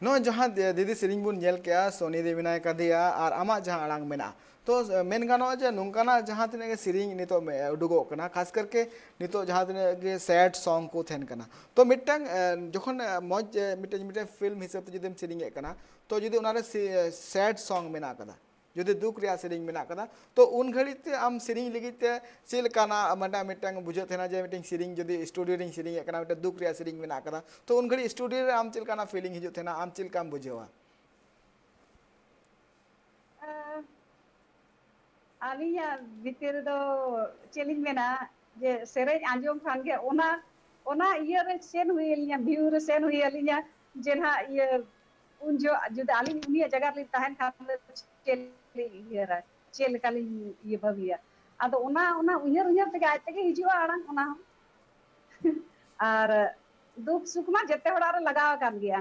ᱱᱚᱜᱼᱚᱭ ᱡᱟᱦᱟᱸ ᱫᱤ-, ᱫᱤᱫᱤ ᱥᱮᱨᱮᱧ ᱵᱚᱱ ᱧᱮᱞ ᱠᱮᱜᱼᱟ, ᱥᱚᱱᱤ ᱫᱮ ᱢᱮᱱᱟᱭ ᱠᱟᱫᱮᱭᱟ ᱟᱨ ᱟᱢᱟᱜ ᱡᱟᱦᱟᱸ ᱟᱲᱟᱝ ᱢᱮᱱᱟᱜᱼᱟ, ᱛᱚ, ᱮ, ᱢᱮᱱ ᱜᱟᱱᱚᱜᱼᱟ ᱡᱮ ᱱᱚᱝᱠᱟᱱᱟᱜ ᱡᱟᱦᱟᱸ ᱛᱤᱱᱟᱹᱜ ᱜᱮ ᱥᱮᱨᱮᱧ ᱱᱤᱛᱚᱜ ᱢᱮ-, ᱩᱰᱩᱠᱚᱜ ᱠᱟᱱᱟ, ᱠᱷᱟᱥ ᱠᱟᱨᱠᱮ ᱱᱤᱛᱚᱜ ᱡᱟᱦᱟᱸ ᱛᱤᱱᱟᱹᱜ ᱜᱮ ᱥᱮᱰ ᱥᱚᱝ ᱠᱚ ᱛᱟᱦᱮᱱ ᱠᱟᱱᱟ, ᱛᱚ ᱢᱤᱫᱴᱟᱝ, ᱮ, ᱡᱚᱠᱷᱚᱱ, ᱮ, ᱢᱚᱡᱽ, ᱮ, ᱢᱤᱫᱴᱮᱱ, ᱢᱤᱫᱴᱮᱱ ᱯᱷᱤᱞᱢ ᱦᱤᱥᱟᱹᱵ ᱛᱮ ᱡᱩᱫᱤᱢ ᱥᱮᱨᱮᱧᱮᱫ ᱠᱟᱱᱟ, ᱛᱚ ᱡᱩᱫᱤ ᱚᱱᱟᱨᱮ ᱥᱮ-, ᱥᱮᱰ ᱥᱚᱝ ᱢᱮᱱᱟᱜ ᱠᱟᱫᱟ, ᱡᱩᱫᱤ ᱫᱩᱠ ᱨᱮᱭᱟᱜ ᱥᱮᱨᱮᱧ ᱢᱮᱱᱟᱜ ᱠᱟᱫᱟ, ᱛᱚ ᱩᱱ ᱜᱷᱟᱹᱲᱤᱡ ᱛᱮ ᱟᱢ ᱥᱮᱨᱮᱧ ᱞᱟᱹᱜᱤᱫ ᱛᱮ ᱪᱮᱫ ᱞᱮᱠᱟᱱᱟᱜ ᱢᱟᱱᱮ ᱢᱤᱫᱴᱟᱝ ᱵᱩᱡᱷᱟᱹᱜ ᱛᱟᱦᱮᱱᱟ ᱡᱮ ᱢᱤᱫᱴᱟᱝ ᱥᱮᱨᱮᱧ ᱡᱩᱫᱤ ᱥᱴᱩᱰᱤᱭᱳ ᱨᱮᱧ ᱥᱮᱨᱮᱧᱮᱫ ᱠᱟᱱᱟ, ᱢᱤᱫᱴᱟᱝ ᱫᱩᱠ ᱨᱮᱭᱟᱜ ᱥᱮᱨᱮᱧ ᱢᱮᱱᱟᱜ ᱠᱟᱫᱟ, ᱛᱚ ᱩᱱ ᱜᱷᱟᱹᱲᱤᱡ ᱥᱴᱩᱰᱤᱭᱳ ᱨᱮ ᱟᱢ ᱪᱮᱫ ᱞᱮᱠᱟᱱᱟᱜ ᱯᱷᱤᱞᱤᱝ ᱦᱤᱡᱩᱜ ᱛᱟᱦᱮᱱᱟ, ᱟᱢ ᱪᱮᱫ ᱞᱮᱠᱟᱢ ᱵᱩᱡᱷᱟᱹᱣᱟ? ᱟᱹᱞᱤᱧᱟᱜ ᱵᱷᱤᱛᱤᱨ ᱨᱮᱫᱚ ᱪᱮᱫ ᱞᱤᱧ ᱢᱮᱱᱟ, ᱡᱮ ᱥᱮᱨᱮᱧ ᱟᱸᱡᱚᱢ ᱠᱷᱟᱱ ᱜᱮ ᱚᱱᱟ, ᱚᱱᱟ ᱤᱭᱟᱹ ᱨᱮ ᱥᱮᱱ ᱦᱩᱭ ᱟᱹᱞᱤᱧᱟ, ᱵᱷᱤᱭᱩ ᱨᱮ ᱥᱮᱱ ᱦᱩᱭ ᱟᱹᱞᱤᱧᱟ, ᱡᱮ ᱱᱟᱦᱟᱜ ᱤᱭᱟᱹ ᱩᱱ ᱡᱚᱦᱚᱜ ᱡᱩᱫᱤ ᱟᱹᱞᱤᱧ ᱩᱱᱤᱭᱟᱜ ᱡᱟᱭᱜᱟ ᱨᱮᱞᱤᱧ ᱛᱟᱦᱮᱱ ᱠᱷᱟᱱ ᱫᱚ ᱪᱮᱫ ᱞᱤᱧ ᱩᱭᱦᱟᱹᱨᱟ, ᱪᱮᱫ ᱞᱮᱠᱟᱞᱤᱧ ᱤᱭᱟᱹ ᱵᱷᱟᱹᱵᱤᱭᱟ? ᱟᱫᱚ ᱚᱱᱟ, ᱚᱱᱟ ᱩᱭᱦᱟᱹᱨ, ᱩᱭᱦᱟᱹᱨ ᱛᱮᱜᱮ ᱟᱡ ᱛᱮᱜᱮ ᱦᱤᱡᱩᱜᱼᱟ ᱟᱲᱟᱝ ᱚᱱᱟ ᱦᱚᱸ᱾ ᱟᱨ ᱫᱩᱠ ᱥᱩᱠ ᱢᱟ ᱡᱮᱛᱮ ᱦᱚᱲᱟᱜ ᱨᱮ ᱞᱟᱜᱟᱣ ᱟᱠᱟᱱ ᱜᱮᱭᱟ᱾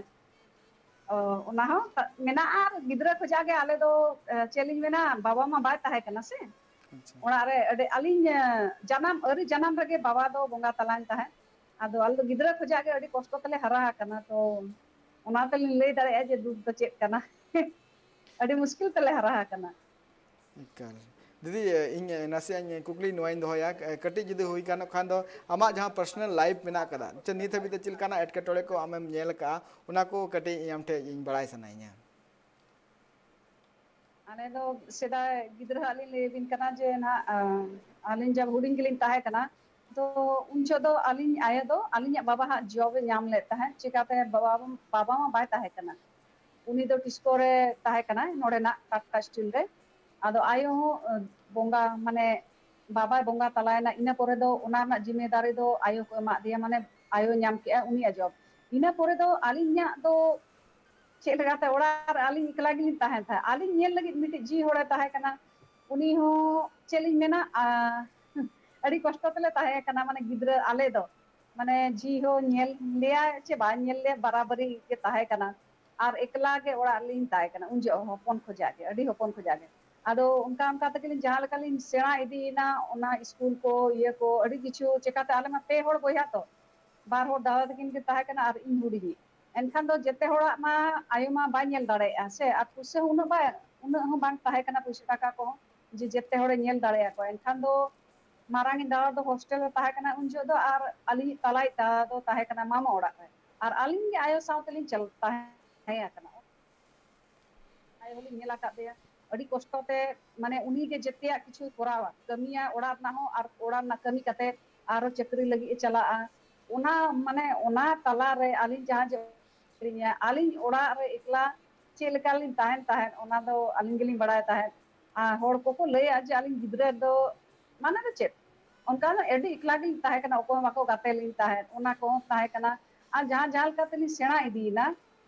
ᱚ, ᱚᱱᱟ ᱦᱚᱸ ᱛᱟ-, ᱢᱮᱱᱟᱜᱼᱟ᱾ ᱟᱨ ᱜᱤᱫᱽᱨᱟᱹ ᱠᱷᱚᱡᱟᱜ ᱜᱮ ᱟᱞᱮ ᱫᱚ, ᱮ, ᱪᱮᱫ ᱞᱤᱧ ᱢᱮᱱᱟ, ᱵᱟᱵᱟ ᱢᱟ ᱵᱟᱭ ᱛᱟᱦᱮᱸ ᱠᱟᱱᱟ ᱥᱮ᱾ ᱟᱪᱪᱷᱟ᱾ ᱚᱲᱟᱜ ᱨᱮ ᱟᱹᱰᱤ, ᱟᱹᱞᱤᱧ, ᱮ, ᱡᱟᱱᱟᱢ, ᱟᱹᱣᱨᱤ ᱡᱟᱱᱟᱢ ᱨᱮᱜᱮ ᱵᱟᱵᱟ ᱫᱚ ᱵᱚᱸᱜᱟ ᱛᱟᱞᱟᱭᱮᱱ ᱛᱟᱦᱮᱸᱫ᱾ ᱟᱫᱚ ᱟᱞᱮ ᱫᱚ ᱜᱤᱫᱽᱨᱟᱹ ᱠᱷᱚᱡᱟᱜ ᱜᱮ ᱟᱹᱰᱤ ᱠᱚᱥᱴᱚ ᱛᱮᱞᱮ ᱦᱟᱨᱟ ᱟᱠᱟᱱᱟ, ᱛᱚ ᱚᱱᱟ ᱛᱮᱞᱤᱧ ᱞᱟᱹᱭ ᱫᱟᱲᱮᱭᱟᱜᱼᱟ ᱡᱮ ᱫᱩᱠ ᱫᱚ ᱪᱮᱫ ᱠᱟᱱᱟ᱾ ᱟᱹᱰᱤ ᱢᱩᱥᱠᱤᱞ ᱛᱮᱞᱮ ᱦᱟᱨᱟ ᱟᱠᱟᱱᱟ᱾ ᱮᱠᱟᱞ᱾ ᱫᱤᱫᱤ, ᱤᱧ ᱱᱟᱥᱮᱭᱟᱜ ᱤᱧ ᱠᱩᱠᱞᱤ ᱱᱚᱣᱟᱧ ᱫᱚᱦᱚᱭᱟ, ᱠᱟᱹᱴᱤᱡ ᱡᱩᱫᱤ ᱦᱩᱭ ᱜᱟᱱᱚᱜ ᱠᱷᱟᱱ ᱫᱚ, ᱟᱢᱟᱜ ᱡᱟᱦᱟᱸ personal life ᱢᱮᱱᱟᱜ ᱟᱠᱟᱫᱟ, ᱪᱮ ᱱᱤᱛ ᱦᱟᱹᱵᱤᱡ ᱛᱮ ᱪᱮᱫ ᱞᱮᱠᱟᱱᱟᱜ ᱮᱴᱠᱮᱴᱚᱬᱮ ᱠᱚ ᱟᱢᱮᱢ ᱧᱮᱞ ᱟᱠᱟᱫᱼᱟ, ᱚᱱᱟ ᱠᱚ ᱠᱟᱹᱴᱤᱡ ᱟᱢ ᱴᱷᱮᱱ ᱤᱧ ᱵᱟᱲᱟᱭ ᱥᱟᱱᱟᱭᱤᱧᱟ᱾ ᱟᱞᱮ ᱫᱚ ᱥᱮᱫᱟᱭ ᱜᱤᱫᱽᱨᱟᱹ ᱦᱟᱸᱜ ᱞᱤᱧ ᱞᱟᱹᱭ ᱟᱵᱤᱱ ᱠᱟᱱᱟ ᱡᱮ ᱱᱟᱦᱟᱜ, ᱟᱸ, ᱟᱹᱞᱤᱧ ᱡᱚᱵ ᱦᱩᱰᱤᱧ ᱜᱮᱞᱤᱧ ᱛᱟᱦᱮᱸ ᱠᱟᱱᱟ, ᱛᱚ ᱩᱱ ᱡᱚᱦᱚᱜ ᱫᱚ ᱟᱹᱞᱤᱧ ᱟᱭᱳ ᱫᱚ ᱟᱹᱞᱤᱧᱟᱜ ᱵᱟᱵᱟ ᱦᱟᱸᱜ ᱡᱚᱵ ᱮ ᱧᱟᱢ ᱞᱮᱫ ᱛᱟᱦᱮᱸᱫ, ᱪᱤᱠᱟᱛᱮ ᱵᱟᱵᱟ, ᱵᱟᱵᱟ ᱢᱟ ᱵᱟᱭ ᱛᱟᱦᱮᱸ ᱠᱟᱱᱟ, ᱩᱱᱤ ᱫᱚ ᱴᱤᱥᱠᱳ ᱨᱮ ᱛᱟᱦᱮᱸ ᱠᱟᱱᱟᱭ, ᱱᱚᱰᱮᱱᱟᱜ ᱴᱟᱴᱠᱟ ᱥᱴᱤᱞ ᱨᱮ᱾ ᱟᱫᱚ ᱟᱭᱳ ᱦᱚᱸ, ᱟᱸ, ᱵᱚᱸᱜᱟ, ᱢᱟᱱᱮ ᱵᱟᱵᱟᱭ ᱵᱚᱸᱜᱟ ᱛᱟᱞᱟᱭᱮᱱᱟ, ᱤᱱᱟᱹ ᱯᱚᱨᱮ ᱫᱚ ᱚᱱᱟ ᱨᱮᱱᱟᱜ ᱡᱤᱢᱢᱮᱫᱟᱨᱤ ᱫᱚ ᱟᱭᱳ ᱠᱚ ᱮᱢᱟᱫ ᱫᱮᱭᱟ, ᱢᱟᱱᱮ ᱟᱭᱳ ᱧᱟᱢ ᱠᱮᱜᱼᱟ ᱩᱱᱤᱭᱟᱜ ᱡᱚᱵ᱾ ᱤᱱᱟᱹ ᱯᱚᱨᱮ ᱫᱚ ᱟᱹᱞᱤᱧᱟᱜ ᱫᱚ ᱪᱮᱫ ᱞᱮᱠᱟᱛᱮ ᱚᱲᱟᱜ ᱨᱮ ᱟᱹᱞᱤᱧ ᱮᱠᱞᱟ ᱜᱮᱞᱤᱧ ᱛᱟᱦᱮᱱ ᱛᱟᱦᱮᱸᱫ᱾ ᱟᱹᱞᱤᱧ ᱧᱮᱞ ᱞᱟᱹᱜᱤᱫ ᱢᱤᱫᱴᱤᱡ ᱡᱤᱣᱤ ᱦᱚᱲᱮ ᱛᱟᱦᱮᱸ ᱠᱟᱱᱟ, ᱩᱱᱤ ᱦᱚᱸ ᱪᱮᱫ ᱞᱤᱧ ᱢᱮᱱᱟ, ᱟᱸ, ᱟᱹᱰᱤ ᱠᱚᱥᱴᱚ ᱛᱮᱞᱮ ᱛᱟᱦᱮᱸ ᱠᱟᱱᱟ, ᱢᱟᱱᱮ ᱜᱤᱫᱽᱨᱟᱹ ᱟᱞᱮ ᱫᱚ, ᱢᱟᱱᱮ ᱡᱤᱣᱤ ᱦᱚᱸ ᱧᱮᱞ ᱞᱮᱭᱟ ᱪᱮ ᱵᱟᱭ ᱧᱮᱞ ᱞᱮᱭᱟ, ᱵᱟᱨᱟᱵᱟᱨᱤ ᱜᱮ ᱛᱟᱦᱮᱸ ᱠᱟᱱᱟ᱾ ᱟᱨ ᱮᱠᱞᱟ ᱜᱮ ᱚᱲᱟᱜ ᱨᱮᱞᱤᱧ ᱛᱟᱦᱮᱸ ᱠᱟᱱᱟ ᱩᱱ ᱡᱚᱦᱚᱜ, ᱦᱚᱯᱚᱱ ᱠᱷᱚᱡᱟᱜ ᱜᱮ, ᱟᱹᱰᱤ ᱦᱚᱯᱚᱱ ᱠᱷᱚᱡᱟᱜ ᱜᱮ᱾ ᱟᱫᱚ ᱚᱱᱠᱟ ᱚᱱᱠᱟ ᱛᱮᱜᱮᱞᱤᱧ ᱡᱟᱦᱟᱸ ᱞᱮᱠᱟᱞᱤᱧ ᱥᱮᱬᱟ ᱤᱫᱤᱭᱮᱱᱟ, ᱚᱱᱟ ᱥᱠᱩᱞ ᱠᱚ, ᱤᱭᱟᱹ ᱠᱚ, ᱟᱹᱰᱤ ᱠᱤᱪᱷᱩ᱾ ᱪᱮᱠᱟᱛᱮ ᱟᱞᱮ ᱢᱟ ᱯᱮ ᱦᱚᱲ ᱵᱚᱭᱦᱟ ᱛᱚ, ᱵᱟᱨ ᱦᱚᱲ ᱫᱟᱫᱟ ᱛᱟᱹᱠᱤᱱ ᱠᱤᱱ ᱛᱟᱦᱮᱸ ᱠᱟᱱᱟ ᱟᱨ ᱤᱧ ᱦᱩᱰᱤᱧᱤᱡ᱾ ᱮᱱᱠᱷᱟᱱ ᱫᱚ ᱡᱮᱛᱮ ᱦᱚᱲᱟᱜ ᱢᱟ ᱟᱭᱳ ᱢᱟ ᱵᱟᱭ ᱧᱮᱞ ᱫᱟᱲᱮᱭᱟᱜᱼᱟ ᱥᱮ, ᱟᱨ ᱯᱩᱭᱥᱟᱹ ᱦᱚᱸ ᱩᱱᱟᱹᱜ ᱵᱟᱭ, ᱩᱱᱟᱹᱜ ᱦᱚᱸ ᱵᱟᱝ ᱛᱟᱦᱮᱸ ᱠᱟᱱᱟ ᱯᱩᱭᱥᱟᱹ ᱴᱟᱠᱟ ᱠᱚᱦᱚᱸ, ᱡᱮ ᱡᱮᱛᱮ ᱦᱚᱲᱮ ᱧᱮᱞ ᱫᱟᱲᱮᱭᱟᱠᱚᱣᱟ᱾ ᱮᱱᱠᱷᱟᱱ ᱫᱚ ᱢᱟᱨᱟᱝ ᱤᱧ ᱫᱟᱫᱟ ᱫᱚ ᱦᱳᱥᱴᱮᱞ ᱨᱮ ᱛᱟᱦᱮᱸ ᱠᱟᱱᱟ ᱩᱱ ᱡᱚᱦᱚᱜ ᱫᱚ, ᱟᱨ ᱟᱹᱞᱤᱧᱤᱡ ᱛᱟᱞᱟᱭᱤᱡ ᱫᱟᱫᱟ ᱫᱚ ᱛᱟᱦᱮᱸ ᱠᱟᱱᱟ ᱢᱟᱢᱟ ᱚᱲᱟᱜ ᱨᱮ, ᱟᱨ ᱟᱹᱞᱤᱧ ᱜᱮ ᱟᱭᱳ ᱥᱟᱶ ᱛᱮᱞᱤᱧ ᱪᱟᱞ-, ᱛᱟᱦᱮᱸ ᱟᱠᱟᱱᱟ᱾ ᱟᱭᱳ ᱦᱚᱸᱞᱤᱧ ᱧᱮᱞ ᱟᱠᱟᱫ ᱫᱮᱭᱟ ᱟᱹᱰᱤ ᱠᱚᱥᱴᱚ ᱛᱮ, ᱢᱟᱱᱮ ᱩᱱᱤ ᱜᱮ ᱡᱮᱛᱮᱭᱟᱜ ᱠᱤᱪᱷᱩᱭ ᱠᱚᱨᱟᱣᱟ, ᱠᱟᱹᱢᱤᱭᱟ ᱚᱲᱟᱜ ᱨᱮᱱᱟᱜ ᱦᱚᱸ ᱟᱨ ᱚᱲᱟᱜ ᱨᱮᱱᱟᱜ ᱠᱟᱹᱢᱤ ᱠᱟᱛᱮ ᱟᱨᱚ ᱪᱟᱹᱠᱨᱤ ᱞᱟᱹᱜᱤᱫ ᱮ ᱪᱟᱞᱟᱜᱼᱟ᱾ ᱚᱱᱟ, ᱢᱟᱱᱮ ᱚᱱᱟ ᱛᱟᱞᱟ ᱨᱮ ᱟᱹᱞᱤᱧ ᱡᱟᱦᱟᱸ ᱡᱮ ᱟᱹᱞᱤᱧ ᱚᱲᱟᱜ ᱨᱮ ᱮᱠᱞᱟ ᱪᱮᱫ ᱞᱮᱠᱟ ᱞᱤᱧ ᱛᱟᱦᱮᱱ ᱛᱟᱦᱮᱸᱫ, ᱚᱱᱟ ᱫᱚ ᱟᱹᱞᱤᱧ ᱜᱮᱞᱤᱧ ᱵᱟᱲᱟᱭ ᱛᱟᱦᱮᱸᱫ᱾ ᱟᱨ ᱦᱚᱲ ᱠᱚᱠᱚ ᱞᱟᱹᱭᱟ ᱡᱮ ᱟᱹᱞᱤᱧ ᱜᱤᱫᱽᱨᱟᱹ ᱫᱚ, ᱢᱟᱱᱮ ᱫᱚ ᱪᱮᱫ, ᱚᱱᱠᱟ ᱫᱚ ᱟᱹᱰᱤ ᱮᱠᱞᱟ ᱜᱤᱧ ᱛᱟᱦᱮᱸ ᱠᱟᱱᱟ, ᱚᱠᱚᱭ ᱦᱚᱸ ᱵᱟᱠᱚ ᱜᱟᱛᱮ ᱞᱤᱧ ᱛᱟᱦᱮᱸᱫ, ᱚᱱᱟ ᱠᱚᱦᱚᱸ ᱛᱟᱦᱮᱸ ᱠᱟᱱᱟ᱾ ᱟᱨ ᱡᱟᱦᱟᱸ, ᱡᱟᱦᱟᱸ ᱞᱮᱠᱟ ᱛᱮᱞᱤᱧ ᱥᱮᱬᱟ ᱤᱫᱤᱭᱮᱱᱟ,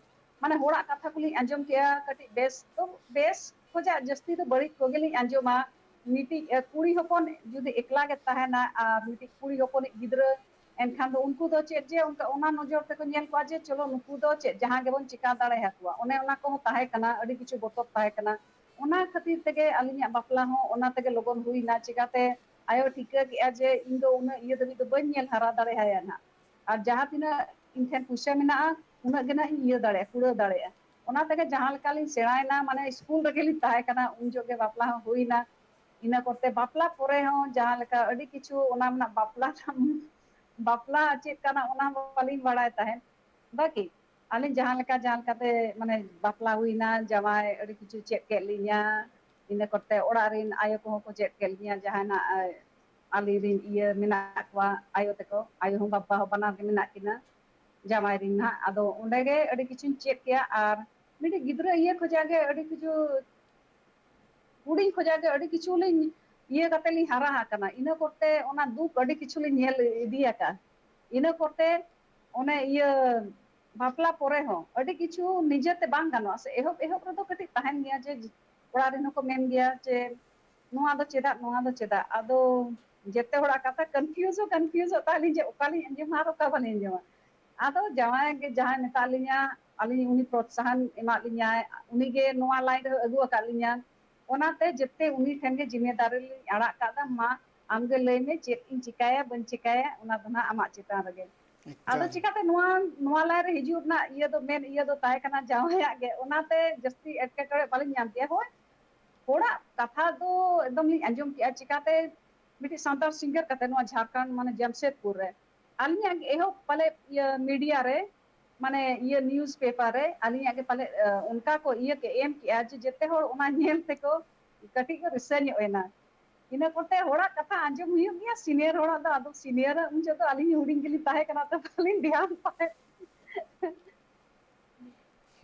ᱢᱟᱱᱮ ᱦᱚᱲᱟᱜ ᱠᱟᱛᱷᱟ ᱠᱚᱞᱤᱧ ᱟᱸᱡᱚᱢ ᱠᱮᱜᱼᱟ, ᱠᱟᱹᱴᱤᱡ ᱵᱮᱥ ᱫᱚ, ᱵᱮᱥ ᱠᱷᱚᱡᱟᱜ ᱡᱟᱹᱥᱛᱤ ᱫᱚ ᱵᱟᱹᱲᱤᱡ ᱠᱚᱜᱮᱞᱤᱧ ᱟᱸᱡᱚᱢᱟ᱾ ᱢᱤᱫᱴᱤᱡ, ᱮ, ᱠᱩᱲᱤ ᱦᱚᱯᱚᱱ ᱡᱩᱫᱤ ᱮᱠᱞᱟ ᱜᱮ ᱛᱟᱦᱮᱱᱟ ᱟᱨ ᱢᱤᱫᱴᱤᱡ ᱠᱩᱲᱤ ᱦᱚᱯᱚᱱᱤᱡ ᱜᱤᱫᱽᱨᱟᱹ ᱮᱱᱠᱷᱟᱱ ᱫᱚ ᱩᱱᱠᱩ ᱫᱚ ᱪᱮᱫ ᱡᱮ ᱚᱱᱠᱟ ᱚᱱᱟ ᱱᱚᱡᱚᱨ ᱛᱮᱠᱚ ᱧᱮᱞ ᱠᱚᱣᱟ ᱡᱮ ᱪᱚᱞᱚ ᱱᱩᱠᱩ ᱫᱚ ᱪᱮᱫ ᱡᱟᱦᱟᱸ ᱜᱮᱵᱚᱱ ᱪᱮᱠᱟ ᱫᱟᱲᱮ ᱟᱠᱚᱣᱟ, ᱚᱱᱮ ᱚᱱᱟ ᱠᱚᱦᱚᱸ ᱛᱟᱦᱮᱸ ᱠᱟᱱᱟ, ᱟᱹᱰᱤ ᱠᱤᱪᱷᱩ ᱵᱚᱛᱚᱨ ᱛᱟᱦᱮᱸ ᱠᱟᱱᱟ᱾ ᱚᱱᱟ ᱠᱷᱟᱹᱛᱤᱨ ᱛᱮᱜᱮ ᱟᱹᱞᱤᱧᱟᱜ ᱵᱟᱯᱞᱟ ᱦᱚᱸ ᱚᱱᱟ ᱛᱮᱜᱮ ᱞᱚᱜᱚᱱ ᱦᱩᱭᱱᱟ᱾ ᱪᱮᱠᱟᱛᱮ ᱟᱭᱳ ᱴᱷᱤᱠᱟᱹ ᱠᱮᱜᱼᱟ ᱡᱮ ᱤᱧ ᱫᱚ ᱩᱱᱟᱹᱜ ᱤᱭᱟᱹ ᱫᱷᱟᱹᱵᱤᱡ ᱫᱚ ᱵᱟᱹᱧ ᱧᱮᱞ ᱦᱟᱨᱟ ᱫᱟᱲᱮ ᱟᱭᱟ ᱱᱟᱦᱟᱜ, ᱟᱨ ᱡᱟᱦᱟᱸ ᱛᱤᱱᱟᱹᱜ ᱤᱧ ᱴᱷᱮᱱ ᱯᱩᱭᱥᱟᱹ ᱢᱮᱱᱟᱜᱼᱟ ᱩᱱᱟᱹᱜ ᱜᱮ ᱱᱟᱦᱟᱜ ᱤᱧ ᱤᱭᱟᱹ ᱫᱟᱲᱮᱭᱟᱜᱼᱟ, ᱠᱩᱲᱟᱹᱣ ᱫᱟᱲᱮᱭᱟᱜᱼᱟ᱾ ᱚᱱᱟ ᱛᱮᱜᱮ ᱡᱟᱦᱟᱸ ᱞᱮᱠᱟᱞᱤᱧ ᱥᱮᱬᱟᱭᱮᱱᱟ, ᱢᱟᱱᱮ ᱥᱠᱩᱞ ᱨᱮᱜᱮᱞᱤᱧ ᱛᱟᱦᱮᱸ ᱠᱟᱱᱟ, ᱩᱱ ᱡᱚᱦᱚᱜ ᱜᱮ ᱵᱟᱯᱞᱟ ᱦᱚᱸ ᱦᱩᱭᱱᱟ᱾ ᱤᱱᱟᱹ ᱠᱚᱛᱮ ᱵᱟᱯᱞᱟ ᱯᱚᱨᱮ ᱦᱚᱸ ᱡᱟᱦᱟᱸ ᱞᱮᱠᱟ ᱟᱹᱰᱤ ᱠᱤᱪᱷᱩ ᱚᱱᱟ ᱨᱮᱱᱟᱜ ᱵᱟᱯᱞᱟ ᱵᱟᱯᱞᱟ ᱪᱮᱫ ᱠᱟᱱᱟ ᱚᱱᱟ ᱦᱚᱸ ᱵᱟᱹᱞᱤᱧ ᱵᱟᱲᱟᱭ ᱛᱟᱦᱮᱸᱫ᱾ ᱵᱟᱠᱤ ᱟᱹᱞᱤᱧ ᱡᱟᱦᱟᱸ ᱞᱮᱠᱟ ᱡᱟᱦᱟᱸ ᱞᱮᱠᱟᱛᱮ ᱢᱟᱱᱮ ᱵᱟᱯᱞᱟ ᱦᱩᱭᱱᱟ, ᱡᱟᱶᱟᱭ ᱟᱹᱰᱤ ᱠᱤᱪᱷᱩ ᱪᱮᱫ ᱠᱮᱫ ᱞᱤᱧᱟ᱾ ᱤᱱᱟᱹ ᱠᱚᱛᱮ ᱚᱲᱟᱜ ᱨᱮᱱ ᱟᱭᱳ ᱠᱚᱦᱚᱸ ᱠᱚ ᱪᱮᱫ ᱠᱮᱫ ᱞᱤᱧᱟ, ᱡᱟᱦᱟᱱᱟᱜ ᱟᱹᱞᱤᱧ ᱨᱮᱱ ᱤᱭᱟᱹ ᱢᱮᱱᱟᱜ ᱠᱚᱣᱟ ᱟᱭᱳ ᱛᱟᱠᱚ, ᱟᱭᱳ ᱦᱚᱸ ᱵᱟᱵᱟ ᱦᱚᱸ ᱵᱟᱱᱟᱨ ᱜᱮ ᱢᱮᱱᱟᱜ ᱠᱤᱱᱟ ᱡᱟᱶᱟᱭ ᱨᱮᱱ ᱱᱟᱦᱟᱜ᱾ ᱟᱫᱚ ᱚᱸᱰᱮ ᱜᱮ ᱟᱹᱰᱤ ᱠᱤᱪᱷᱩᱧ ᱪᱮᱫ ᱠᱮᱜᱼᱟ᱾ ᱟᱨ ᱢᱤᱫᱴᱤᱡ ᱜᱤᱫᱽᱨᱟᱹ ᱤᱭᱟᱹ ᱠᱷᱚᱱᱟᱜ ᱜᱮ ᱟᱹᱰᱤ ᱠᱤᱪᱷᱩ ᱦᱩᱰᱤᱧ ᱠᱷᱚᱱᱟᱜ ᱜᱮ ᱟᱹᱰᱤ ᱠᱤᱪᱷᱩ ᱞᱤᱧ ᱤᱭᱟᱹ ᱠᱟᱛᱮ ᱞᱤᱧ ᱦᱟᱨᱟ ᱟᱠᱟᱱᱟ᱾ ᱤᱱᱟᱹ ᱠᱚᱛᱮ ᱚᱱᱟ ᱫᱩᱠ ᱟᱹᱰᱤ ᱠᱤᱪᱷᱩ ᱞᱤᱧ ᱧᱮᱞ ᱤᱫᱤ ᱟᱠᱟᱫᱼᱟ᱾ ᱤᱱᱟᱹ ᱠᱚᱛᱮ ᱚᱱᱮ ᱤᱭᱟᱹ ᱵᱟᱯᱞᱟ ᱯᱚᱨᱮ ᱦᱚᱸ ᱟᱹᱰᱤ ᱠᱤᱪᱷᱩ ᱱᱤᱡᱮᱛᱮ ᱵᱟᱝ ᱜᱟᱱᱚᱜᱼᱟ ᱥᱮ, ᱮᱦᱚᱵ ᱮᱦᱚᱵ ᱨᱮᱫᱚ ᱠᱟᱹᱴᱤᱡ ᱛᱟᱦᱮᱱ ᱜᱮᱭᱟ ᱡᱮ ᱚᱲᱟᱜ ᱨᱮᱱ ᱦᱚᱸᱠᱚ ᱢᱮᱱ ᱜᱮᱭᱟ ᱡᱮ ᱱᱚᱣᱟ ᱫᱚ ᱪᱮᱫᱟᱜ, ᱱᱚᱣᱟ ᱫᱚ ᱪᱮᱫᱟᱜ᱾ ᱟᱫᱚ ᱡᱮᱛᱮ ᱦᱚᱲᱟᱜ ᱠᱟᱛᱷᱟ ᱠᱚᱱᱯᱷᱤᱭᱩᱡᱽ ᱦᱚᱸ ᱠᱚᱱᱯᱷᱤᱭᱩᱡᱚᱜ ᱛᱟᱦᱮᱸ ᱞᱤᱧ ᱡᱮ ᱚᱠᱟᱞᱤᱧ ᱟᱸᱡᱚᱢᱟ ᱟᱨ ᱚᱠᱟ ᱵᱟᱞᱤᱧ ᱟᱸᱡᱚᱢᱟ᱾ ᱟᱫᱚ ᱡᱟᱶᱟᱭ ᱜᱮ ᱡᱟᱦᱟᱸᱭ ᱢᱮᱛᱟᱜ ᱞᱤᱧᱟ, ᱟᱹᱞᱤᱧ ᱩᱱᱤ ᱯᱨᱚᱛᱥᱟᱦᱚᱱ ᱮᱢᱟᱜ ᱞᱤᱧᱟᱭ, ᱩᱱᱤᱜᱮ ᱱᱚᱣᱟ ᱞᱟᱭᱤᱱ ᱨᱮ ᱟᱹᱜᱩ ᱟᱠᱟᱫ ᱞᱤᱧᱟ᱾ ᱚᱱᱟᱛᱮ ᱡᱮᱛᱮ ᱩᱱᱤ ᱴᱷᱮᱱ ᱜᱮ ᱡᱤᱢᱮᱫᱟᱨᱤ ᱞᱤᱧ ᱟᱲᱟᱜ ᱠᱟᱫᱟ, ᱢᱟ ᱟᱢᱜᱮ ᱞᱟᱹᱭ ᱢᱮ ᱪᱮᱫ ᱤᱧ ᱪᱤᱠᱟᱹᱭᱟ ᱵᱟᱹᱧ ᱪᱤᱠᱟᱹᱭᱟ, ᱚᱱᱟ ᱫᱚ ᱱᱟᱦᱟᱜ ᱟᱢᱟᱜ ᱪᱮᱛᱟᱱ ᱨᱮᱜᱮ᱾ ᱟᱫᱚ ᱮᱠᱟᱞ᱾ ᱪᱤᱠᱟᱹᱛᱮ ᱱᱚᱣᱟ, ᱱᱚᱣᱟ ᱞᱟᱭᱤᱱ ᱨᱮ ᱦᱤᱡᱩᱜ ᱨᱮᱱᱟᱜ ᱤᱭᱟᱹ ᱫᱚ, ᱢᱮᱱ ᱤᱭᱟᱹ ᱫᱚ ᱛᱟᱦᱮᱸ ᱠᱟᱱᱟ ᱡᱟᱶᱟᱭᱟᱜ ᱜᱮ, ᱚᱱᱟᱛᱮ ᱡᱟᱹᱥᱛᱤ ᱮᱴᱠᱮᱴᱚᱬᱮ ᱵᱟᱹᱞᱤᱧ ᱧᱟᱢ ᱠᱮᱭᱟ᱾ ᱦᱳᱭ, ᱦᱚᱲᱟᱜ ᱠᱟᱛᱷᱟ ᱫᱚ ᱮᱠᱫᱚᱢ ᱞᱤᱧ ᱟᱸᱡᱚᱢ ᱠᱮᱜᱼᱟ, ᱪᱤᱠᱟᱹᱛᱮ ᱢᱤᱫᱴᱤᱡ ᱥᱟᱱᱛᱟᱲ ᱥᱤᱝᱜᱟᱨ ᱠᱟᱛᱮ ᱱᱚᱣᱟ ᱡᱷᱟᱲᱠᱷᱚᱸᱰ ᱢᱟᱱᱮ ᱡᱟᱢᱥᱮᱫᱽᱯᱩᱨ ᱨᱮ ᱟᱹᱞᱤᱧᱟᱜ ᱜᱮ ᱮᱦᱚᱵ ᱯᱟᱞᱮ ᱤᱭᱟᱹ ᱢᱤᱰᱤᱭᱟ ᱨᱮ, ᱢᱟᱱᱮ ᱤᱭᱟᱹ ᱱᱤᱭᱩᱡᱽ ᱯᱮᱯᱟᱨ ᱨᱮ ᱟᱹᱞᱤᱧᱟᱜ ᱜᱮ ᱯᱟᱞᱮ ᱚᱱᱠᱟ ᱠᱚ ᱤᱭᱟᱹ ᱠᱮ ᱮᱢ ᱠᱮᱜᱼᱟ ᱡᱮ ᱡᱮᱛᱮ ᱦᱚᱲ ᱚᱱᱟ ᱧᱮᱞ ᱛᱮᱠᱚ ᱠᱟᱹᱴᱤᱡ ᱠᱚ ᱨᱤᱥᱟᱹ ᱧᱚᱜ ᱮᱱᱟ᱾ ᱤᱱᱟᱹ ᱠᱚᱛᱮ ᱦᱚᱲᱟᱜ ᱠᱟᱛᱷᱟ ᱟᱸᱡᱚᱢ ᱦᱩᱭᱩᱜ ᱜᱮᱭᱟ, ᱥᱤᱱᱤᱭᱟᱨ ᱦᱚᱲᱟᱜ ᱫᱚ᱾ ᱟᱫᱚ ᱥᱤᱱᱤᱭᱟᱨ ᱩᱱ ᱡᱚᱦᱚᱜ ᱫᱚ ᱟᱹᱞᱤᱧ ᱦᱩᱰᱤᱧ ᱜᱮᱞᱤᱧ ᱛᱟᱦᱮᱸ ᱠᱟᱱᱟ, ᱛᱚ ᱵᱟᱹᱞᱤᱧ ᱫᱷᱮᱭᱟᱱ ᱛᱟᱦᱮᱸᱫ᱾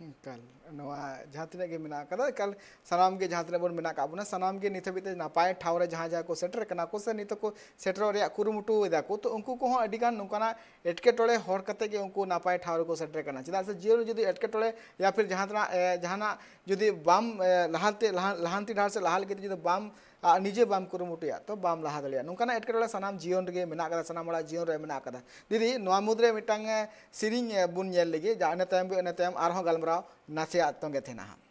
ᱮᱠᱟᱞ᱾ ᱱᱚᱣᱟ ᱡᱟᱦᱟᱸ ᱛᱤᱱᱟᱹᱜ ᱜᱮ ᱢᱮᱱᱟᱜ ᱟᱠᱟᱫᱟ, ᱮᱠᱟᱞ ᱥᱟᱱᱟᱢ ᱜᱮ, ᱡᱟᱦᱟᱸ ᱛᱤᱱᱟᱹᱜ ᱵᱚᱱ ᱢᱮᱱᱟᱜ ᱟᱠᱟᱫ ᱵᱚᱱᱟ, ᱥᱟᱱᱟᱢ ᱜᱮ ᱱᱤᱛ ᱦᱟᱹᱵᱤᱡ ᱛᱮ ᱱᱟᱯᱟᱭ ᱴᱷᱟᱶ ᱨᱮ ᱡᱟᱦᱟᱸ ᱡᱟᱦᱟᱸ ᱠᱚ ᱥᱮᱴᱮᱨ ᱟᱠᱟᱱᱟ ᱠᱚ ᱥᱮ ᱱᱤᱛᱚᱜ ᱠᱚ ᱥᱮᱴᱮᱨᱚᱜ ᱨᱮᱭᱟᱜ ᱠᱩᱨᱩᱢᱩᱴᱩ ᱮᱫᱟ ᱠᱚ, ᱛᱚ ᱩᱱᱠᱩ ᱠᱚᱦᱚᱸ ᱟᱹᱰᱤ ᱜᱟᱱ ᱱᱚᱝᱠᱟᱱᱟᱜ ᱮᱴᱠᱮᱴᱚᱬᱮ ᱦᱚᱨ ᱠᱟᱛᱮ ᱜᱮ ᱩᱱᱠᱩ ᱱᱟᱯᱟᱭ ᱴᱷᱟᱶ ᱨᱮᱠᱚ ᱥᱮᱴᱮᱨ ᱠᱟᱱᱟ᱾ ᱪᱮᱫᱟᱜ ᱥᱮ ᱡᱤᱭᱚᱱ ᱨᱮ ᱡᱩᱫᱤ ᱮᱴᱠᱮᱴᱚᱬᱮ ᱭᱟ ᱯᱷᱤᱨ ᱡᱟᱦᱟᱸ ᱛᱮᱱᱟᱜ, ᱮ, ᱡᱟᱦᱟᱱᱟᱜ ᱡᱩᱫᱤ ᱵᱟᱢ, ᱮ, ᱞᱟᱦᱟᱱᱛᱤ, ᱞᱟᱦᱟ-, ᱞᱟᱦᱟᱱᱛᱤ ᱰᱟᱦᱟᱨ ᱥᱮᱫ ᱞᱟᱦᱟ ᱞᱟᱹᱜᱤᱫ ᱡᱩᱫᱤ ᱵᱟᱢ, ᱟ, ᱱᱤᱡᱮ ᱵᱟᱢ ᱠᱩᱨᱩᱢᱩᱴᱩᱭᱟ, ᱛᱚ ᱵᱟᱢ ᱞᱟᱦᱟ ᱫᱟᱲᱮᱭᱟᱜᱼᱟ᱾ ᱱᱚᱝᱠᱟᱱᱟᱜ ᱮᱴᱠᱮᱴᱚᱬᱮ ᱥᱟᱱᱟᱢ ᱡᱤᱭᱚᱱ ᱨᱮᱜᱮ ᱢᱮᱱᱟᱜ ᱟᱠᱟᱫᱟ, ᱥᱟᱱᱟᱢ ᱦᱚᱲᱟᱜ ᱡᱤᱭᱚᱱ ᱨᱮ ᱢᱮᱱᱟᱜ ᱟᱠᱟᱫᱟ᱾ ᱫᱤᱫᱤ, ᱱᱚᱣᱟ ᱢᱩᱫᱽᱨᱮ ᱢᱤᱫᱴᱟᱝ, ᱮ, ᱥᱮᱨᱮᱧ, ᱮ, ᱵᱚᱱ ᱧᱮᱞ ᱞᱮᱜᱮ, ᱡᱟ ᱤᱱᱟᱹ ᱛᱟᱭᱚᱢ ᱜᱮ, ᱤᱱᱟᱹ ᱛᱟᱭᱚᱢ ᱟᱨᱦᱚᱸ ᱜᱟᱞᱢᱟᱨᱟᱣ ᱱᱟᱥᱮᱭᱟᱜ ᱛᱚᱸᱜᱮ ᱛᱟᱦᱮᱱᱟ ᱦᱟᱸᱜ᱾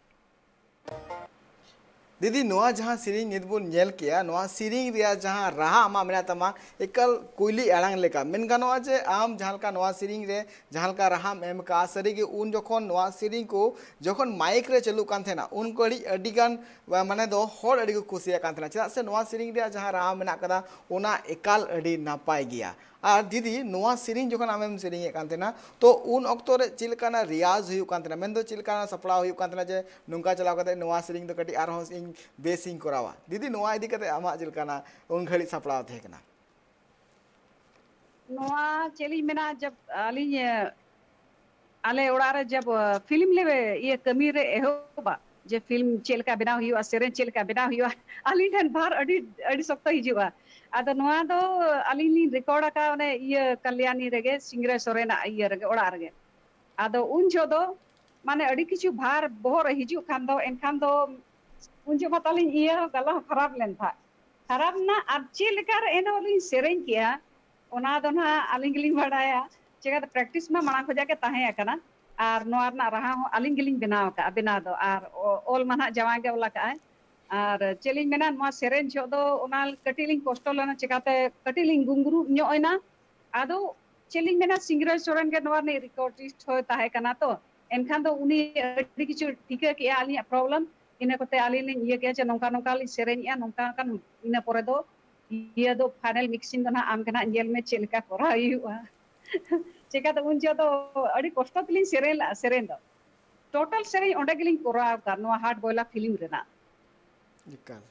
ᱫᱤᱫᱤ, ᱱᱚᱣᱟ ᱡᱟᱦᱟᱸ ᱥᱮᱨᱮᱧ ᱱᱤᱛ ᱵᱚᱱ ᱧᱮᱞ ᱠᱮᱜᱼᱟ, ᱱᱚᱣᱟ ᱥᱮᱨᱮᱧ ᱨᱮᱭᱟᱜ ᱡᱟᱦᱟᱸ ᱨᱟᱦᱟ ᱟᱢᱟᱜ ᱢᱮᱱᱟᱜ ᱛᱟᱢᱟ, ᱮᱠᱟᱞ ᱠᱩᱭᱞᱤ ᱟᱲᱟᱝ ᱞᱮᱠᱟ᱾ ᱢᱮᱱ ᱜᱟᱱᱚᱜᱼᱟ ᱡᱮ ᱟᱢ ᱡᱟᱦᱟᱸ ᱞᱮᱠᱟ ᱱᱚᱣᱟ ᱥᱮᱨᱮᱧ ᱨᱮ ᱡᱟᱦᱟᱸ ᱞᱮᱠᱟ ᱨᱟᱦᱟᱢ ᱮᱢ ᱠᱟᱜᱼᱟ, ᱥᱟᱹᱨᱤᱜᱮ ᱩᱱ ᱡᱚᱠᱷᱚᱱ ᱱᱚᱣᱟ ᱥᱮᱨᱮᱧ ᱠᱚ ᱡᱚᱠᱷᱚᱱ ᱢᱟᱭᱤᱠ ᱨᱮ ᱪᱟᱹᱞᱩᱜ ᱠᱟᱱ ᱛᱟᱦᱮᱱᱟ, ᱩᱱ ᱜᱷᱟᱹᱲᱤᱡ ᱟᱹᱰᱤ ᱜᱟᱱ, ᱢᱟᱱᱮ ᱫᱚ ᱦᱚᱲ ᱟᱹᱰᱤ ᱠᱚ ᱠᱩᱥᱤᱭᱟᱜ ᱠᱟᱱ ᱛᱟᱦᱮᱱᱟ᱾ ᱪᱮᱫᱟᱜ ᱥᱮ ᱱᱚᱣᱟ ᱥᱮᱨᱮᱧ ᱨᱮᱭᱟᱜ ᱡᱟᱦᱟᱸ ᱨᱟᱦᱟ ᱢᱮᱱᱟᱜ ᱠᱟᱫᱟ, ᱚᱱᱟ ᱮᱠᱟᱞ ᱟᱹᱰᱤ ᱱᱟᱯᱟᱭ ᱜᱮᱭᱟ᱾ ᱟᱨ ᱫᱤᱫᱤ, ᱱᱚᱣᱟ ᱥᱮᱨᱮᱧ ᱡᱚᱠᱷᱚᱱ ᱟᱢᱮᱢ ᱥᱮᱨᱮᱧᱮᱫ ᱠᱟᱱ ᱛᱟᱦᱮᱱᱟ, ᱛᱚ ᱩᱱ ᱚᱠᱛᱚ ᱨᱮ ᱪᱮᱫ ᱞᱮᱠᱟᱱᱟᱜ ᱨᱮᱭᱟᱡᱽ ᱦᱩᱭᱩᱜ ᱠᱟᱱ ᱛᱟᱦᱮᱱᱟ, ᱢᱮᱱᱫᱚ ᱪᱮᱫ ᱞᱮᱠᱟᱱᱟᱜ ᱥᱟᱯᱲᱟᱣ ᱦᱩᱭᱩᱜ ᱠᱟᱱ ᱛᱟᱦᱮᱱᱟ ᱡᱮ ᱱᱚᱝᱠᱟ ᱪᱟᱞᱟᱣ ᱠᱟᱛᱮ ᱱᱚᱣᱟ ᱥᱮᱨᱮᱧ ᱫᱚ ᱠᱟᱹᱴᱤᱡ ᱟᱨᱦᱚᱸ ᱤᱧ ᱵᱮᱥ ᱤᱧ ᱠᱚᱨᱟᱣᱟ? ᱫᱤᱫᱤ, ᱱᱚᱣᱟ ᱤᱫᱤ ᱠᱟᱛᱮ ᱟᱢᱟᱜ ᱪᱮᱫ ᱞᱮᱠᱟᱱᱟᱜ ᱩᱱ ᱜᱷᱟᱹᱲᱤᱡ ᱥᱟᱯᱲᱟᱣ ᱛᱟᱦᱮᱸ ᱠᱟᱱᱟ? ᱱᱚᱣᱟ ᱪᱮᱫ ᱞᱤᱧ ᱢᱮᱱᱟ, ᱡᱟᱵ ᱟᱹᱞᱤᱧ, ᱮ, ᱟᱞᱮ ᱚᱲᱟᱜ ᱨᱮ ᱡᱟᱵ, ᱮ, ᱯᱷᱤᱞᱢ ᱞᱮ, ᱤᱭᱟᱹ, ᱠᱟᱹᱢᱤ ᱨᱮ ᱮᱦᱚᱵᱟ, ᱡᱮ ᱯᱷᱤᱞᱢ ᱪᱮᱫ ᱞᱮᱠᱟ ᱵᱮᱱᱟᱣ ᱦᱩᱭᱩᱜᱼᱟ, ᱥᱮᱨᱮᱧ ᱪᱮᱫ ᱞᱮᱠᱟ ᱵᱮᱱᱟᱣ ᱦᱩᱭᱩᱜᱼᱟ, ᱟᱹᱞᱤᱧ ᱴᱷᱮᱱ ᱵᱷᱟᱨ ᱟᱹᱰᱤ, ᱟᱹᱰᱤ ᱥᱚᱠᱛᱚ ᱦᱤᱡᱩᱜᱼᱟ᱾ ᱟᱫᱚ ᱱᱚᱣᱟ ᱫᱚ ᱟᱹᱞᱤᱧ ᱞᱤᱧ ᱨᱮᱠᱚᱨᱰ ᱟᱠᱟᱫ ᱚᱱᱮ ᱤᱭᱟᱹ ᱠᱟᱞᱭᱟᱱᱤ ᱨᱮᱜᱮ, ᱥᱤᱝᱨᱟᱹᱭ ᱥᱚᱨᱮᱱᱟᱜ ᱤᱭᱟᱹ ᱨᱮᱜᱮ, ᱚᱲᱟᱜ ᱨᱮᱜᱮ᱾ ᱟᱫᱚ ᱩᱱ ᱡᱚᱦᱚᱜ ᱫᱚ ᱢᱟᱱᱮ ᱟᱹᱰᱤ ᱠᱤᱪᱷᱩ ᱵᱷᱟᱨ ᱵᱚᱦᱚᱜ ᱨᱮ ᱦᱤᱡᱩᱜ ᱠᱷᱟᱱ ᱫᱚ, ᱮᱱᱠᱷᱟᱱ ᱫᱚ ᱩᱱ ᱡᱚᱦᱚᱜ ᱢᱟ ᱛᱟᱹᱞᱤᱧ ᱤᱭᱟᱹ ᱦᱚᱸ ᱜᱟᱞᱟ ᱦᱚᱸ ᱠᱷᱟᱨᱟᱯ ᱞᱮᱱ ᱛᱟᱦᱮᱸᱫ᱾ ᱠᱷᱟᱨᱟᱯ ᱮᱱᱟ, ᱟᱨ ᱪᱮᱫ ᱞᱮᱠᱟ ᱨᱮ ᱮᱱᱦᱚᱸ ᱞᱤᱧ ᱥᱮᱨᱮᱧ ᱠᱮᱜᱼᱟ, ᱚᱱᱟ ᱫᱚ ᱱᱟᱦᱟᱜ ᱟᱹᱞᱤᱧ ᱜᱮᱞᱤᱧ ᱵᱟᱰᱟᱭᱟ᱾ ᱪᱮᱠᱟᱛᱮ ᱯᱨᱮᱠᱴᱤᱥ ᱢᱟ ᱢᱟᱲᱟᱝ ᱠᱷᱚᱱᱟᱜ ᱜᱮ ᱛᱟᱦᱮᱸ ᱟᱠᱟᱱᱟ, ᱟᱨ ᱱᱚᱣᱟ ᱨᱮᱱᱟᱜ ᱨᱟᱦᱟ ᱦᱚᱸ ᱟᱹᱞᱤᱧ ᱜᱮᱞᱤᱧ ᱵᱮᱱᱟᱣ ᱟᱠᱟᱫᱼᱟ, ᱵᱮᱱᱟᱣ ᱫᱚ, ᱟᱨ ᱚ-, ᱚᱞ ᱢᱟ ᱱᱟᱦᱟᱜ ᱡᱟᱶᱟᱭ ᱜᱮ ᱚᱞ ᱟᱠᱟᱫᱼᱟᱭ᱾ ᱟᱨ ᱪᱮᱫ ᱞᱤᱧ ᱢᱮᱱᱟ, ᱱᱚᱣᱟ ᱥᱮᱨᱮᱧ ᱡᱚᱦᱚᱜ ᱫᱚ ᱚᱱᱟ ᱠᱟᱹᱴᱤᱡ ᱞᱤᱧ ᱠᱚᱥᱴᱚ ᱞᱮᱱᱟ, ᱪᱮᱠᱟᱛᱮ ᱠᱟᱹᱴᱤᱡ ᱞᱤᱧ ᱜᱩᱝᱜᱩᱨᱩ ᱧᱚᱜ ᱮᱱᱟ᱾ ᱟᱫᱚ ᱪᱮᱫ ᱞᱤᱧ ᱢᱮᱱᱟ, ᱥᱤᱝᱨᱟᱹᱭ ᱥᱚᱨᱮᱱ ᱜᱮ ᱱᱚᱣᱟ ᱨᱤᱱᱤᱡ ᱨᱮᱠᱚᱨᱰᱤᱥᱴ ᱦᱚᱸᱭ ᱛᱟᱦᱮᱸ ᱠᱟᱱᱟ ᱛᱚ, ᱮᱱᱠᱷᱟᱱ ᱫᱚ ᱩᱱᱤ ᱟᱹᱰᱤ ᱠᱤᱪᱷᱩ ᱴᱷᱤᱠᱟᱹ ᱠᱮᱜᱼᱟ ᱟᱹᱞᱤᱧᱟᱜ ᱯᱨᱚᱵᱞᱮᱢ᱾ ᱤᱱᱟᱹ ᱠᱚᱛᱮ ᱟᱹᱞᱤᱧ ᱞᱤᱧ ᱤᱭᱟᱹ ᱠᱮᱜᱼᱟ ᱡᱮ ᱱᱚᱝᱠᱟ ᱱᱚᱝᱠᱟ ᱞᱤᱧ ᱥᱮᱨᱮᱧᱮᱜᱼᱟ, ᱱᱚᱝᱠᱟ ᱱᱚᱝᱠᱟ᱾ ᱤᱱᱟᱹ ᱯᱚᱨᱮ ᱫᱚ ᱤᱭᱟᱹ ᱫᱚ ᱯᱷᱟᱭᱱᱮᱞ ᱢᱤᱠᱥᱤᱝ ᱫᱚ ᱱᱟᱦᱟᱜ ᱟᱢ ᱜᱮ ᱱᱟᱦᱟᱜ ᱧᱮᱞ ᱢᱮ ᱪᱮᱫ ᱞᱮᱠᱟ ᱠᱚᱨᱟᱣ ᱦᱩᱭᱩᱜᱼᱟ᱾ ᱪᱮᱠᱟᱛᱮ ᱩᱱ ᱡᱚᱦᱚᱜ ᱫᱚ ᱟᱹᱰᱤ ᱠᱚᱥᱴᱚ ᱛᱮᱞᱤᱧ ᱥᱮᱨᱮᱧ ᱞᱮᱜᱼᱟ ᱥᱮᱨᱮᱧ ᱫᱚ᱾ ᱴᱳᱴᱟᱞ ᱥᱮᱨᱮᱧ ᱚᱸᱰᱮ ᱜᱮᱞᱤᱧ ᱠᱚᱨᱟᱣ ᱟᱠᱟᱫ, ᱱᱚᱣᱟ ᱦᱟᱨᱰ ᱵᱚᱭᱞᱟ ᱯᱷᱤᱞᱢ ᱨᱮᱱᱟᱜ᱾ ᱮᱠᱟᱞ᱾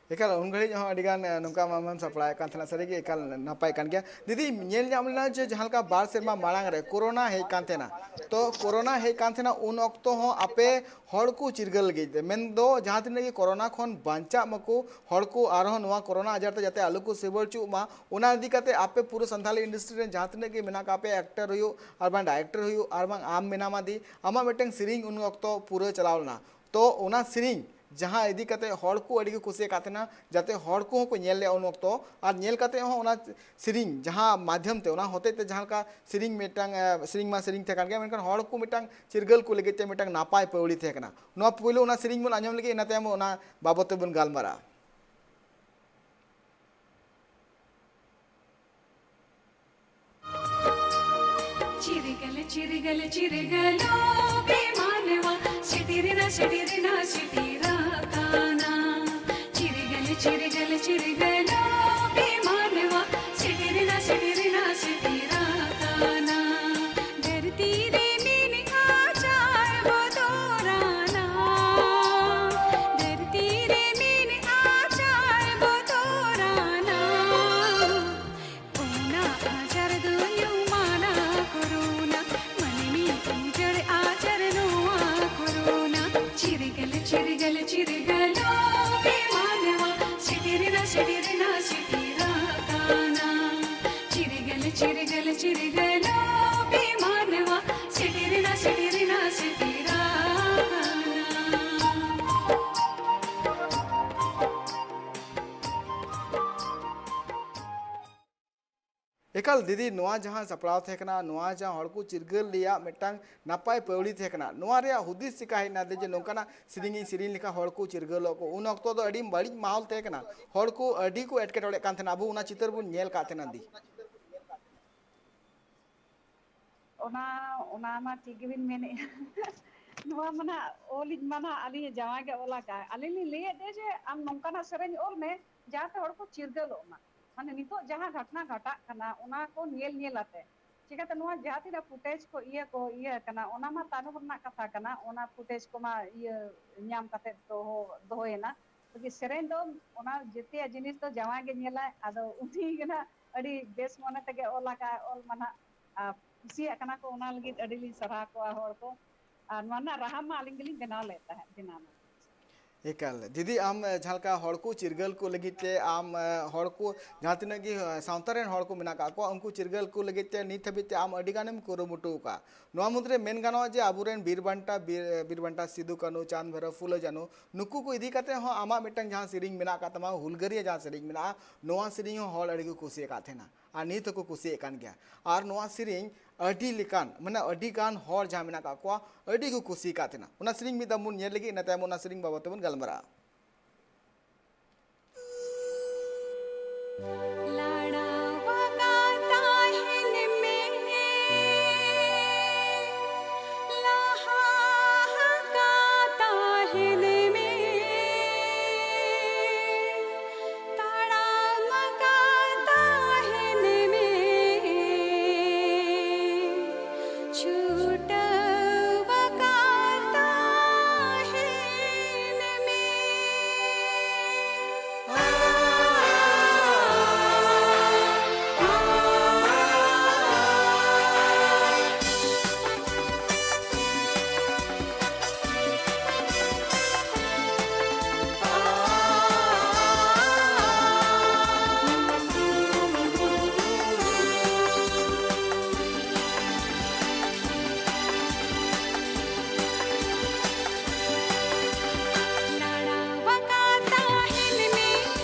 ᱮᱠᱟᱞ, ᱩᱱ ᱜᱷᱟᱹᱲᱤᱡ ᱦᱚᱸ ᱟᱹᱰᱤ ᱜᱟᱱ, ᱮ, ᱱᱚᱝᱠᱟ ᱟᱢᱮᱢ ᱥᱟᱯᱲᱟᱣᱮᱫ ᱠᱟᱱ ᱛᱟᱦᱮᱱᱟ, ᱥᱟᱹᱨᱤᱜᱮ ᱮᱠᱟᱞ ᱱᱟᱯᱟᱭ ᱠᱟᱱ ᱜᱮᱭᱟ᱾ ᱫᱤᱫᱤ, ᱧᱮᱞ ᱧᱟᱢ ᱞᱮᱱᱟ ᱡᱮ ᱡᱟᱦᱟᱸ ᱞᱮᱠᱟ ᱵᱟᱨ ᱥᱮᱨᱢᱟ ᱢᱟᱲᱟᱝ ᱨᱮ ᱠᱳᱨᱳᱱᱟ ᱦᱮᱡ ᱠᱟᱱ ᱛᱟᱦᱮᱱᱟ, ᱛᱚ ᱠᱳᱨᱳᱱᱟ ᱦᱮᱡ ᱠᱟᱱ ᱛᱟᱦᱮᱱᱟ, ᱩᱱ ᱚᱠᱛᱚ ᱦᱚᱸ ᱟᱯᱮ ᱦᱚᱲ ᱠᱚ ᱪᱤᱨᱜᱟᱹᱞ ᱞᱟᱹᱜᱤᱫ ᱛᱮ, ᱢᱮᱱᱫᱚ ᱡᱟᱦᱟᱸ ᱛᱤᱱᱟᱹᱜ ᱜᱮ ᱠᱳᱨᱳᱱᱟ ᱠᱷᱚᱱ ᱵᱟᱧᱪᱟᱜ ᱢᱟᱠᱚ ᱦᱚᱲ ᱠᱚ, ᱟᱨᱦᱚᱸ ᱱᱚᱣᱟ ᱠᱳᱨᱳᱱᱟ ᱟᱡᱟᱨ ᱛᱮ ᱡᱟᱛᱮ ᱟᱞᱚ ᱠᱚ ᱥᱮᱵᱟ ᱦᱚᱪᱚᱜ ᱢᱟ, ᱚᱱᱟ ᱤᱫᱤ ᱠᱟᱛᱮ ᱟᱯᱮ ᱯᱩᱨᱟᱹ ᱥᱟᱱᱛᱟᱲᱤ ᱤᱱᱰᱟᱥᱴᱨᱤ ᱨᱮᱱ ᱡᱟᱦᱟᱸ ᱛᱤᱱᱟᱹᱜ ᱜᱮ ᱢᱮᱱᱟᱜ ᱠᱟᱜ ᱯᱮ, ᱮᱠᱴᱟᱨ ᱦᱩᱭᱩᱜ ᱟᱨ ᱵᱟᱝ ᱰᱟᱭᱨᱮᱠᱴᱚᱨ ᱦᱩᱭᱩᱜ ᱟᱨ ᱵᱟᱝ ᱟᱢ ᱢᱮᱱᱟᱢᱟ ᱫᱤ, ᱟᱢᱟᱜ ᱢᱤᱫᱴᱟᱝ ᱥᱮᱨᱮᱧ ᱩᱱ ᱚᱠᱛᱚ ᱯᱩᱨᱟᱹ ᱪᱟᱞᱟᱣ ᱞᱮᱱᱟ᱾ ᱛᱚ ᱚᱱᱟ ᱥᱮᱨᱮᱧ ᱡᱟᱦᱟᱸ ᱤᱫᱤ ᱠᱟᱛᱮ ᱦᱚᱲ ᱠᱚ ᱟᱹᱰᱤ ᱠᱚ ᱠᱩᱥᱤᱭᱟᱠᱟᱫ ᱛᱟᱦᱮᱱᱟ, ᱡᱟᱛᱮ ᱦᱚᱲ ᱠᱚᱦᱚᱸ ᱠᱚ ᱧᱮᱞ ᱞᱮᱜᱼᱟ ᱩᱱ ᱚᱠᱛᱚ, ᱟᱨ ᱧᱮᱞ ᱠᱟᱛᱮ ᱦᱚᱸ ᱚᱱᱟ ᱥᱮᱨᱮᱧ ᱡᱟᱦᱟᱸ ᱢᱟᱫᱽᱫᱷᱚᱢ ᱛᱮ, ᱚᱱᱟ ᱦᱚᱛᱮᱡ ᱛᱮ ᱡᱟᱦᱟᱸ ᱞᱮᱠᱟ ᱥᱮᱨᱮᱧ ᱢᱤᱫᱴᱟᱝ, ᱮ, ᱥᱮᱨᱮᱧ ᱢᱟ ᱥᱮᱨᱮᱧ ᱛᱟᱦᱮᱸ ᱠᱟᱱ ᱜᱮᱭᱟ, ᱢᱮᱱᱠᱷᱟᱱ ᱦᱚᱲ ᱠᱚ ᱢᱤᱫᱴᱟᱝ ᱪᱤᱨᱜᱟᱹᱞ ᱠᱚ ᱞᱟᱹᱜᱤᱫ ᱛᱮ ᱢᱤᱫᱴᱟᱝ ᱱᱟᱯᱟᱭ ᱯᱟᱹᱣᱲᱤ ᱛᱟᱦᱮᱸ ᱠᱟᱱᱟ᱾ ᱱᱚᱣᱟ ᱯᱳᱭᱞᱳ ᱚᱱᱟ ᱥᱮᱨᱮᱧ ᱵᱚᱱ ᱟᱸᱡᱚᱢ ᱞᱮᱜᱮ, ᱤᱱᱟᱹ ᱛᱟᱭᱚᱢ ᱚᱱᱟ ᱵᱟᱵᱚᱫ ᱛᱮᱵᱚᱱ ᱜᱟᱞᱢᱟᱨᱟᱜᱼᱟ᱾ ᱪᱤᱨᱜᱟᱹᱞ ᱪᱤᱨᱜᱟᱹᱞ ᱪᱤᱨᱜᱟᱹᱞᱚ ᱵᱮ ᱢᱟᱱᱣᱟ, ᱥᱮᱴᱮᱨᱮᱱᱟ ᱥᱮᱴᱮᱨᱮᱱᱟ ᱥᱮᱴᱮᱨᱟᱠᱟᱱᱟ᱾ ᱪᱤᱨᱜᱟᱹᱞ ᱪᱤᱨᱜᱟᱹᱞ ᱪᱤᱨᱜᱟᱹᱞᱚ ᱵᱮ ᱢᱟᱱᱣᱟ, ᱥᱮᱴᱮᱨᱮᱱᱟ ᱥᱮᱴᱮᱨᱮᱱᱟ ᱥᱮᱴᱮᱨᱟᱠᱟᱱᱟ᱾ ᱫᱷᱟᱹᱨᱛᱤ ᱨᱮ ᱢᱮᱱᱟᱜᱼᱟ ᱪᱟᱭ ᱵᱚᱛᱚᱨᱟᱱᱟ᱾ ᱫᱷᱟᱹᱨᱛᱤ ᱨᱮ ᱢᱮᱱᱟᱜᱼᱟ ᱪᱟᱭ ᱵᱚᱛᱚᱨᱟᱱᱟ᱾ ᱚᱱᱟ ᱟᱡᱟᱨ ᱫᱚ ᱧᱩᱢᱟᱱᱟ ᱠᱳᱨᱳᱱᱟ, ᱢᱟᱹᱱᱢᱤ ᱩᱡᱟᱹᱲ ᱟᱡᱟᱨ ᱱᱚᱣᱟ ᱠᱳᱨᱳᱱᱟ᱾ ᱪᱤᱨᱜᱟᱹᱞ ᱪᱤᱨᱜᱟᱹᱞ ᱪᱤᱨᱜᱟᱹᱞᱚ ᱵᱮ ᱢᱟᱱᱣᱟ, ᱥᱮᱴᱮᱨᱮᱱᱟ ᱥᱮᱴᱮᱨᱮᱱᱟ ᱥᱮᱴᱮᱨᱟᱠᱟᱱᱟ᱾ ᱪᱤᱨᱜᱟᱹᱞ ᱪᱤᱨᱜᱟᱹᱞ ᱪᱤᱨᱜᱟᱹᱞᱚ ᱵᱮ ᱢᱟᱱᱣᱟ, ᱥᱮᱴᱮᱨᱮᱱᱟ ᱥᱮᱴᱮᱨᱮᱱᱟ ᱥᱮᱴᱮᱨᱟᱠᱟᱱᱟ᱾ ᱮᱠᱟᱞ ᱫᱤᱫᱤ, ᱱᱚᱣᱟ ᱡᱟᱦᱟᱸ ᱥᱟᱯᱲᱟᱣ ᱛᱟᱦᱮᱸ ᱠᱟᱱᱟ, ᱱᱚᱣᱟ ᱡᱟᱦᱟᱸ ᱦᱚᱲ ᱠᱚ ᱪᱤᱨᱜᱟᱹᱞ ᱨᱮᱭᱟᱜ ᱢᱤᱫᱴᱟᱝ ᱱᱟᱯᱟᱭ ᱯᱟᱹᱣᱲᱤ ᱛᱟᱦᱮᱸ ᱠᱟᱱᱟ, ᱱᱚᱣᱟ ᱨᱮᱭᱟᱜ ᱦᱩᱫᱤᱥ ᱪᱤᱠᱟ ᱦᱮᱡ ᱮᱱᱟ ᱡᱮ ᱱᱚᱝᱠᱟᱱᱟᱜ ᱥᱮᱨᱮᱧ ᱤᱧ ᱥᱮᱨᱮᱧ ᱞᱮᱠᱷᱟᱱ ᱦᱚᱲ ᱠᱚ ᱪᱤᱨᱜᱟᱹᱞᱚᱜ ᱠᱚ? ᱩᱱ ᱚᱠᱛᱚ ᱫᱚ ᱟᱹᱰᱤ ᱵᱟᱹᱲᱤᱡ ᱢᱟᱦᱚᱞ ᱛᱟᱦᱮᱸ ᱠᱟᱱᱟ, ᱦᱚᱲ ᱠᱚ ᱟᱹᱰᱤ ᱠᱚ ᱮᱴᱠᱮᱴᱚᱬᱮᱜ ᱠᱟᱱ ᱛᱟᱦᱮᱱᱟ, ᱟᱵᱚ ᱚᱱᱟ ᱪᱤᱛᱟᱹᱨ ᱵᱚᱱ ᱧᱮᱞ ᱠᱟᱜ ᱛᱟᱦᱮᱱᱟ ᱫᱤ᱾ ᱚᱱᱟ, ᱚᱱᱟ ᱢᱟ ᱴᱷᱤᱠ ᱜᱮᱵᱤᱱ ᱢᱮᱱᱮᱫᱼᱟ᱾ ᱱᱚᱣᱟ ᱢᱟ ᱱᱟᱜ ᱚᱞᱤᱧ ᱢᱟ ᱱᱟᱜ ᱟᱹᱞᱤᱧ ᱡᱟᱶᱟᱭ ᱜᱮ ᱚᱞ ᱟᱠᱟᱫ᱾ ᱟᱹᱞᱤᱧ ᱞᱤᱧ ᱞᱟᱹᱭᱮᱫ ᱛᱮ ᱡᱮ ᱟᱢ ᱱᱚᱝᱠᱟᱱᱟᱜ ᱥᱮᱨᱮᱧ ᱚᱞ ᱢᱮ, ᱡᱟᱦᱟᱸᱛᱮ ᱦᱚᱲ ᱠᱚ ᱪᱤᱨᱜᱟᱹᱞᱚᱜ ᱢᱟ᱾ ᱢᱟᱱᱮ ᱱᱤᱛᱚᱜ ᱡᱟᱦᱟᱸ ᱜᱷᱚᱴᱱᱟ ᱜᱷᱚᱴᱟᱜ ᱠᱟᱱᱟ, ᱚᱱᱟ ᱠᱚ ᱧᱮᱞ ᱧᱮᱞ ᱟᱛᱮ᱾ ᱪᱤᱠᱟᱹᱛᱮ ᱱᱚᱣᱟ ᱡᱟᱦᱟᱸ ᱛᱤᱱᱟᱹᱜ ᱯᱷᱩᱴᱮᱡᱽ ᱠᱚ ᱤᱭᱟᱹ ᱠᱚ ᱤᱭᱟᱹ ᱠᱟᱱᱟ, ᱚᱱᱟ ᱢᱟ ᱛᱟᱭᱱᱚᱢ ᱨᱮᱱᱟᱜ ᱠᱟᱛᱷᱟ ᱠᱟᱱᱟ᱾ ᱚᱱᱟ ᱯᱷᱩᱴᱮᱡᱽ ᱠᱚᱢᱟ ᱤᱭᱟᱹ ᱧᱟᱢ ᱠᱟᱛᱮ ᱫᱚᱦᱚ, ᱫᱚᱦᱚᱭᱮᱱᱟ᱾ ᱛᱚ ᱥᱮᱨᱮᱧ ᱫᱚ ᱚᱱᱟ ᱡᱮᱛᱮᱭᱟᱜ ᱡᱤᱱᱤᱥ ᱫᱚ ᱡᱟᱶᱟᱭ ᱜᱮ ᱧᱮᱞᱟᱭ, ᱟᱫᱚ ᱩᱱᱤ ᱜᱮ ᱱᱟᱜ ᱟᱹᱰᱤ ᱵᱮᱥ ᱢᱚᱱᱮ ᱛᱮᱜᱮ ᱚᱞ ᱟᱠᱟᱫ, ᱚᱞ ᱢᱟ ᱱᱟᱜ, ᱟᱨ ᱠᱩᱥᱤᱭᱟᱜ ᱠᱟᱱᱟ ᱠᱚ, ᱚᱱᱟ ᱞᱟᱹᱜᱤᱫ ᱟᱹᱰᱤ ᱞᱤᱧ ᱥᱟᱨᱦᱟᱣ ᱠᱚᱣᱟ ᱦᱚᱲ ᱠᱚ᱾ ᱟᱨ ᱱᱚᱣᱟ ᱨᱮᱱᱟᱜ ᱨᱟᱦᱟ ᱢᱟ ᱟᱹᱞᱤᱧ ᱜᱮᱞᱤᱧ ᱵᱮᱱᱟᱣ ᱞᱮᱫ ᱛᱟᱦᱮᱸᱫ, ᱵᱮᱱᱟᱣ ᱢᱟ᱾ ᱮᱠᱟᱞ, ᱫᱤᱫᱤ, ᱟᱢ, ᱮ, ᱡᱟᱦᱟᱸ ᱞᱮᱠᱟ ᱦᱚᱲ ᱠᱚ ᱪᱤᱨᱜᱟᱹᱞ ᱠᱚ ᱞᱟᱹᱜᱤᱫ ᱛᱮ ᱟᱢ, ᱮ, ᱦᱚᱲ ᱠᱚ, ᱡᱟᱦᱟᱸ ᱛᱤᱱᱟᱹᱜ ᱜᱮ, ᱮ, ᱥᱟᱶᱛᱟ ᱨᱮᱱ ᱦᱚᱲ ᱠᱚ ᱢᱮᱱᱟᱜ ᱟᱠᱟᱫ ᱠᱚᱣᱟ, ᱩᱱᱠᱩ ᱪᱤᱨᱜᱟᱹᱞ ᱠᱚ ᱞᱟᱹᱜᱤᱫ ᱛᱮ ᱱᱤᱛ ᱦᱟᱹᱵᱤᱡ ᱛᱮ ᱟᱢ ᱟᱹᱰᱤ ᱜᱟᱱᱮᱢ ᱠᱩᱨᱩᱢᱩᱴᱩ ᱟᱠᱟᱫ᱾ ᱱᱚᱣᱟ ᱢᱩᱫᱽᱨᱮ ᱢᱮᱱ ᱜᱟᱱᱚᱜᱼᱟ ᱡᱮ ᱟᱵᱚᱨᱮᱱ ᱵᱤᱨ ᱵᱟᱱᱴᱟ, ᱵᱤᱨ, ᱵᱤᱨ ᱵᱟᱱᱴᱟ ᱥᱤᱫᱩ ᱠᱟᱹᱱᱦᱩ, ᱪᱟᱸᱫᱽ ᱵᱷᱟᱭᱨᱚ, ᱯᱷᱩᱞᱳ ᱡᱷᱟᱱᱳ, ᱱᱩᱠᱩ ᱠᱚ ᱤᱫᱤ ᱠᱟᱛᱮ ᱦᱚᱸ ᱟᱢᱟᱜ ᱢᱤᱫᱴᱟᱝ ᱡᱟᱦᱟᱸ ᱥᱮᱨᱮᱧ ᱢᱮᱱᱟᱜ ᱟᱠᱟᱫ ᱛᱟᱢᱟ, ᱦᱩᱞᱜᱟᱹᱨᱤᱭᱟᱹ ᱡᱟᱦᱟᱸ ᱥᱮᱨᱮᱧ ᱢᱮᱱᱟᱜᱼᱟ, ᱱᱚᱣᱟ ᱥᱮᱨᱮᱧ ᱦᱚᱸ ᱦᱚᱲ ᱟᱹᱰᱤ ᱠᱚ ᱠᱩᱥᱤᱭᱟᱠᱟᱫ ᱛᱟᱦᱮᱱᱟ᱾ ᱟᱨ ᱱᱤᱛ ᱦᱚᱸᱠᱚ ᱠᱩᱥᱤᱭᱟᱜ ᱠᱟᱱ ᱜᱮᱭᱟ᱾ ᱟᱨ ᱱᱚᱣᱟ ᱥᱮᱨᱮᱧ ᱟᱹᱰᱤ ᱞᱮᱠᱟᱱ, ᱢᱟᱱᱮ, ᱟᱹᱰᱤ ᱜᱟᱱ ᱦᱚᱲ ᱡᱟᱦᱟᱸ ᱢᱮᱱᱟᱜ ᱟᱠᱟᱫ ᱠᱚᱣᱟ, ᱟᱹᱰᱤ ᱠᱚ ᱠᱩᱥᱤᱭᱟᱠᱟᱫ ᱛᱟᱦᱮᱱᱟ᱾ ᱚᱱᱟ ᱥᱮᱨᱮᱧ ᱢᱤᱫ ᱫᱷᱟᱣ ᱵᱚᱱ ᱧᱮᱞ ᱞᱮᱜᱮ, ᱤᱱᱟᱹ ᱛᱟᱭᱚᱢ ᱚᱱᱟ ᱥᱮᱨᱮᱧ ᱵᱟᱵᱚᱫ ᱛᱮᱵᱚᱱ ᱜᱟᱞᱢᱟᱨᱟᱜᱼᱟ᱾ ᱞᱟᱲᱟᱣᱟᱠᱟ ᱛᱟᱦᱮᱱ ᱢᱮ, ᱞᱟᱦᱟ ᱟᱠᱟ ᱛᱟᱦᱮᱱ ᱢᱮ, ᱛᱟᱲᱟᱢ ᱟᱠᱟ ᱛᱟᱦᱮᱱ ᱢᱮ, ᱪᱷᱩᱴᱟᱹᱣ ᱟᱠᱟ ᱛᱟᱦᱮᱱ ᱢᱮ᱾ ᱞᱟᱲᱟᱣᱟᱠᱟ ᱛᱟᱦᱮᱱ ᱢᱮ,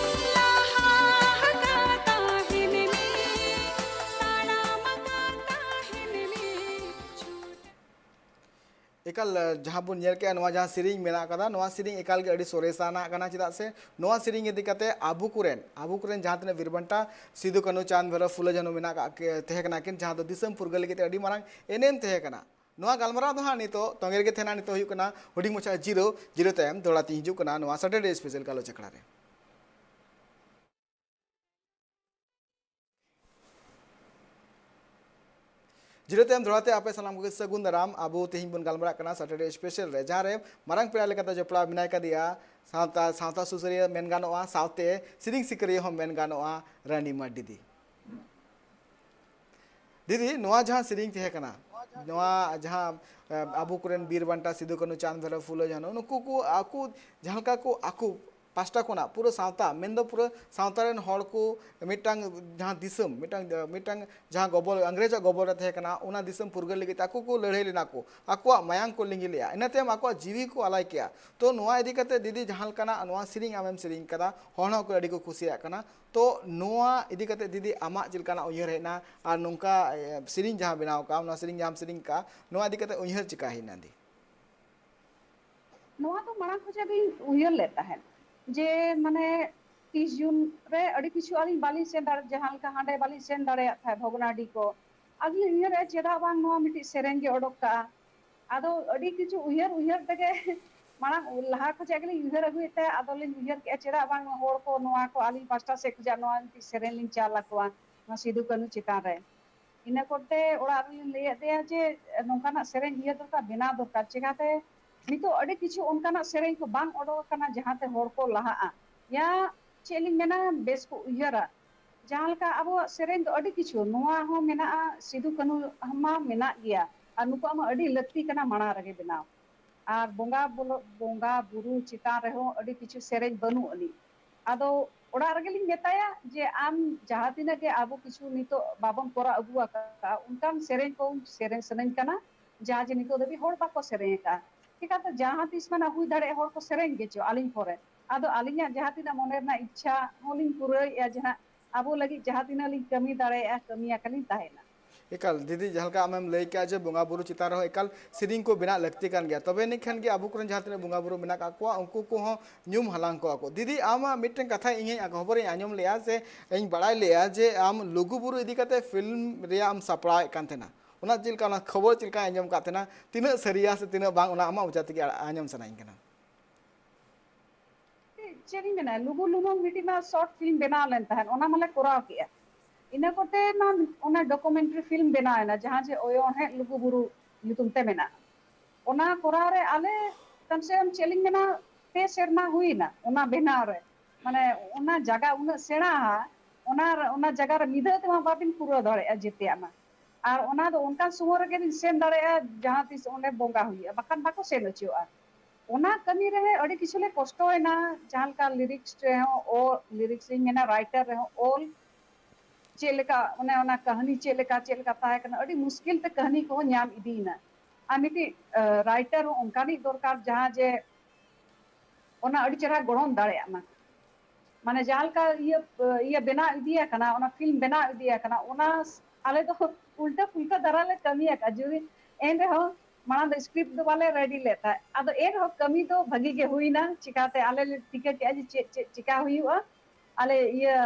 ᱞᱟᱦᱟ ᱟᱠᱟ ᱛᱟᱦᱮᱱ ᱢᱮ, ᱛᱟᱲᱟᱢ ᱟᱠᱟ ᱛᱟᱦᱮᱱ ᱢᱮ, ᱪᱷᱩᱴ ᱮᱠᱟᱞ, ᱡᱟᱦᱟᱸ ᱵᱚᱱ ᱧᱮᱞ ᱠᱮᱜᱼᱟ, ᱱᱚᱣᱟ ᱡᱟᱦᱟᱸ ᱥᱮᱨᱮᱧ ᱢᱮᱱᱟᱜ ᱟᱠᱟᱫᱟ, ᱱᱚᱣᱟ ᱥᱮᱨᱮᱧ ᱮᱠᱟᱞ ᱜᱮ ᱟᱹᱰᱤ ᱥᱚᱨᱮᱥᱟᱱᱟᱜ ᱠᱟᱱᱟ᱾ ᱪᱮᱫᱟᱜ ᱥᱮ ᱱᱚᱣᱟ ᱥᱮᱨᱮᱧ ᱤᱫᱤ ᱠᱟᱛᱮ ᱟᱵᱚ ᱠᱚᱨᱮᱱ, ᱟᱵᱚ ᱠᱚᱨᱮᱱ ᱡᱟᱦᱟᱸ ᱛᱤᱱᱟᱹᱜ ᱵᱤᱨ ᱵᱟᱱᱴᱟ ᱥᱤᱫᱩ, ᱠᱟᱹᱱᱦᱩ, ᱪᱟᱸᱫᱽ, ᱵᱷᱟᱭᱨᱚ, ᱯᱷᱩᱞᱳ, ᱡᱷᱟᱱᱳ ᱢᱮᱱᱟᱜ ᱟᱠᱟᱫ ᱠᱮ-, ᱛᱟᱦᱮᱸ ᱠᱟᱱᱟ ᱠᱤᱱ, ᱡᱟᱦᱟᱸ ᱫᱚ ᱫᱤᱥᱚᱢ ᱯᱷᱩᱨᱜᱟᱹᱞ ᱞᱟᱹᱜᱤᱫ ᱛᱮ ᱟᱹᱰᱤ ᱢᱟᱨᱟᱝ ᱮᱱᱮᱢ ᱛᱟᱦᱮᱸ ᱠᱟᱱᱟ᱾ ᱱᱚᱣᱟ ᱜᱟᱞᱢᱟᱨᱟᱣ ᱫᱚ ᱦᱟᱸᱜ ᱱᱤᱛᱚᱜ ᱛᱚᱸᱜᱮ ᱨᱮᱜᱮ ᱛᱟᱦᱮᱱᱟ᱾ ᱱᱤᱛᱚᱜ ᱦᱩᱭᱩᱜ ᱠᱟᱱᱟ ᱦᱩᱰᱤᱧ ᱢᱟᱪᱷᱟ ᱡᱤᱨᱟᱹᱣ᱾ ᱡᱤᱨᱟᱹᱣ ᱛᱟᱭᱚᱢ ᱫᱚᱦᱲᱟ ᱛᱤᱧ ᱦᱤᱡᱩᱜ ᱠᱟᱱᱟ ᱱᱚᱣᱟ Saturday Special ᱜᱟᱞᱚᱪ ᱟᱠᱷᱲᱟ ᱨᱮ᱾ ᱡᱤᱨᱟᱹᱣ ᱛᱟᱭᱚᱢ ᱫᱚᱦᱲᱟ ᱛᱮ ᱟᱯᱮ ᱥᱟᱱᱟᱢ ᱠᱚᱜᱮ ᱥᱟᱹᱜᱩᱱ ᱫᱟᱨᱟᱢ᱾ ᱟᱵᱚ ᱛᱮᱦᱮᱧ ᱵᱚᱱ ᱜᱟᱞᱢᱟᱨᱟᱜ ᱠᱟᱱᱟ Saturday Special ᱨᱮ, ᱡᱟᱦᱟᱸ ᱨᱮ ᱢᱟᱨᱟᱝ ᱯᱮᱲᱟ ᱞᱮᱠᱟᱛᱮ ᱡᱚᱯᱲᱟᱣ ᱢᱮᱱᱟᱭ ᱠᱟᱫᱮᱭᱟ ᱥᱟᱶᱛᱟ, ᱥᱟᱶᱛᱟ ᱥᱩᱥᱟᱹᱨᱤᱭᱟᱹ ᱢᱮᱱ ᱜᱟᱱᱚᱜᱼᱟ, ᱥᱟᱶᱛᱮ ᱥᱮᱨᱮᱧ ᱥᱤᱠᱟᱹᱨᱤᱭᱟᱹ ᱦᱚᱸ ᱢᱮᱱ ᱜᱟᱱᱚᱜᱼᱟ ᱨᱟᱱᱤ ᱢᱟᱨᱰᱤ ᱫᱤ᱾ ᱫᱤᱫᱤ, ᱱᱚᱣᱟ ᱡᱟᱦᱟᱸ ᱥᱮᱨᱮᱧ ᱛᱟᱦᱮᱸ ᱠᱟᱱᱟ, ᱱᱚᱣᱟ ᱡᱟᱦᱟᱸ, ᱮ, ᱟᱵᱚ ᱠᱚᱨᱮᱱ ᱵᱤᱨ ᱵᱟᱱᱴᱟ ᱥᱤᱫᱩ ᱠᱟᱹᱱᱦᱩ ᱪᱟᱸᱫᱽ ᱵᱷᱟᱭᱨᱚ ᱯᱷᱩᱞᱳ ᱡᱷᱟᱱᱚ, ᱱᱩᱠᱩ ᱠᱚ ᱟᱠᱚ ᱡᱟᱦᱟᱸ ᱞᱮᱠᱟ ᱠᱚ ᱟᱠᱚ ᱯᱟᱥᱴᱟ ᱠᱷᱚᱱᱟᱜ ᱯᱩᱨᱟᱹ ᱥᱟᱶᱛᱟ, ᱢᱮᱱᱫᱚ ᱯᱩᱨᱟᱹ ᱥᱟᱶᱛᱟ ᱨᱮᱱ ᱦᱚᱲ ᱠᱚ ᱢᱤᱫᱴᱟᱝ ᱡᱟᱦᱟᱸ ᱫᱤᱥᱚᱢ, ᱢᱤᱫᱴᱟᱝ, ᱢᱤᱫᱴᱟᱝ ᱡᱟᱦᱟᱸ ᱜᱚᱵᱚᱞ, ᱤᱝᱨᱮᱡᱽ ᱟᱜ ᱜᱚᱵᱚᱞ ᱨᱮ ᱛᱟᱦᱮᱸ ᱠᱟᱱᱟ, ᱚᱱᱟ ᱫᱤᱥᱚᱢ ᱯᱷᱩᱨᱜᱟᱹᱞ ᱞᱟᱹᱜᱤᱫ ᱛᱮ ᱟᱠᱚ ᱠᱚ ᱞᱟᱹᱲᱦᱟᱹᱭ ᱞᱮᱱᱟ ᱠᱚ, ᱟᱠᱚᱣᱟᱜ ᱢᱟᱭᱟᱝ ᱠᱚ ᱞᱤᱸᱜᱤ ᱞᱮᱜᱼᱟ, ᱤᱱᱟᱹ ᱛᱟᱭᱚᱢ ᱟᱠᱚᱣᱟᱜ ᱡᱤᱣᱤ ᱠᱚ ᱟᱞᱟᱭ ᱠᱮᱜᱼᱟ᱾ ᱛᱚ ᱱᱚᱣᱟ ᱤᱫᱤ ᱠᱟᱛᱮ ᱫᱤᱫᱤ ᱡᱟᱦᱟᱸ ᱞᱮᱠᱟᱱᱟᱜ ᱱᱚᱣᱟ ᱥᱮᱨᱮᱧ ᱟᱢᱮᱢ ᱥᱮᱨᱮᱧ ᱠᱟᱫᱟ, ᱦᱚᱲ ᱦᱚᱸ ᱠᱚ ᱟᱹᱰᱤ ᱠᱚ ᱠᱩᱥᱤᱭᱟᱜ ᱠᱟᱱᱟ᱾ ᱛᱚ ᱱᱚᱣᱟ ᱤᱫᱤ ᱠᱟᱛᱮ ᱫᱤᱫᱤ ᱟᱢᱟᱜ ᱪᱮᱫ ᱞᱮᱠᱟᱱᱟᱜ ᱩᱭᱦᱟᱹᱨ ᱦᱮᱡ ᱮᱱᱟ, ᱟᱨ ᱱᱚᱝᱠᱟ, ᱮ, ᱥᱮᱨᱮᱧ ᱡᱟᱦᱟᱸ ᱵᱮᱱᱟᱣ ᱠᱟᱜᱼᱟ, ᱱᱚᱣᱟ ᱥᱮᱨᱮᱧ ᱡᱟᱦᱟᱸᱢ ᱥᱮᱨᱮᱧ ᱠᱟᱜᱼᱟ, ᱱᱚᱣᱟ ᱤᱫᱤ ᱠᱟᱛᱮ ᱩᱭᱦᱟᱹᱨ ᱪᱮᱠᱟ ᱦᱮᱡ ᱮᱱᱟ ᱫᱤ? ᱱᱚᱣᱟ ᱫᱚ ᱢᱟᱲᱟᱝ ᱠᱷᱚᱱᱟᱜ ᱜᱤᱧ ᱩᱭᱦᱟᱹᱨ ᱞᱮᱫ ᱛᱟᱦᱮᱸᱫ ᱡᱮ, ᱢᱟᱱᱮ, ᱛᱤᱥ ᱡᱩᱱ ᱨᱮ ᱟᱹᱰᱤ ᱠᱤᱪᱷᱩ ᱟᱹᱞᱤᱧ ᱵᱟᱹᱞᱤᱧ ᱥᱮᱱ ᱫᱟᱲᱮ-, ᱡᱟᱦᱟᱸ ᱞᱮᱠᱟ ᱦᱟᱸᱰᱮ ᱵᱟᱹᱞᱤᱧ ᱥᱮᱱ ᱫᱟᱲᱮᱭᱟᱜ ᱛᱟᱦᱮᱸᱫ ᱵᱷᱚᱜᱽᱱᱟᱰᱤ ᱠᱚ᱾ ᱟᱫᱚᱞᱤᱧ ᱩᱭᱦᱟᱹᱨᱮᱫᱼᱟ, ᱪᱮᱫᱟᱜ ᱵᱟᱝ ᱱᱚᱣᱟ ᱢᱤᱫᱴᱤᱡ ᱥᱮᱨᱮᱧ ᱜᱮ ᱚᱰᱚᱠ ᱠᱟᱜᱼᱟ᱾ ᱟᱫᱚ ᱟᱹᱰᱤ ᱠᱤᱪᱷᱩ ᱩᱭᱦᱟᱹᱨ ᱩᱭᱦᱟᱹᱨ ᱛᱮᱜᱮ ᱢᱟᱲᱟᱝ ᱞᱟᱦᱟ ᱠᱷᱚᱱᱟᱜ ᱜᱮᱞᱤᱧ ᱩᱭᱦᱟᱹᱨ ᱟᱹᱜᱩᱭᱮᱫ ᱛᱟᱦᱮᱸᱫ, ᱟᱫᱚᱞᱤᱧ ᱩᱭᱦᱟᱹᱨ ᱠᱮᱫᱼᱟ, ᱪᱮᱫᱟᱜ ᱵᱟᱝ ᱦᱚᱲ ᱠᱚ ᱱᱚᱣᱟ ᱠᱚ ᱟᱹᱞᱤᱧ ᱯᱟᱥᱴᱟ ᱥᱮᱫ ᱠᱷᱚᱱᱟᱜ ᱱᱚᱣᱟ ᱢᱤᱫᱴᱤᱡ ᱥᱮᱨᱮᱧ ᱞᱤᱧ ᱪᱟᱞ ᱟᱠᱚᱣᱟ ᱱᱚᱣᱟ ᱥᱤᱫᱩ ᱠᱟᱹᱱᱦᱩ ᱪᱮᱛᱟᱱ ᱨᱮ᱾ ᱤᱱᱟᱹ ᱠᱚᱛᱮ ᱚᱲᱟᱜ ᱨᱮᱞᱤᱧ ᱞᱟᱹᱭᱟᱫ ᱫᱮᱭᱟ ᱡᱮ, ᱱᱚᱝᱠᱟᱱᱟᱜ ᱥᱮᱨᱮᱧ ᱤᱭᱟᱹ ᱫᱚᱨᱠᱟᱨ, ᱵᱮᱱᱟᱣ ᱫᱚᱨᱠᱟᱨ᱾ ᱪᱮᱠᱟᱛᱮ ᱱᱤᱛᱚᱜ ᱟᱹᱰᱤ ᱠᱤᱪᱷᱩ ᱚᱱᱠᱟᱱᱟᱜ ᱥᱮᱨᱮᱧ ᱠᱚ ᱵᱟᱝ ᱚᱰᱚᱠ ᱟᱠᱟᱱᱟ ᱡᱟᱦᱟᱸᱛᱮ ᱦᱚᱲ ᱠᱚ ᱞᱟᱦᱟᱜᱼᱟ, ᱭᱟ ᱪᱮᱫ ᱞᱤᱧ ᱢᱮᱱᱟ, ᱵᱮᱥ ᱠᱚ ᱩᱭᱦᱟᱹᱨᱟ᱾ ᱡᱟᱦᱟᱸ ᱞᱮᱠᱟ ᱟᱵᱚᱣᱟᱜ ᱥᱮᱨᱮᱧ ᱫᱚ ᱟᱹᱰᱤ ᱠᱤᱪᱷᱩ, ᱱᱚᱣᱟ ᱦᱚᱸ ᱢᱮᱱᱟᱜᱼᱟ, ᱥᱤᱫᱩ ᱠᱟᱹᱱᱦᱩ ᱢᱟ ᱢᱮᱱᱟᱜ ᱜᱮᱭᱟ, ᱟᱨ ᱱᱩᱠᱩᱣᱟᱜ ᱢᱟ ᱟᱹᱰᱤ ᱞᱟᱹᱠᱛᱤ ᱠᱟᱱᱟ ᱢᱟᱲᱟᱝ ᱨᱮᱜᱮ ᱵᱮᱱᱟᱣ᱾ ᱟᱨ ᱵᱚᱸᱜᱟ ᱵᱚᱞᱚ-, ᱵᱚᱸᱜᱟ ᱵᱩᱨᱩ ᱪᱮᱛᱟᱱ ᱨᱮᱦᱚᱸ ᱟᱹᱰᱤ ᱠᱤᱪᱷᱩ ᱥᱮᱨᱮᱧ ᱵᱟᱹᱱᱩᱜ ᱟᱹᱱᱤᱡ᱾ ᱟᱫᱚ ᱚᱲᱟᱜ ᱨᱮᱜᱮᱞᱤᱧ ᱢᱮᱛᱟᱭᱟ ᱡᱮ, ᱟᱢ ᱡᱟᱦᱟᱸ ᱛᱤᱱᱟᱹᱜ ᱜᱮ ᱟᱵᱚ ᱠᱤᱪᱷᱩ ᱱᱤᱛᱚᱜ ᱵᱟᱵᱚᱱ ᱠᱚᱨᱟᱣ ᱟᱹᱜᱩ ᱟᱠᱟᱫᱼᱟ, ᱚᱱᱠᱟᱱ ᱥᱮᱨᱮᱧ ᱠᱚ ᱥᱮᱨᱮᱧ ᱥᱟᱱᱟᱧ ᱠᱟᱱᱟ, ᱡᱟᱦᱟᱸ ᱡᱮ ᱱᱤᱛᱚᱜ ᱫᱷᱟᱹᱵᱤᱡ ᱦᱚᱲ ᱵᱟᱠᱚ ᱥᱮᱨᱮᱧ ᱟᱠᱟᱫᱼᱟ᱾ ᱪᱤᱠᱟᱹᱛᱮ ᱡᱟᱦᱟᱸ ᱛᱤᱥ ᱢᱟᱱᱮ ᱦᱩᱭ ᱫᱟᱲᱮᱭᱟᱜᱼᱟ ᱦᱚᱲ ᱠᱚ ᱥᱮᱨᱮᱧ ᱜᱮᱪᱚ ᱟᱹᱞᱤᱧ ᱯᱚᱨᱮ᱾ ᱟᱫᱚ ᱟᱹᱞᱤᱧᱟᱜ ᱡᱟᱦᱟᱸ ᱛᱤᱱᱟᱹᱜ ᱢᱚᱱᱮ ᱨᱮᱱᱟᱜ ᱤᱪᱪᱷᱟ ᱦᱚᱸᱞᱤᱧ ᱯᱩᱨᱟᱹᱣᱮᱫᱼᱟ, ᱡᱟᱦᱟᱸ ᱟᱵᱚ ᱞᱟᱹᱜᱤᱫ ᱡᱟᱦᱟᱸ ᱛᱤᱱᱟᱹᱜ ᱞᱤᱧ ᱠᱟᱹᱢᱤ ᱫᱟᱲᱮᱭᱟᱜᱼᱟ, ᱠᱟᱹᱢᱤ ᱟᱠᱟᱞᱤᱧ ᱛᱟᱦᱮᱱᱟ᱾ ᱮᱠᱟᱞ ᱫᱤᱫᱤ, ᱡᱟᱦᱟᱸ ᱞᱮᱠᱟ ᱟᱢᱮᱢ ᱞᱟᱹᱭ ᱠᱮᱜᱼᱟ ᱡᱮ ᱵᱚᱸᱜᱟ ᱵᱩᱨᱩ ᱪᱮᱛᱟᱱ ᱨᱮᱦᱚᱸ ᱮᱠᱟᱞ ᱥᱮᱨᱮᱧ ᱠᱚ ᱵᱮᱱᱟᱜ ᱞᱟᱹᱠᱛᱤ ᱠᱟᱱ ᱜᱮᱭᱟ, ᱛᱚᱵᱮ ᱟᱹᱱᱤᱡ ᱠᱷᱟᱱ ᱜᱮ ᱟᱵᱚ ᱠᱚᱨᱮᱱ ᱡᱟᱦᱟᱸ ᱛᱤᱱᱟᱹᱜ ᱵᱚᱸᱜᱟ ᱵᱩᱨᱩ ᱢᱮᱱᱟᱜ ᱟᱠᱟᱫ ᱠᱚᱣᱟ, ᱩᱱᱠᱩ ᱠᱚᱦᱚᱸ ᱧᱩᱢ ᱦᱟᱞᱟᱝ ᱠᱚᱣᱟ ᱠᱚ᱾ ᱫᱤᱫᱤ, ᱟᱢᱟᱜ ᱢᱤᱫᱴᱮᱱ ᱠᱟᱛᱷᱟ ᱤᱧᱤᱧ ᱠᱷᱚᱵᱚᱨᱤᱧ ᱟᱸᱡᱚᱢ ᱞᱮᱜᱼᱟ, ᱥᱮ ᱤᱧ ᱵᱟᱲᱟᱭ ᱞᱮᱜᱼᱟ ᱡᱮ ᱟᱢ ᱞᱩᱜᱩ ᱵᱩᱨᱩ ᱤᱫᱤ ᱠᱟᱛᱮ ᱯᱷᱤᱞᱢ ᱨᱮᱭᱟᱜ ᱮᱢ ᱥᱟᱯᱲᱟᱣᱮᱫ ᱠᱟᱱ ᱛᱟᱦᱮᱱᱟ, ᱚᱱᱟ ᱪᱮᱫ ᱞᱮᱠᱟ, ᱚᱱᱟ ᱠᱷᱚᱵᱚᱨ ᱪᱮᱫ ᱞᱮᱠᱟᱧ ᱟᱸᱡᱚᱢ ᱟᱠᱟᱫ ᱛᱟᱦᱮᱱᱟ, ᱛᱤᱱᱟᱹᱜ ᱥᱟᱹᱨᱤᱭᱟ ᱥᱮ ᱛᱤᱱᱟᱹᱜ ᱵᱟᱝ, ᱚᱱᱟ ᱟᱢᱟᱜ ᱢᱚᱪᱟ ᱛᱮᱜᱮ ᱟ-, ᱟᱸᱡᱚᱢ ᱥᱟᱱᱟᱧ ᱠᱟᱱᱟ᱾ ᱪᱮᱫ ᱤᱧ ᱢᱮᱱᱟ, ᱞᱩᱜᱩ ᱞᱩᱢᱟᱹᱝ ᱢᱤᱫᱴᱤᱡ ᱢᱟ ᱥᱚᱨᱴ ᱯᱷᱤᱞᱢ ᱵᱮᱱᱟᱣ ᱞᱮᱱ ᱛᱟᱦᱮᱸᱫ, ᱚᱱᱟ ᱢᱟᱞᱮ ᱠᱚᱨᱟᱣ ᱠᱮᱜᱼᱟ᱾ ᱤᱱᱟᱹ ᱠᱚᱛᱮ ᱢᱟ ᱚᱱᱟ ᱰᱚᱠᱩᱢᱮᱱᱴᱟᱨᱤ ᱯᱷᱤᱞᱢ ᱵᱮᱱᱟᱣ ᱮᱱᱟ, ᱡᱟᱦᱟᱸ ᱡᱮ ᱚᱭᱚᱬᱦᱮᱫ ᱞᱩᱜᱩ ᱵᱩᱨᱩ ᱧᱩᱛᱩᱢ ᱛᱮ ᱢᱮᱱᱟᱜᱼᱟ᱾ ᱚᱱᱟ ᱠᱚᱨᱟᱣ ᱨᱮ ᱟᱞᱮ ᱠᱚᱢ ᱥᱮ ᱠᱚᱢ ᱪᱮᱫ ᱞᱤᱧ ᱢᱮᱱᱟ, ᱯᱮ ᱥᱮᱨᱢᱟ ᱦᱩᱭᱱᱟ ᱚᱱᱟ ᱵᱮᱱᱟᱣ ᱨᱮ᱾ ᱢᱟᱱᱮ ᱚᱱᱟ ᱡᱟᱭᱜᱟ ᱩᱱᱟᱹᱜ ᱥᱮᱬᱟ, ᱚᱱᱟ ᱚᱱᱟ ᱡᱟᱭᱜᱟ ᱨᱮ ᱢᱤᱫ ᱫᱷᱟᱣ ᱛᱮᱢᱟ ᱵᱟᱵᱤᱱ ᱯᱩᱨᱟᱹᱣ ᱫᱟᱲᱮᱭᱟᱜᱼᱟ ᱡᱮᱛᱮᱭᱟᱜ ᱢᱟ᱾ ᱟᱨ ᱚᱱᱟ ᱫᱚ ᱚᱱᱠᱟᱱ ᱥᱚᱢᱚᱭ ᱨᱮᱜᱮ ᱵᱤᱱ ᱥᱮᱱ ᱫᱟᱲᱮᱭᱟᱜᱼᱟ ᱡᱟᱦᱟᱸ ᱛᱤᱥ ᱚᱸᱰᱮ ᱵᱚᱸᱜᱟ ᱦᱩᱭᱩᱜᱼᱟ, ᱵᱟᱠᱷᱟᱱ ᱵᱟᱠᱚ ᱥᱮᱱ ᱦᱚᱪᱚᱣᱟᱜᱼᱟ᱾ ᱚᱱᱟ ᱠᱟᱹᱢᱤ ᱨᱮ ᱟᱹᱰᱤ ᱠᱤᱪᱷᱩ ᱞᱮ ᱠᱚᱥᱴᱚᱭᱮᱱᱟ, ᱡᱟᱦᱟᱸ ᱞᱮᱠᱟ ᱞᱤᱨᱤᱠᱥ ᱨᱮᱦᱚᱸ ᱚᱞ, ᱞᱤᱨᱤᱠᱥ ᱤᱧ ᱢᱮᱱᱟ ᱨᱟᱭᱴᱟᱨ ᱨᱮᱦᱚᱸ ᱚᱞ, ᱪᱮᱫ ᱞᱮᱠᱟ ᱚᱱᱮ ᱚᱱᱟ ᱠᱟᱹᱦᱱᱤ ᱪᱮᱫ ᱞᱮᱠᱟ ᱪᱮᱫ ᱞᱮᱠᱟ ᱛᱟᱦᱮᱸ ᱠᱟᱱᱟ, ᱟᱹᱰᱤ ᱢᱩᱥᱠᱤᱞ ᱛᱮ ᱠᱟᱹᱦᱱᱤ ᱠᱚᱦᱚᱸ ᱧᱟᱢ ᱤᱫᱤᱭᱮᱱᱟ᱾ ᱟᱨ ᱢᱤᱫᱴᱤᱡ ᱨᱟᱭᱴᱟᱨ ᱦᱚᱸ ᱚᱱᱠᱟᱱᱤᱡ ᱫᱚᱨᱠᱟᱨ ᱡᱟᱦᱟᱸ ᱡᱮ ᱚᱱᱟ ᱟᱹᱰᱤ ᱪᱮᱦᱨᱟ ᱜᱚᱲᱦᱚᱱ ᱫᱟᱲᱮᱭᱟᱜ ᱢᱟ᱾ ᱢᱟᱱᱮ ᱡᱟᱦᱟᱸ ᱞᱮᱠᱟ ᱤᱭᱟᱹ ᱤᱭᱟᱹ ᱵᱮᱱᱟᱣ ᱤᱫᱤ ᱟᱠᱟᱱᱟ, ᱚᱱᱟ ᱯᱷᱤᱞᱢ ᱵᱮᱱᱟᱣ ᱤᱫᱤ ᱟᱠᱟᱱᱟ, ᱚᱱᱟ ᱟᱞᱮ ᱫᱚ ᱩᱞᱴᱟᱹ ᱯᱩᱞᱴᱟᱹ ᱫᱷᱟᱨᱟ ᱞᱮ ᱠᱟᱹᱢᱤ ᱟᱠᱟᱫᱼᱟ᱾ ᱡᱩᱫᱤ ᱮᱱ ᱨᱮᱦᱚᱸ ᱢᱟᱲᱟᱝ ᱫᱚ ᱥᱠᱨᱤᱯᱴ ᱫᱚ ᱵᱟᱞᱮ ᱨᱮᱰᱤ ᱞᱮᱫ ᱛᱟᱦᱮᱸᱫ, ᱟᱫᱚ ᱮᱱ ᱨᱮᱦᱚᱸ ᱠᱟᱹᱢᱤ ᱫᱚ ᱵᱷᱟᱹᱜᱤ ᱜᱮ ᱦᱩᱭᱱᱟ᱾ ᱪᱤᱠᱟᱹᱛᱮ ᱟᱞᱮ ᱞᱮ ᱴᱷᱤᱠᱟᱹ ᱠᱮᱫᱼᱟ ᱡᱮ ᱪᱮᱫ ᱪᱮᱫ ᱪᱤᱠᱟ ᱦᱩᱭᱩᱜᱼᱟ᱾ ᱟᱞᱮ ᱤᱭᱟᱹ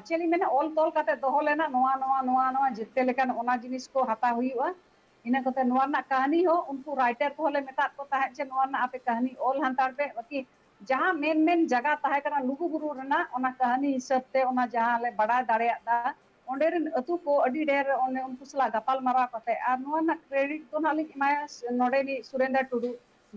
ᱪᱮᱫ ᱞᱤᱧ ᱢᱮᱱᱟ, ᱚᱞ ᱛᱚᱞ ᱠᱟᱛᱮ ᱫᱚᱦᱚ ᱞᱮᱱᱟ, ᱱᱚᱣᱟ ᱱᱚᱣᱟ ᱱᱚᱣᱟ ᱱᱚᱣᱟ ᱡᱮᱛᱮ ᱞᱮᱠᱟᱱ ᱚᱱᱟ ᱡᱤᱱᱤᱥ ᱠᱚ ᱦᱟᱛᱟᱣ ᱦᱩᱭᱩᱜᱼᱟ᱾ ᱤᱱᱟᱹ ᱠᱟᱛᱮ ᱱᱚᱣᱟ ᱨᱮᱱᱟᱜ ᱠᱟᱹᱦᱱᱤ ᱦᱚᱸ ᱩᱱᱠᱩ ᱨᱟᱭᱴᱟᱨ ᱠᱚᱦᱚᱸ ᱞᱮ ᱢᱮᱛᱟᱫ ᱠᱚ ᱛᱟᱦᱮᱸᱫ ᱡᱮ ᱱᱚᱣᱟ ᱨᱮᱱᱟᱜ ᱟᱯᱮ ᱠᱟᱹᱦᱱᱤ ᱚᱞ ᱦᱟᱛᱟᱲ ᱯᱮ, ᱵᱟᱠᱤ ᱡᱟᱦᱟᱸ ᱢᱮᱱ ᱢᱮᱱ ᱡᱟᱭᱜᱟ ᱛᱟᱦᱮᱸ ᱠᱟᱱᱟ ᱞᱩᱜᱩ ᱵᱩᱨᱩ ᱨᱮᱱᱟᱜ, ᱚᱱᱟ ᱠᱟᱹᱦᱱᱤ ᱦᱤᱥᱟᱹᱵ ᱛᱮ ᱚᱱᱟ ᱡᱟᱦᱟᱸ ᱞᱮ ᱵᱟᱰᱟᱭ ᱫᱟᱲᱮᱭᱟᱜ ᱫᱟ, ᱚᱸᱰᱮ ᱨᱮᱱ ᱟᱹᱛᱩ ᱠᱚ ᱟᱹᱰᱤ ᱰᱷᱮᱨ ᱚᱱᱮ ᱩᱱᱠᱩ ᱥᱟᱞᱟᱜ ᱜᱟᱯᱟᱞ ᱢᱟᱨᱟᱣ ᱠᱟᱛᱮ, ᱟᱨ ᱱᱚᱣᱟ ᱨᱮᱱᱟᱜ ᱠᱨᱮᱰᱤᱴ ᱫᱚ ᱱᱟᱜ ᱞᱤᱧ ᱮᱢᱟᱭᱟ ᱱᱚᱰᱮᱱᱤᱡ ᱥᱩᱨᱮᱱᱫᱨᱚ ᱴᱩᱰᱩ,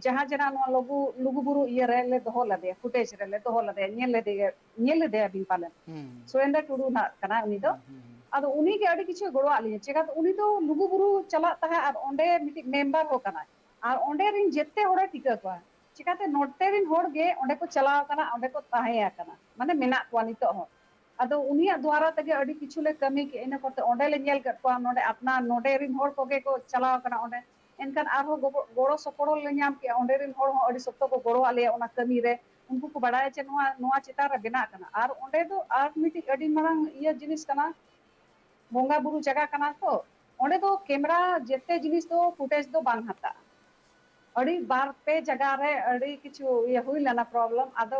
ᱡᱟᱦᱟᱸ ᱡᱮ ᱱᱟᱜ ᱱᱚᱣᱟ ᱞᱩᱜᱩ ᱞᱩᱜᱩ ᱵᱩᱨᱩ ᱤᱭᱟᱹ ᱨᱮ ᱞᱮ ᱫᱚᱦᱚ ᱞᱮᱫᱮᱭᱟ, ᱯᱷᱩᱴᱮᱡᱽ ᱨᱮ ᱞᱮ ᱫᱚᱦᱚ ᱞᱮᱫᱮᱭᱟ, ᱧᱮᱞ ᱞᱮᱫᱮᱭᱟ ᱧᱮᱞ ᱞᱮᱫᱮᱭᱟ ᱵᱤᱱ ᱯᱟᱞᱮᱱ᱾ ᱦᱩᱸ᱾ ᱥᱩᱨᱮᱱᱫᱨᱚ ᱴᱩᱰᱩ ᱱᱟᱜ ᱠᱟᱱᱟᱭ ᱩᱱᱤ ᱫᱚ᱾ ᱦᱩᱸ, ᱦᱩᱸ, ᱦᱩᱸ᱾ ᱟᱫᱚ ᱩᱱᱤ ᱜᱮ ᱟᱹᱰᱤ ᱠᱤᱪᱷᱩᱭ ᱜᱚᱲᱚᱣᱟᱜ ᱞᱤᱧᱟ, ᱪᱮᱠᱟᱛᱮ ᱩᱱᱤ ᱫᱚ ᱞᱩᱜᱩ ᱵᱩᱨᱩ ᱪᱟᱞᱟᱜ ᱛᱟᱦᱮᱸᱫ ᱟᱨ ᱚᱸᱰᱮ ᱢᱤᱫᱴᱤᱡ ᱢᱮᱢᱵᱟᱨ ᱦᱚᱸ ᱠᱟᱱᱟᱭ, ᱟᱨ ᱚᱸᱰᱮ ᱨᱤᱱ ᱡᱮᱛᱮ ᱦᱚᱲᱮ ᱴᱷᱤᱠᱟᱹ ᱠᱚᱣᱟ᱾ ᱪᱮᱠᱟᱛᱮ ᱱᱚᱛᱮ ᱨᱤᱱ ᱦᱚᱲ ᱜᱮ ᱚᱸᱰᱮ ᱠᱚ ᱪᱟᱞᱟᱣ ᱟᱠᱟᱱᱟ, ᱚᱸᱰᱮ ᱠᱚ ᱛᱟᱦᱮᱸ ᱟᱠᱟᱱᱟ, ᱢᱟᱱᱮ ᱢᱮᱱᱟᱜ ᱠᱚᱣᱟ ᱱᱤᱛᱚᱜ ᱦᱚᱸ᱾ ᱟᱫᱚ ᱩᱱᱤᱭᱟᱜ ᱫᱩᱣᱟᱨᱟ ᱛᱮᱜᱮ ᱟᱹᱰᱤ ᱠᱤᱪᱷᱩ ᱞᱮ ᱠᱟᱹᱢᱤ ᱠᱮᱜᱼᱟ᱾ ᱤᱱᱟᱹ ᱠᱚᱛᱮ ᱚᱸᱰᱮ ᱞᱮ ᱧᱮᱞ ᱠᱮᱫ ᱠᱚᱣᱟ, ᱱᱚᱰᱮ ᱟᱯᱱᱟᱨ ᱱᱚᱰᱮ ᱨᱤᱱ ᱦᱚᱲ ᱠᱚᱜᱮ ᱠᱚ ᱪᱟᱞᱟᱣ ᱟᱠᱟᱱᱟ ᱚᱸᱰᱮ᱾ ᱮᱱᱠᱷᱟᱱ ᱟᱨᱦᱚᱸ ᱜᱚᱜᱚ-, ᱜᱚᱲᱚ ᱥᱚᱯᱚᱲᱚ ᱞᱮ ᱧᱟᱢ ᱠᱮᱜᱼᱟ᱾ ᱚᱸᱰᱮ ᱨᱤᱱ ᱦᱚᱲ ᱦᱚᱸ ᱟᱹᱰᱤ ᱥᱚᱠᱛᱚ ᱠᱚ ᱜᱚᱲᱚᱣᱟᱜ ᱞᱮᱭᱟ ᱚᱱᱟ ᱠᱟᱹᱢᱤ ᱨᱮ᱾ ᱩᱱᱠᱩ ᱠᱚ ᱵᱟᱲᱟᱭᱟ ᱡᱮ ᱱᱚᱣᱟ, ᱱᱚᱣᱟ ᱪᱮᱛᱟᱱ ᱨᱮ ᱵᱮᱱᱟᱜ ᱠᱟᱱᱟ᱾ ᱟᱨ ᱚᱸᱰᱮ ᱫᱚ ᱟᱨ ᱢᱤᱫᱴᱤᱡ ᱟᱹᱰᱤ ᱢᱟᱨᱟᱝ ᱤᱭᱟᱹ ᱡᱤᱱᱤᱥ ᱠᱟᱱᱟ, ᱵᱚᱸᱜᱟ ᱵᱩᱨᱩ ᱡᱟᱭᱜᱟ ᱠᱟᱱᱟ ᱛᱚ, ᱚᱸᱰᱮ ᱫᱚ ᱠᱮᱢᱨᱟ ᱡᱮᱛᱮ ᱡᱤᱱᱤᱥ ᱫᱚ ᱯᱷᱩᱴᱮᱡᱽ ᱫᱚ ᱵᱟᱝ ᱦᱟᱛᱟᱜᱼᱟ᱾ ᱟᱹᱰᱤ ᱵᱟᱨ ᱯᱮ ᱡᱟᱭᱜᱟ ᱨᱮ ᱟᱹᱰᱤ ᱠᱤᱪᱷᱩ ᱤᱭᱟᱹ ᱦᱩᱭ ᱞᱮᱱᱟ ᱯᱨᱚᱵᱞᱮᱢ᱾ ᱟᱫᱚ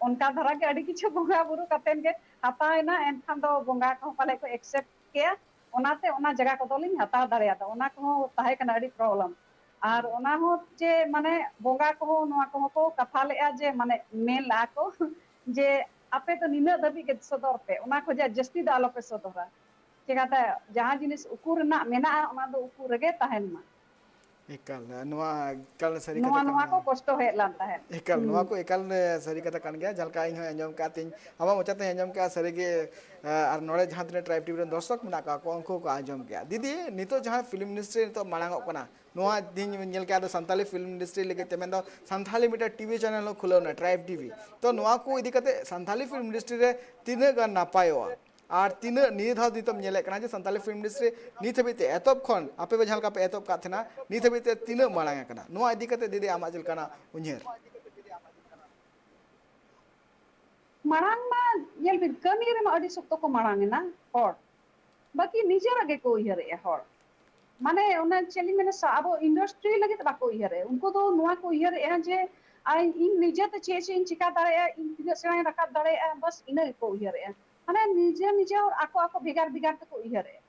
ᱚᱱᱠᱟ ᱫᱷᱟᱨᱟ ᱜᱮ ᱟᱹᱰᱤ ᱠᱤᱪᱷᱩ ᱵᱚᱸᱜᱟ ᱵᱩᱨᱩ ᱠᱟᱛᱮᱱ ᱜᱮ ᱦᱟᱛᱟᱣ ᱮᱱᱟ, ᱮᱱᱠᱷᱟᱱ ᱫᱚ ᱵᱚᱸᱜᱟ ᱠᱚᱦᱚᱸ ᱯᱟᱞᱮ ᱠᱚ ᱮᱠᱥᱮᱯᱴ ᱠᱮᱜᱼᱟ, ᱚᱱᱟᱛᱮ ᱚᱱᱟ ᱡᱟᱭᱜᱟ ᱠᱚᱫᱚ ᱞᱤᱧ ᱦᱟᱛᱟᱣ ᱫᱟᱲᱮᱭᱟᱫᱟ᱾ ᱚᱱᱟ ᱠᱚᱦᱚᱸ ᱛᱟᱦᱮᱸ ᱠᱟᱱᱟ ᱟᱹᱰᱤ ᱯᱨᱚᱵᱞᱮᱢ᱾ ᱟᱨ ᱚᱱᱟ ᱦᱚᱸ ᱡᱮ ᱢᱟᱱᱮ ᱵᱚᱸᱜᱟ ᱠᱚᱦᱚᱸ ᱱᱚᱣᱟ ᱠᱚᱦᱚᱸ ᱠᱚ ᱠᱟᱛᱷᱟ ᱞᱮᱜᱼᱟ ᱡᱮ ᱢᱟᱱᱮ ᱢᱮᱱ ᱞᱟᱜᱼᱟ ᱠᱚ ᱡᱮ ᱟᱯᱮ ᱫᱚ ᱱᱤᱱᱟᱹᱜ ᱫᱷᱟᱹᱵᱤᱡ ᱜᱮ ᱥᱚᱫᱚᱨ ᱯᱮ, ᱚᱱᱟ ᱠᱷᱚᱡᱟᱜ ᱡᱟᱹᱥᱛᱤ ᱫᱚ ᱟᱞᱚᱯᱮ ᱥᱚᱫᱚᱨᱟ᱾ ᱪᱮᱠᱟᱛᱮ ᱡᱟᱦᱟᱸ ᱡᱤᱱᱤᱥ ᱩᱠᱩ ᱨᱮᱱᱟᱜ ᱢᱮᱱᱟᱜᱼᱟ, ᱚᱱᱟ ᱫᱚ ᱩᱠᱩ ᱨᱮᱜᱮ ᱛᱟᱦᱮᱱ ᱢᱟ᱾ ᱮᱠᱟᱞ, ᱱᱚᱣᱟ ᱮᱠᱟᱞ ᱥᱟᱹᱨᱤ ᱱᱚᱣᱟ ᱠᱟᱛᱷᱟ ᱱᱚᱣᱟ ᱠᱟᱱᱟ᱾ ᱠᱚ ᱠᱚᱥᱴᱚ ᱦᱮᱡ ᱞᱮᱱ ᱛᱟᱦᱮᱸᱫ᱾ ᱮᱠᱟᱞ, ᱦᱩᱸ᱾ ᱱᱚᱣᱟ ᱠᱚ ᱮᱠᱟᱞ ᱥᱟᱹᱨᱤ ᱠᱟᱛᱷᱟ ᱠᱟᱱ ᱜᱮᱭᱟ᱾ ᱡᱟᱦᱟᱸ ᱞᱮᱠᱟ ᱤᱧ ᱦᱚᱸ ᱟᱸᱡᱚᱢ ᱠᱟᱜ ᱛᱤᱧ, ᱟᱢᱟᱜ ᱢᱚᱪᱟ ᱛᱮᱧ ᱟᱸᱡᱚᱢ ᱠᱟᱜᱼᱟ, ᱥᱟᱹᱨᱤ ᱜᱮ, ᱟᱨ ᱱᱚᱰᱮ ᱡᱟᱦᱟᱸ ᱛᱤᱱᱟᱹᱜ ᱴᱨᱟᱭᱤᱵᱽ ᱴᱤᱵᱷᱤ ᱨᱮᱱ ᱫᱚᱨᱥᱚᱠ ᱢᱮᱱᱟᱜ ᱠᱟᱜ ᱠᱚᱣᱟ, ᱩᱱᱠᱩ ᱦᱚᱸᱠᱚ ᱟᱸᱡᱚᱢ ᱠᱮᱜᱼᱟ᱾ ᱫᱤᱫᱤ, ᱱᱤᱛᱚᱜ ᱡᱟᱦᱟᱸ ᱯᱷᱤᱞᱢ ᱤᱱᱰᱟᱥᱴᱨᱤ ᱱᱤᱛᱚᱜ ᱢᱟᱲᱟᱝ ᱚᱜ ᱠᱟᱱᱟ, ᱱᱚᱣᱟ ᱫᱤᱱ ᱧᱮᱞ ᱠᱮᱜᱼᱟ, ᱟᱫᱚ ᱥᱟᱱᱛᱟᱞᱤ ᱯᱷᱤᱞᱢ ᱤᱱᱰᱟᱥᱴᱨᱤ ᱞᱟᱹᱜᱤᱫ ᱛᱮ ᱢᱮᱱᱫᱚ ᱥᱟᱱᱛᱟᱞᱤ ᱢᱤᱫᱴᱟᱝ ᱴᱤᱵᱷᱤ ᱪᱮᱱᱮᱞ ᱦᱚᱸ ᱠᱷᱩᱞᱟᱹᱣ ᱮᱱᱟ, ᱴᱨᱟᱭᱤᱵᱽ ᱴᱤᱵᱷᱤ᱾ ᱛᱚ, ᱱᱚᱣᱟ ᱠᱚ ᱤᱫᱤ ᱠᱟᱛᱮ ᱥᱟᱱᱛᱟᱞᱤ ᱯᱷᱤᱞᱢ ᱤᱱᱰᱟᱥᱴᱨᱤ ᱨᱮ ᱛᱤᱱᱟᱹᱜ ᱜᱟᱱ ᱱᱟᱯᱟᱭᱚᱜᱼᱟ? ᱟᱨ ᱛᱤᱱᱟᱹᱜ ᱱᱤᱭᱟᱹ ᱫᱷᱟᱣ ᱱᱤᱛᱚᱜ ᱧᱮᱞᱮᱫ ᱠᱟᱱᱟ ᱡᱮ ᱥᱟᱱᱛᱟᱞᱤ ᱯᱷᱤᱞᱢ ᱤᱱᱰᱟᱥᱴᱨᱤ ᱱᱤᱛ ᱦᱟᱹᱵᱤᱡ ᱛᱮ ᱮᱛᱚᱦᱚᱵ ᱠᱷᱚᱱ ᱟᱯᱮ ᱯᱮ ᱡᱟᱦᱟᱸ ᱞᱮᱠᱟ ᱯᱮ ᱮᱛᱚᱦᱚᱵ ᱠᱟᱜ ᱛᱟᱦᱮᱱᱟ, ᱱᱤᱛ ᱦᱟᱹᱵᱤᱡ ᱛᱮ ᱛᱤᱱᱟᱹᱜ ᱢᱟᱲᱟᱝ ᱟᱠᱟᱱᱟ? ᱱᱚᱣᱟ ᱤᱫᱤ ᱠᱟᱛᱮ ᱫᱤᱫᱤ ᱟᱢᱟᱜ ᱪᱮᱫ ᱞᱮᱠᱟᱱᱟᱜ ᱩᱭᱦᱟᱹᱨ? ᱢᱟᱲᱟᱝ ᱢᱟ ᱧᱮᱞ ᱵᱤᱱ, ᱠᱟᱹᱢᱤ ᱨᱮᱢᱟ ᱟᱹᱰᱤ ᱥᱚᱠᱛᱚ ᱠᱚ ᱢᱟᱲᱟᱝ ᱮᱱᱟ ᱦᱚᱲ, ᱵᱟᱹᱠᱤ ᱱᱤᱡᱮᱨᱟᱜ ᱜᱮᱠᱚ ᱩᱭᱦᱟᱹᱨᱮᱜᱼᱟ ᱦᱚᱲ᱾ ᱢᱟᱱᱮ ᱚᱱᱟ ᱪᱮᱫ ᱞᱤᱧ ᱢᱮᱱᱟ, ᱥᱟ-, ᱟᱵᱚ ᱤᱱᱰᱟᱥᱴᱨᱤ ᱞᱟᱹᱜᱤᱫ ᱵᱟᱠᱚ ᱩᱭᱦᱟᱹᱨᱮᱜᱼᱟ᱾ ᱩᱱᱠᱩ ᱫᱚ ᱱᱚᱣᱟ ᱠᱚ ᱩᱭᱦᱟᱹᱨᱮᱜᱼᱟ ᱡᱮ ᱟᱭ-, ᱤᱧ ᱱᱤᱡᱮᱛᱮ ᱪᱮᱫ ᱪᱮᱫ ᱤᱧ ᱪᱤᱠᱟ ᱫᱟᱲᱮᱭᱟᱜᱼᱟ, ᱤᱧ ᱛᱤᱱᱟᱹᱜ ᱥᱮᱬᱟᱧ ᱨᱟᱠᱟᱵ ᱫᱟᱲᱮᱭᱟᱜᱼᱟ, ᱵᱟᱥ ᱤᱱᱟᱹ ᱜᱮᱠᱚ ᱩᱭᱦᱟᱹᱨᱮᱜᱼᱟ᱾ ᱢᱟᱱᱮ ᱱᱤᱡᱮ ᱱᱤᱡᱮ ᱦᱚᱲ ᱟᱠᱚ ᱟᱠᱚ ᱵᱷᱮᱜᱟᱨ ᱵᱷᱮᱜᱟᱨ ᱛᱮᱠᱚ ᱩᱭᱦᱟᱹᱨᱮᱜᱼᱟ᱾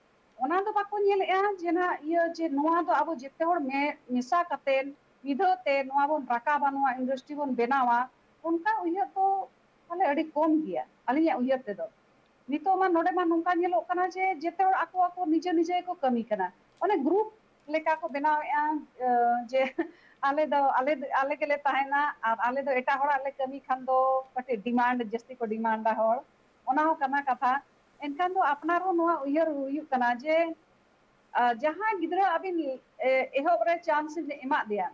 ᱚᱱᱟ ᱫᱚ ᱵᱟᱠᱚ ᱧᱮᱞᱮᱜᱼᱟ ᱡᱮ ᱱᱟᱦᱟᱜ ᱤᱭᱟᱹ ᱡᱮ ᱱᱚᱣᱟ ᱫᱚ ᱟᱵᱚ ᱡᱮᱛᱮ ᱦᱚᱲ ᱢᱮ-, ᱢᱮᱥᱟ ᱠᱟᱛᱮ ᱢᱤᱫ ᱫᱷᱟᱣ ᱛᱮ ᱱᱚᱣᱟ ᱵᱚᱱ ᱨᱟᱠᱟᱵᱟ, ᱱᱚᱣᱟ ᱤᱱᱰᱟᱥᱴᱨᱤ ᱵᱚᱱ ᱵᱮᱱᱟᱣᱟ, ᱚᱱᱠᱟ ᱩᱭᱦᱟᱹᱨ ᱫᱚ ᱛᱟᱦᱞᱮ ᱟᱹᱰᱤ ᱠᱚᱢ ᱜᱮᱭᱟ ᱟᱹᱞᱤᱧᱟᱜ ᱩᱭᱦᱟᱹᱨ ᱛᱮᱫᱚ᱾ ᱱᱤᱛᱚᱜ ᱢᱟ ᱱᱚᱰᱮ ᱢᱟ ᱱᱚᱝᱠᱟ ᱧᱮᱞᱚᱜ ᱠᱟᱱᱟ ᱡᱮ ᱡᱮᱛᱮ ᱦᱚᱲ ᱟᱠᱚ ᱟᱠᱚ ᱱᱤᱡᱮ ᱱᱤᱡᱮ ᱜᱮᱠᱚ ᱠᱟᱹᱢᱤ ᱠᱟᱱᱟ, ᱚᱱᱮ ᱜᱨᱩᱯ ᱞᱮᱠᱟ ᱠᱚ ᱵᱮᱱᱟᱣᱮᱜᱼᱟ, ᱮ, ᱡᱮ ᱟᱞᱮ ᱫᱚ, ᱟᱞᱮ ᱫᱚ, ᱟᱞᱮ ᱜᱮᱞᱮ ᱛᱟᱦᱮᱱᱟ ᱟᱨ ᱟᱞᱮ ᱫᱚ ᱮᱴᱟᱜ ᱦᱚᱲᱟᱜ ᱞᱮ ᱠᱟᱹᱢᱤ ᱠᱷᱟᱱ ᱫᱚ ᱠᱟᱹᱴᱤᱡ ᱰᱤᱢᱟᱱᱰ, ᱡᱟᱹᱥᱛᱤ ᱠᱚ ᱰᱤᱢᱟᱱᱰᱟ ᱦᱚᱲ, ᱚᱱᱟ ᱦᱚᱸ ᱠᱟᱱᱟ ᱠᱟᱛᱷᱟ᱾ ᱮᱱᱠᱷᱟᱱ ᱫᱚ ᱟᱯᱱᱟᱨ ᱦᱚᱸ ᱱᱚᱣᱟ ᱩᱭᱦᱟᱹᱨ ᱦᱩᱭᱩᱜ ᱠᱟᱱᱟ ᱡᱮ, ᱟ, ᱡᱟᱦᱟᱸ ᱜᱤᱫᱽᱨᱟᱹ ᱟᱹᱵᱤᱱ, ᱮ, ᱮᱦᱚᱵ ᱨᱮ ᱪᱟᱱᱥ ᱵᱤᱱ ᱮᱢᱟᱫ ᱫᱮᱭᱟ,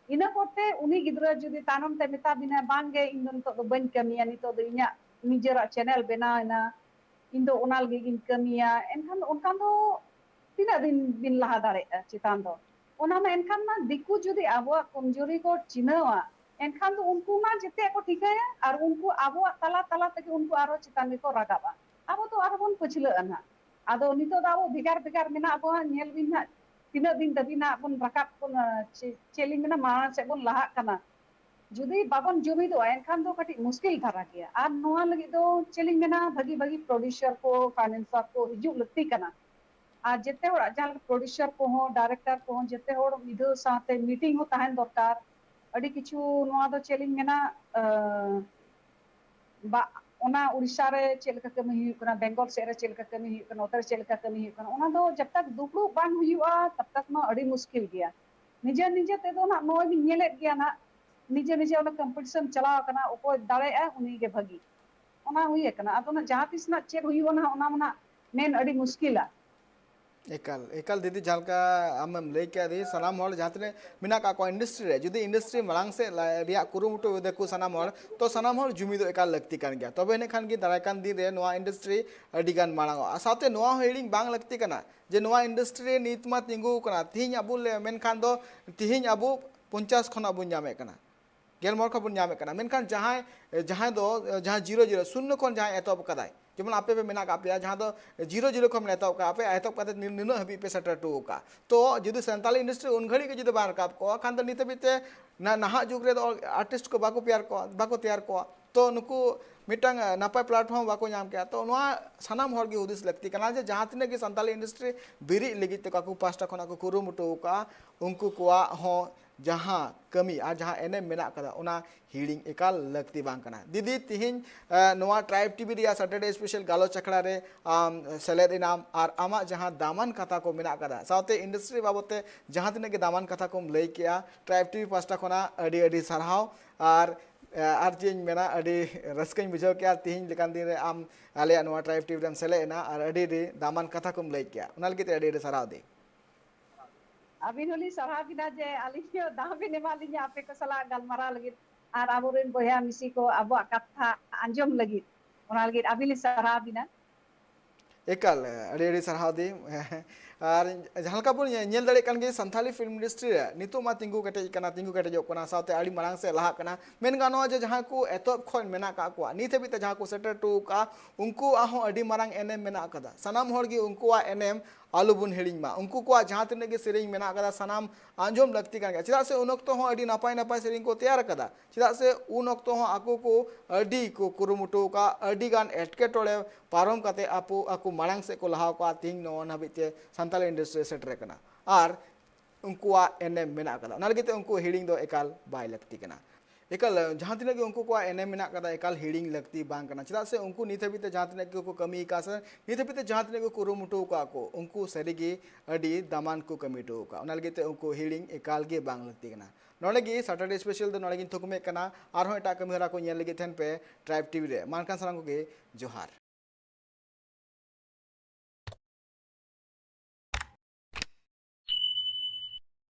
ᱤᱱᱟᱹ ᱯᱚᱨᱛᱮ ᱩᱱᱤ ᱜᱤᱫᱽᱨᱟᱹ ᱡᱩᱫᱤ ᱛᱟᱭᱱᱚᱢ ᱛᱮ ᱢᱮᱛᱟ ᱵᱤᱱᱟ, "ᱵᱟᱝ ᱜᱮ, ᱤᱧ ᱫᱚ ᱱᱤᱛᱚᱜ ᱫᱚ ᱵᱟᱹᱧ ᱠᱟᱹᱢᱤᱭᱟ, ᱱᱤᱛᱚᱜ ᱫᱚ ᱤᱧᱟᱹᱜ ᱱᱤᱡᱮᱨᱟᱜ ᱪᱮᱱᱮᱞ ᱵᱮᱱᱟᱣ ᱮᱱᱟ, ᱤᱧ ᱫᱚ ᱚᱱᱟ ᱞᱟᱹᱜᱤᱫ ᱜᱤᱧ ᱠᱟᱹᱢᱤᱭᱟ", ᱮᱱᱠᱷᱟᱱ ᱫᱚ ᱚᱱᱠᱟᱱ ᱫᱚ ᱛᱤᱱᱟᱹᱜ ᱫᱤᱱ ᱵᱤᱱ ᱞᱟᱦᱟ ᱫᱟᱲᱮᱭᱟᱜᱼᱟ ᱪᱮᱛᱟᱱ ᱫᱚ? ᱚᱱᱟ ᱢᱟ ᱮᱱᱠᱷᱟᱱ ᱢᱟ ᱫᱤᱠᱩ ᱡᱩᱫᱤ ᱟᱵᱚᱣᱟᱜ ᱠᱚᱢᱡᱩᱨᱤ ᱠᱚ ᱪᱤᱱᱦᱟᱹᱣᱟ, ᱮᱱᱠᱷᱟᱱ ᱫᱚ ᱩᱱᱠᱩ ᱢᱟ ᱡᱮᱛᱮᱭᱟᱜ ᱠᱚ ᱴᱷᱤᱠᱟᱹᱭᱟ ᱟᱨ ᱩᱱᱠᱩ ᱟᱵᱚᱣᱟᱜ ᱛᱟᱞᱟ ᱛᱟᱞᱟ ᱛᱮᱜᱮ ᱩᱱᱠᱩ ᱟᱨᱦᱚᱸ ᱪᱮᱛᱟᱱ ᱜᱮᱠᱚ ᱨᱟᱠᱟᱵᱼᱟ᱾ ᱟᱵᱚ ᱫᱚ ᱟᱨᱦᱚᱸ ᱵᱚᱱ ᱯᱟᱹᱪᱷᱞᱟᱹᱜᱼᱟ ᱱᱟᱦᱟᱜ᱾ ᱟᱫᱚ ᱱᱤᱛᱚᱜ ᱫᱚ ᱟᱵᱚ ᱵᱷᱮᱜᱟᱨ ᱵᱷᱮᱜᱟᱨ ᱢᱮᱱᱟᱜ ᱵᱚᱱᱟ, ᱧᱮᱞ ᱵᱤᱱ ᱱᱟᱦᱟᱜ ᱛᱤᱱᱟᱹᱜ ᱫᱤᱱ ᱫᱷᱟᱹᱵᱤᱡ ᱱᱟᱦᱟᱜ ᱵᱚᱱ ᱨᱟᱠᱟᱵ ᱵᱚᱱ, ᱪᱮ-, ᱪᱮᱫ ᱞᱤᱧ ᱢᱮᱱᱟ, ᱢᱟᱲᱟᱝ ᱥᱮᱫ ᱵᱚᱱ ᱞᱟᱦᱟᱜ ᱠᱟᱱᱟ᱾ ᱡᱩᱫᱤ ᱵᱟᱵᱚᱱ ᱡᱩᱢᱤᱫᱚᱜᱼᱟ, ᱮᱱᱠᱷᱟᱱ ᱫᱚ ᱠᱟᱹᱴᱤᱡ ᱢᱩᱥᱠᱤᱞ ᱫᱷᱟᱨᱟ ᱜᱮᱭᱟ᱾ ᱟᱨ ᱱᱚᱣᱟ ᱞᱟᱹᱜᱤᱫ ᱫᱚ ᱪᱮᱫ ᱞᱤᱧ ᱢᱮᱱᱟ, ᱵᱷᱟᱹᱜᱤ ᱵᱷᱟᱹᱜᱤ ᱯᱨᱚᱰᱭᱩᱥᱟᱨ ᱠᱚ, ᱯᱷᱟᱭᱱᱮᱱᱥᱟᱨ ᱠᱚ ᱦᱤᱡᱩᱜ ᱞᱟᱹᱠᱛᱤ ᱠᱟᱱᱟ᱾ ᱟᱨ ᱡᱮᱛᱮ ᱦᱚᱲᱟᱜ, ᱡᱟᱦᱟᱸ ᱞᱮᱠᱟ ᱯᱨᱚᱰᱭᱩᱥᱟᱨ ᱠᱚᱦᱚᱸ, ᱰᱟᱭᱨᱮᱠᱴᱚᱨ ᱠᱚᱦᱚᱸ, ᱡᱮᱛᱮ ᱦᱚᱲ ᱢᱤᱫ ᱫᱷᱟᱣ ᱥᱟᱶᱛᱮ ᱢᱤᱴᱤᱝ ᱦᱚᱸ ᱛᱟᱦᱮᱱ ᱫᱚᱨᱠᱟᱨ᱾ ᱟᱹᱰᱤ ᱠᱤᱪᱷᱩ ᱱᱚᱣᱟ ᱫᱚ ᱪᱮᱫ ᱞᱤᱧ ᱢᱮᱱᱟ, ᱟᱸ, ᱵᱟ-, ᱚᱱᱟ ᱩᱲᱤᱥᱥᱟ ᱨᱮ ᱪᱮᱫ ᱞᱮᱠᱟ ᱠᱟᱹᱢᱤ ᱦᱩᱭᱩᱜ ᱠᱟᱱᱟ, ᱵᱮᱝᱜᱚᱞ ᱥᱮᱫ ᱨᱮ ᱪᱮᱫ ᱞᱮᱠᱟ ᱠᱟᱹᱢᱤ ᱦᱩᱭᱩᱜ ᱠᱟᱱᱟ, ᱱᱚᱛᱮ ᱨᱮ ᱪᱮᱫ ᱞᱮᱠᱟ ᱠᱟᱹᱢᱤ ᱦᱩᱭᱩᱜ ᱠᱟᱱᱟ, ᱚᱱᱟ ᱫᱚ ᱡᱟᱵ ᱛᱟᱠ ᱫᱩᱯᱲᱩᱵ ᱵᱟᱝ ᱦᱩᱭᱩᱜᱼᱟ, ᱛᱟᱵ ᱛᱟᱠ ᱢᱟ ᱟᱹᱰᱤ ᱢᱩᱥᱠᱤᱞ ᱜᱮᱭᱟ᱾ ᱱᱤᱡᱮ ᱱᱤᱡᱮ ᱛᱮᱫᱚ ᱱᱟᱜ ᱱᱚᱜᱼᱚᱭ ᱵᱤᱱ ᱧᱮᱞᱮᱫ ᱜᱮᱭᱟ ᱱᱟᱜ, ᱱᱤᱡᱮ ᱱᱤᱡᱮ ᱚᱱᱟ ᱠᱚᱢᱯᱤᱴᱤᱥᱚᱱ ᱪᱟᱞᱟᱣ ᱟᱠᱟᱱᱟ, ᱚᱠᱚᱭ ᱫᱟᱲᱮᱭᱟᱜᱼᱟ ᱩᱱᱤ ᱜᱮ ᱵᱷᱟᱹᱜᱤ᱾ ᱚᱱᱟ ᱦᱩᱭ ᱟᱠᱟᱱᱟ᱾ ᱟᱫᱚ ᱚᱱᱟ ᱡᱟᱦᱟᱸ ᱛᱤᱥ ᱱᱟᱜ ᱪᱮᱫ ᱦᱩᱭᱩᱜᱼᱟ ᱱᱟᱜ, ᱚᱱᱟ ᱢᱟ ᱱᱟᱜ ᱢᱮᱱ ᱟᱹᱰᱤ ᱢᱩᱥᱠᱤᱞᱟ᱾ ᱮᱠᱟᱞ ᱮᱠᱟᱞ ᱫᱤᱫᱤ, ᱡᱟᱦᱟᱸ ᱞᱮᱠᱟ ᱟᱢᱮᱢ ᱞᱟᱹᱭ ᱠᱮᱫ ᱫᱤ, ᱥᱟᱱᱟᱢ ᱦᱚᱲ ᱡᱟᱦᱟᱸ ᱛᱤᱱᱟᱹᱜ ᱢᱮᱱᱟᱜ ᱠᱟᱜ ᱠᱚᱣᱟ ᱤᱱᱰᱟᱥᱴᱨᱤ ᱨᱮ, ᱡᱩᱫᱤ ᱤᱱᱰᱟᱥᱴᱨᱤ ᱢᱟᱲᱟᱝ ᱥᱮᱫ ᱨᱮᱭᱟᱜ ᱠᱩᱨᱩᱢᱩᱴᱩ ᱫᱟᱠᱚ ᱥᱟᱱᱟᱢ ᱦᱚᱲ, ᱛᱚ ᱥᱟᱱᱟᱢ ᱦᱚᱲ ᱡᱩᱢᱤᱫᱚᱜ ᱮᱠᱟᱞ ᱞᱟᱹᱠᱛᱤ ᱠᱟᱱ ᱜᱮᱭᱟ᱾ ᱛᱚᱵᱮ ᱤᱱᱟᱹ ᱠᱷᱟᱱ ᱜᱮ ᱫᱟᱨᱟᱭ ᱠᱟᱱ ᱫᱤᱱ ᱨᱮ ᱱᱚᱣᱟ ᱤᱱᱰᱟᱥᱴᱨᱤ ᱟᱹᱰᱤ ᱜᱟᱱ ᱢᱟᱲᱟᱝ ᱚᱜᱼᱟ᱾ ᱟᱨ ᱥᱟᱶᱛᱮ ᱱᱚᱣᱟ ᱦᱚᱸ ᱦᱤᱲᱤᱧ ᱵᱟᱝ ᱞᱟᱹᱠᱛᱤ ᱠᱟᱱᱟ ᱡᱮ ᱱᱚᱣᱟ ᱤᱱᱰᱟᱥᱴᱨᱤ ᱨᱮ ᱱᱤᱛ ᱢᱟ ᱛᱤᱸᱜᱩ ᱟᱠᱟᱱᱟ, ᱛᱤᱦᱤᱧ ᱟᱵᱚ ᱞᱮ ᱢᱮᱱᱠᱷᱟᱱ ᱫᱚ ᱛᱤᱦᱤᱧ ᱟᱵᱚ ᱯᱚᱧᱪᱟᱥ ᱠᱷᱚᱱᱟᱜ ᱵᱚᱱ ᱧᱟᱢᱮᱫ ᱠᱟᱱᱟ, ᱜᱮᱞ ᱢᱚᱬᱮ ᱠᱷᱚᱱ ᱵᱚᱱ ᱧᱟᱢᱮᱫ ᱠᱟᱱᱟ᱾ ᱢᱮᱱᱠᱷᱟᱱ ᱡᱟᱦᱟᱸᱭ ᱡᱟᱦᱟᱸᱭ ᱫᱚ ᱡᱟᱦᱟᱸ ᱡᱤᱨᱳ ᱡᱤᱨᱳ, ᱥᱩᱱᱱᱚ ᱠᱷᱚᱱ ᱡᱟᱦᱟᱸᱭ ᱮᱛᱚᱦᱚᱵ ᱠᱟᱫᱟᱭ, ᱡᱮᱢᱚᱱ ᱟᱯᱮ ᱯᱮ ᱢᱮᱱᱟᱜ ᱠᱟᱜ ᱯᱮᱭᱟ, ᱡᱟᱦᱟᱸ ᱫᱚ ᱡᱤᱨᱳ ᱡᱤᱨᱳ ᱠᱷᱚᱱ ᱮᱛᱚᱦᱚᱵ ᱠᱟᱜᱼᱟ ᱯᱮ, ᱮᱛᱚᱦᱚᱵ ᱠᱟᱛᱮ ᱱᱤ- ᱱᱤᱱᱟᱹᱜ ᱦᱟᱹᱵᱤᱡ ᱯᱮ ᱥᱮᱴᱮᱨ ᱦᱚᱴᱚ ᱠᱟᱜᱼᱟ᱾ ᱛᱚ ᱡᱩᱫᱤ ᱥᱟᱱᱛᱟᱞᱤ ᱤᱱᱰᱟᱥᱴᱨᱤ ᱩᱱ ᱜᱷᱟᱹᱲᱤᱡ ᱜᱮ ᱡᱩᱫᱤ ᱵᱟᱝ ᱨᱟᱠᱟᱵ ᱠᱚᱜᱼᱟ, ᱠᱷᱟᱱ ᱫᱚ ᱱᱤᱛ ᱦᱟᱹᱵᱤᱡ ᱛᱮ ᱱᱟ- ᱱᱟᱦᱟᱜ ᱡᱩᱜᱽ ᱨᱮᱫᱚ ᱟᱨᱴᱤᱥᱴ ᱠᱚ ᱵᱟᱠᱚ ᱛᱮᱭᱟᱨ ᱠᱚᱜᱼᱟ, ᱵᱟᱠᱚ ᱛᱮᱭᱟᱨ ᱠᱚᱜᱼᱟ᱾ ᱛᱚ ᱱᱩᱠᱩ ᱢᱤᱫᱴᱟᱝ ᱱᱟᱯᱟᱭ ᱯᱞᱟᱴᱯᱷᱚᱨᱢ ᱵᱟᱠᱚ ᱧᱟᱢ ᱠᱮᱜᱼᱟ᱾ ᱛᱚ ᱱᱚᱣᱟ ᱥᱟᱱᱟᱢ ᱦᱚᱲ ᱜᱮ ᱦᱩᱫᱤᱥ ᱞᱟᱹᱠᱛᱤ ᱠᱟᱱᱟ ᱡᱮ ᱡᱟᱦᱟᱸ ᱛᱤᱱᱟᱹᱜ ᱜᱮ ᱥᱟᱱᱛᱟᱞᱤ ᱤᱱᱰᱟᱥᱴᱨᱤ ᱵᱮᱨᱮᱫ ᱞᱟᱹᱜᱤᱫ ᱛᱮ ᱟᱠᱚ ᱯᱟᱦᱴᱟ ᱠᱷᱚᱱᱟᱜ ᱠᱚ ᱠᱩᱨᱩᱢᱩᱴᱩ ᱟᱠᱟᱫᱼᱟ, ᱩᱱᱠᱩ ᱠᱚᱣᱟᱜ ᱦᱚᱸ ᱡᱟᱦᱟᱸ ᱠᱟᱹᱢᱤ ᱟᱨ ᱡᱟᱦᱟᱸ ᱮᱱᱮᱢ ᱢᱮᱱᱟᱜ ᱠᱟᱫᱟ, ᱚᱱᱟ ᱦᱤᱲᱤᱧ ᱮᱠᱟᱞ ᱞᱟᱹᱠᱛᱤ ᱵᱟᱝ ᱠᱟᱱᱟ᱾ ᱫᱤᱫᱤ, ᱛᱤᱦᱤᱧ ᱮ, ᱱᱚᱣᱟ ᱴᱨᱟᱭᱤᱵᱽ ᱴᱤᱵᱷᱤ ᱨᱮᱭᱟᱜ ᱥᱟᱴᱟᱨᱰᱮ ᱥᱯᱮᱥᱟᱞ ᱜᱟᱞᱚᱪ ᱟᱠᱷᱲᱟ ᱨᱮ ᱟᱢ ᱥᱮᱞᱮᱫ ᱮᱱᱟᱢ ᱟᱨ ᱟᱢᱟᱜ ᱡᱟᱦᱟᱸ ᱫᱟᱢᱟᱱ ᱠᱟᱛᱷᱟ ᱠᱚ ᱢᱮᱱᱟᱜ ᱠᱟᱫᱟ, ᱥᱟᱶᱛᱮ ᱤᱱᱰᱟᱥᱴᱨᱤ ᱵᱟᱵᱚᱫ ᱛᱮ ᱡᱟᱦᱟᱸ ᱛᱤᱱᱟᱹᱜ ᱜᱮ ᱫᱟᱢᱟᱱ ᱠᱟᱛᱷᱟ ᱠᱚᱢ ᱞᱟᱹᱭ ᱠᱮᱜᱼᱟ, ᱴᱨᱟᱭᱤᱵᱽ ᱴᱤᱵᱷᱤ ᱯᱟᱦᱴᱟ ᱠᱷᱚᱱᱟᱜ ᱟᱹᱰᱤ ᱟᱹᱰᱤ ᱥᱟᱨᱦᱟᱣ᱾ ᱟᱨ ᱮ, ᱟᱨ ᱪᱮᱫ ᱤᱧ ᱢᱮᱱᱟ, ᱟᱹᱰᱤ ᱨᱟᱹᱥᱠᱟᱹᱧ ᱵᱩᱡᱷᱟᱹᱣ ᱠᱮᱜᱼᱟ ᱛᱤᱦᱤᱧ ᱞᱮᱠᱟᱱ ᱫᱤᱱ ᱨᱮ ᱟᱢ ᱟᱞᱮᱭᱟᱜ ᱱᱚᱣᱟ ᱴᱨᱟᱭᱤᱵᱽ ᱴᱤᱵᱷᱤ ᱨᱮᱢ ᱥᱮᱞᱮᱫ ᱮᱱᱟ ᱟᱨ ᱟᱹᱰᱤ ᱟᱹᱰᱤ ᱫᱟᱢᱟᱱ ᱠᱟᱛᱷᱟ ᱠᱚᱢ ᱞᱟᱹᱭ ᱠᱮᱜᱼᱟ, ᱚᱱᱟ ᱞᱟᱹᱜᱤᱫ ᱛᱮ ᱟᱹᱰᱤ ᱟᱹᱰᱤ ᱥᱟᱨᱦᱟᱣ ᱫᱤ᱾ ᱟᱹᱵᱤᱱ ᱦᱚᱸᱞᱤᱧ ᱥᱟᱨᱦᱟᱣ ᱵᱤᱱᱟ ᱡᱮ ᱟᱹᱞᱤᱧ ᱦᱚᱸ ᱫᱟᱣ ᱵᱤᱱ ᱮᱢᱟᱫ ᱞᱤᱧᱟ ᱟᱯᱮ ᱠᱚ ᱥᱟᱞᱟᱜ ᱜᱟᱞᱢᱟᱨᱟᱣ ᱞᱟᱹᱜᱤᱫ ᱟᱨ ᱟᱵᱚᱨᱮᱱ ᱵᱚᱭᱦᱟ ᱢᱤᱥᱤ ᱠᱚ ᱟᱵᱚᱣᱟᱜ ᱠᱟᱛᱷᱟ ᱟᱸᱡᱚᱢ ᱞᱟᱹᱜᱤᱫ, ᱚᱱᱟ ᱞᱟᱹᱜᱤᱫ ᱟᱹᱵᱤᱱ ᱞᱤᱧ ᱥᱟᱨᱦᱟᱣ ᱵᱤᱱᱟ᱾ ᱮᱠᱟᱞ, ᱟᱹᱰᱤ ᱟᱹᱰᱤ ᱥᱟᱨᱦᱟᱣ ᱫᱤ᱾ ᱟᱨ ᱡᱟᱦᱟᱸ ᱞᱮᱠᱟ ᱵᱚᱱ ᱧᱮ- ᱧᱮᱞ ᱫᱟᱲᱮᱭᱟᱜ ᱠᱟᱱ ᱜᱮ, ᱥᱟᱱᱛᱷᱟᱞᱤ ᱯᱷᱤᱞᱢ ᱤᱱᱰᱟᱥᱴᱨᱤ ᱨᱮ ᱱᱤᱛᱚᱜ ᱢᱟ ᱛᱤᱸᱜᱩ ᱠᱮᱴᱮᱡ ᱠᱟᱱᱟ, ᱛᱤᱸᱜᱩ ᱠᱮᱴᱮᱡᱚᱜ ᱠᱟᱱᱟ, ᱥᱟᱶᱛᱮ ᱟᱹᱰᱤ ᱢᱟᱲᱟᱝ ᱥᱮᱫ ᱞᱟᱦᱟᱜ ᱠᱟᱱᱟ᱾ ᱢᱮᱱ ᱜᱟᱱᱚᱜᱼᱟ ᱡᱮ ᱡᱟᱦᱟᱸ ᱠᱚ ᱮᱛᱚᱦᱚᱵ ᱠᱷᱚᱱ ᱢᱮᱱᱟᱜ ᱠᱟᱜ ᱠᱚᱣᱟ, ᱱᱤᱛ ᱦᱟᱹᱵᱤᱡ ᱛᱮ ᱡᱟᱦᱟᱸ ᱠᱚ ᱥᱮᱴᱮᱨ ᱦᱚᱴᱚ ᱠᱟᱜᱼᱟ, ᱩᱱᱠᱩᱣᱟᱜ ᱦᱚᱸ ᱟᱹᱰᱤ ᱢᱟᱨᱟᱝ ᱮᱱᱮᱢ ᱢᱮᱱᱟᱜ ᱠᱟᱫᱟ᱾ ᱥᱟᱱᱟᱢ ᱦᱚᱲ ᱜᱮ ᱩᱱᱠᱩᱣᱟᱜ ᱮᱱᱮᱢ ᱟᱞᱚ ᱵᱚᱱ ᱦᱤᱲᱤᱧ ᱢᱟ᱾ ᱩᱱᱠᱩ ᱠᱚᱣᱟᱜ ᱡᱟᱦᱟᱸ ᱛᱤᱱᱟᱹᱜ ᱜᱮ ᱥᱮᱨᱮᱧ ᱢᱮᱱᱟᱜ ᱠᱟᱫᱟ, ᱥᱟᱱᱟᱢ ᱟᱸᱡᱚᱢ ᱞᱟᱹᱠᱛᱤ ᱠᱟᱱ ᱜᱮᱭᱟ᱾ ᱪᱮᱫᱟᱜ ᱥᱮ ᱩᱱ ᱚᱠᱛᱚ ᱦᱚᱸ ᱟᱹᱰᱤ ᱱᱟᱯᱟᱭ ᱱᱟᱯᱟᱭ ᱥᱮᱨᱮᱧ ᱠᱚ ᱛᱮᱭᱟᱨ ᱠᱟᱫᱟ᱾ ᱪᱮᱫᱟᱜ ᱥᱮ ᱩᱱ ᱚᱠᱛᱚ ᱦᱚᱸ ᱟᱠᱚ ᱠᱚ ᱟᱹᱰᱤ ᱠᱚ ᱠᱩᱨᱩᱢᱩᱴᱩ ᱟᱠᱟᱫ, ᱟᱹᱰᱤ ᱜᱟᱱ ᱮᱴᱠᱮᱴᱚᱬᱮ ᱯᱟᱨᱚᱢ ᱠᱟᱛᱮ ᱟᱠᱚ, ᱟᱠᱚ ᱢᱟᱲᱟᱝ ᱥᱮᱫ ᱠᱚ ᱞᱟᱦᱟ ᱠᱚᱜᱼᱟ᱾ ᱛᱮᱦᱮᱧ ᱱᱚᱣᱟ ᱦᱟᱹᱵᱤᱡ ᱛᱮ ᱥᱟᱱᱛᱟᱲᱤ ᱤᱱᱰᱟᱥᱴᱨᱤ ᱨᱮ ᱥᱮᱴᱮᱨ ᱟᱠᱟᱱᱟ ᱟᱨ ᱩᱱᱠᱩᱣᱟᱜ ᱮᱱᱮᱢ ᱢᱮᱱᱟᱜ ᱟᱠᱟᱫᱟ᱾ ᱚᱱᱟ ᱞᱟᱹᱜᱤᱫ ᱛᱮ ᱩᱱᱠᱩ ᱦᱤᱲᱤᱧ ᱫᱚ ᱮᱠᱟᱞ ᱵᱟᱭ ᱞᱟᱹᱠᱛᱤ ᱠᱟᱱᱟ᱾ ᱮᱠᱟᱞ, ᱡᱟᱦᱟᱸ ᱛᱤᱱᱟᱹᱜ ᱜᱮ ᱩᱱᱠᱩ ᱠᱚᱣᱟᱜ ᱮᱱᱮᱢ ᱢᱮᱱᱟᱜ ᱠᱟᱫᱟ, ᱮᱠᱟᱞ ᱦᱤᱲᱤᱧ ᱞᱟᱹᱠᱛᱤ ᱵᱟᱝ ᱠᱟᱱᱟ᱾ ᱪᱮᱫᱟᱜ ᱥᱮ ᱩᱱᱠᱩ ᱱᱤᱛ ᱦᱟᱹᱵᱤᱡ ᱛᱮ ᱡᱟᱦᱟᱸ ᱛᱤᱱᱟᱹᱜ ᱜᱮᱠᱚ ᱠᱟᱹᱢᱤ ᱟᱠᱟᱫ ᱥᱮ ᱱᱤᱛ ᱦᱟᱹᱵᱤᱡ ᱛᱮ ᱡᱟᱦᱟᱸ ᱛᱤᱱᱟᱹᱜ ᱜᱮᱠᱚ ᱠᱩᱨᱩᱢᱩᱴᱩ ᱟᱠᱟᱫ ᱠᱚ, ᱩᱱᱠᱩ ᱥᱟᱹᱨᱤᱜᱮ ᱟᱹᱰᱤ ᱫᱟᱢᱟᱱ ᱠᱚ ᱠᱟᱹᱢᱤ ᱦᱚᱴᱚ ᱟᱠᱟᱫ᱾ ᱚᱱᱟ ᱞᱟᱹᱜᱤᱫ ᱛᱮ ᱩᱱᱠᱩ ᱦᱤᱲᱤᱧ ᱮᱠᱟᱞ ᱜᱮ ᱵᱟᱝ ᱞᱟᱹᱠᱛᱤ ᱠᱟᱱᱟ᱾ ᱱᱚᱰᱮ ᱜᱮ Saturday Special ᱫᱚ ᱱᱚᱰᱮ ᱜᱤᱧ ᱛᱷᱩᱠᱩᱢᱮᱫ ᱠᱟᱱᱟ᱾ ᱟᱨᱦᱚᱸ ᱮᱴᱟᱜ ᱠᱟᱹᱢᱤ ᱦᱚᱨᱟ ᱠᱚ ᱧᱮᱞ ᱞᱟᱹᱜᱤᱫ ᱛᱟᱦᱮᱱ ᱯᱮ Tribe TV ᱨᱮ᱾ ᱢᱟ ᱮᱱᱠᱷᱟᱱ ᱥᱟᱱᱟᱢ ᱠᱚᱜᱮ ᱡᱚᱦᱟᱨ᱾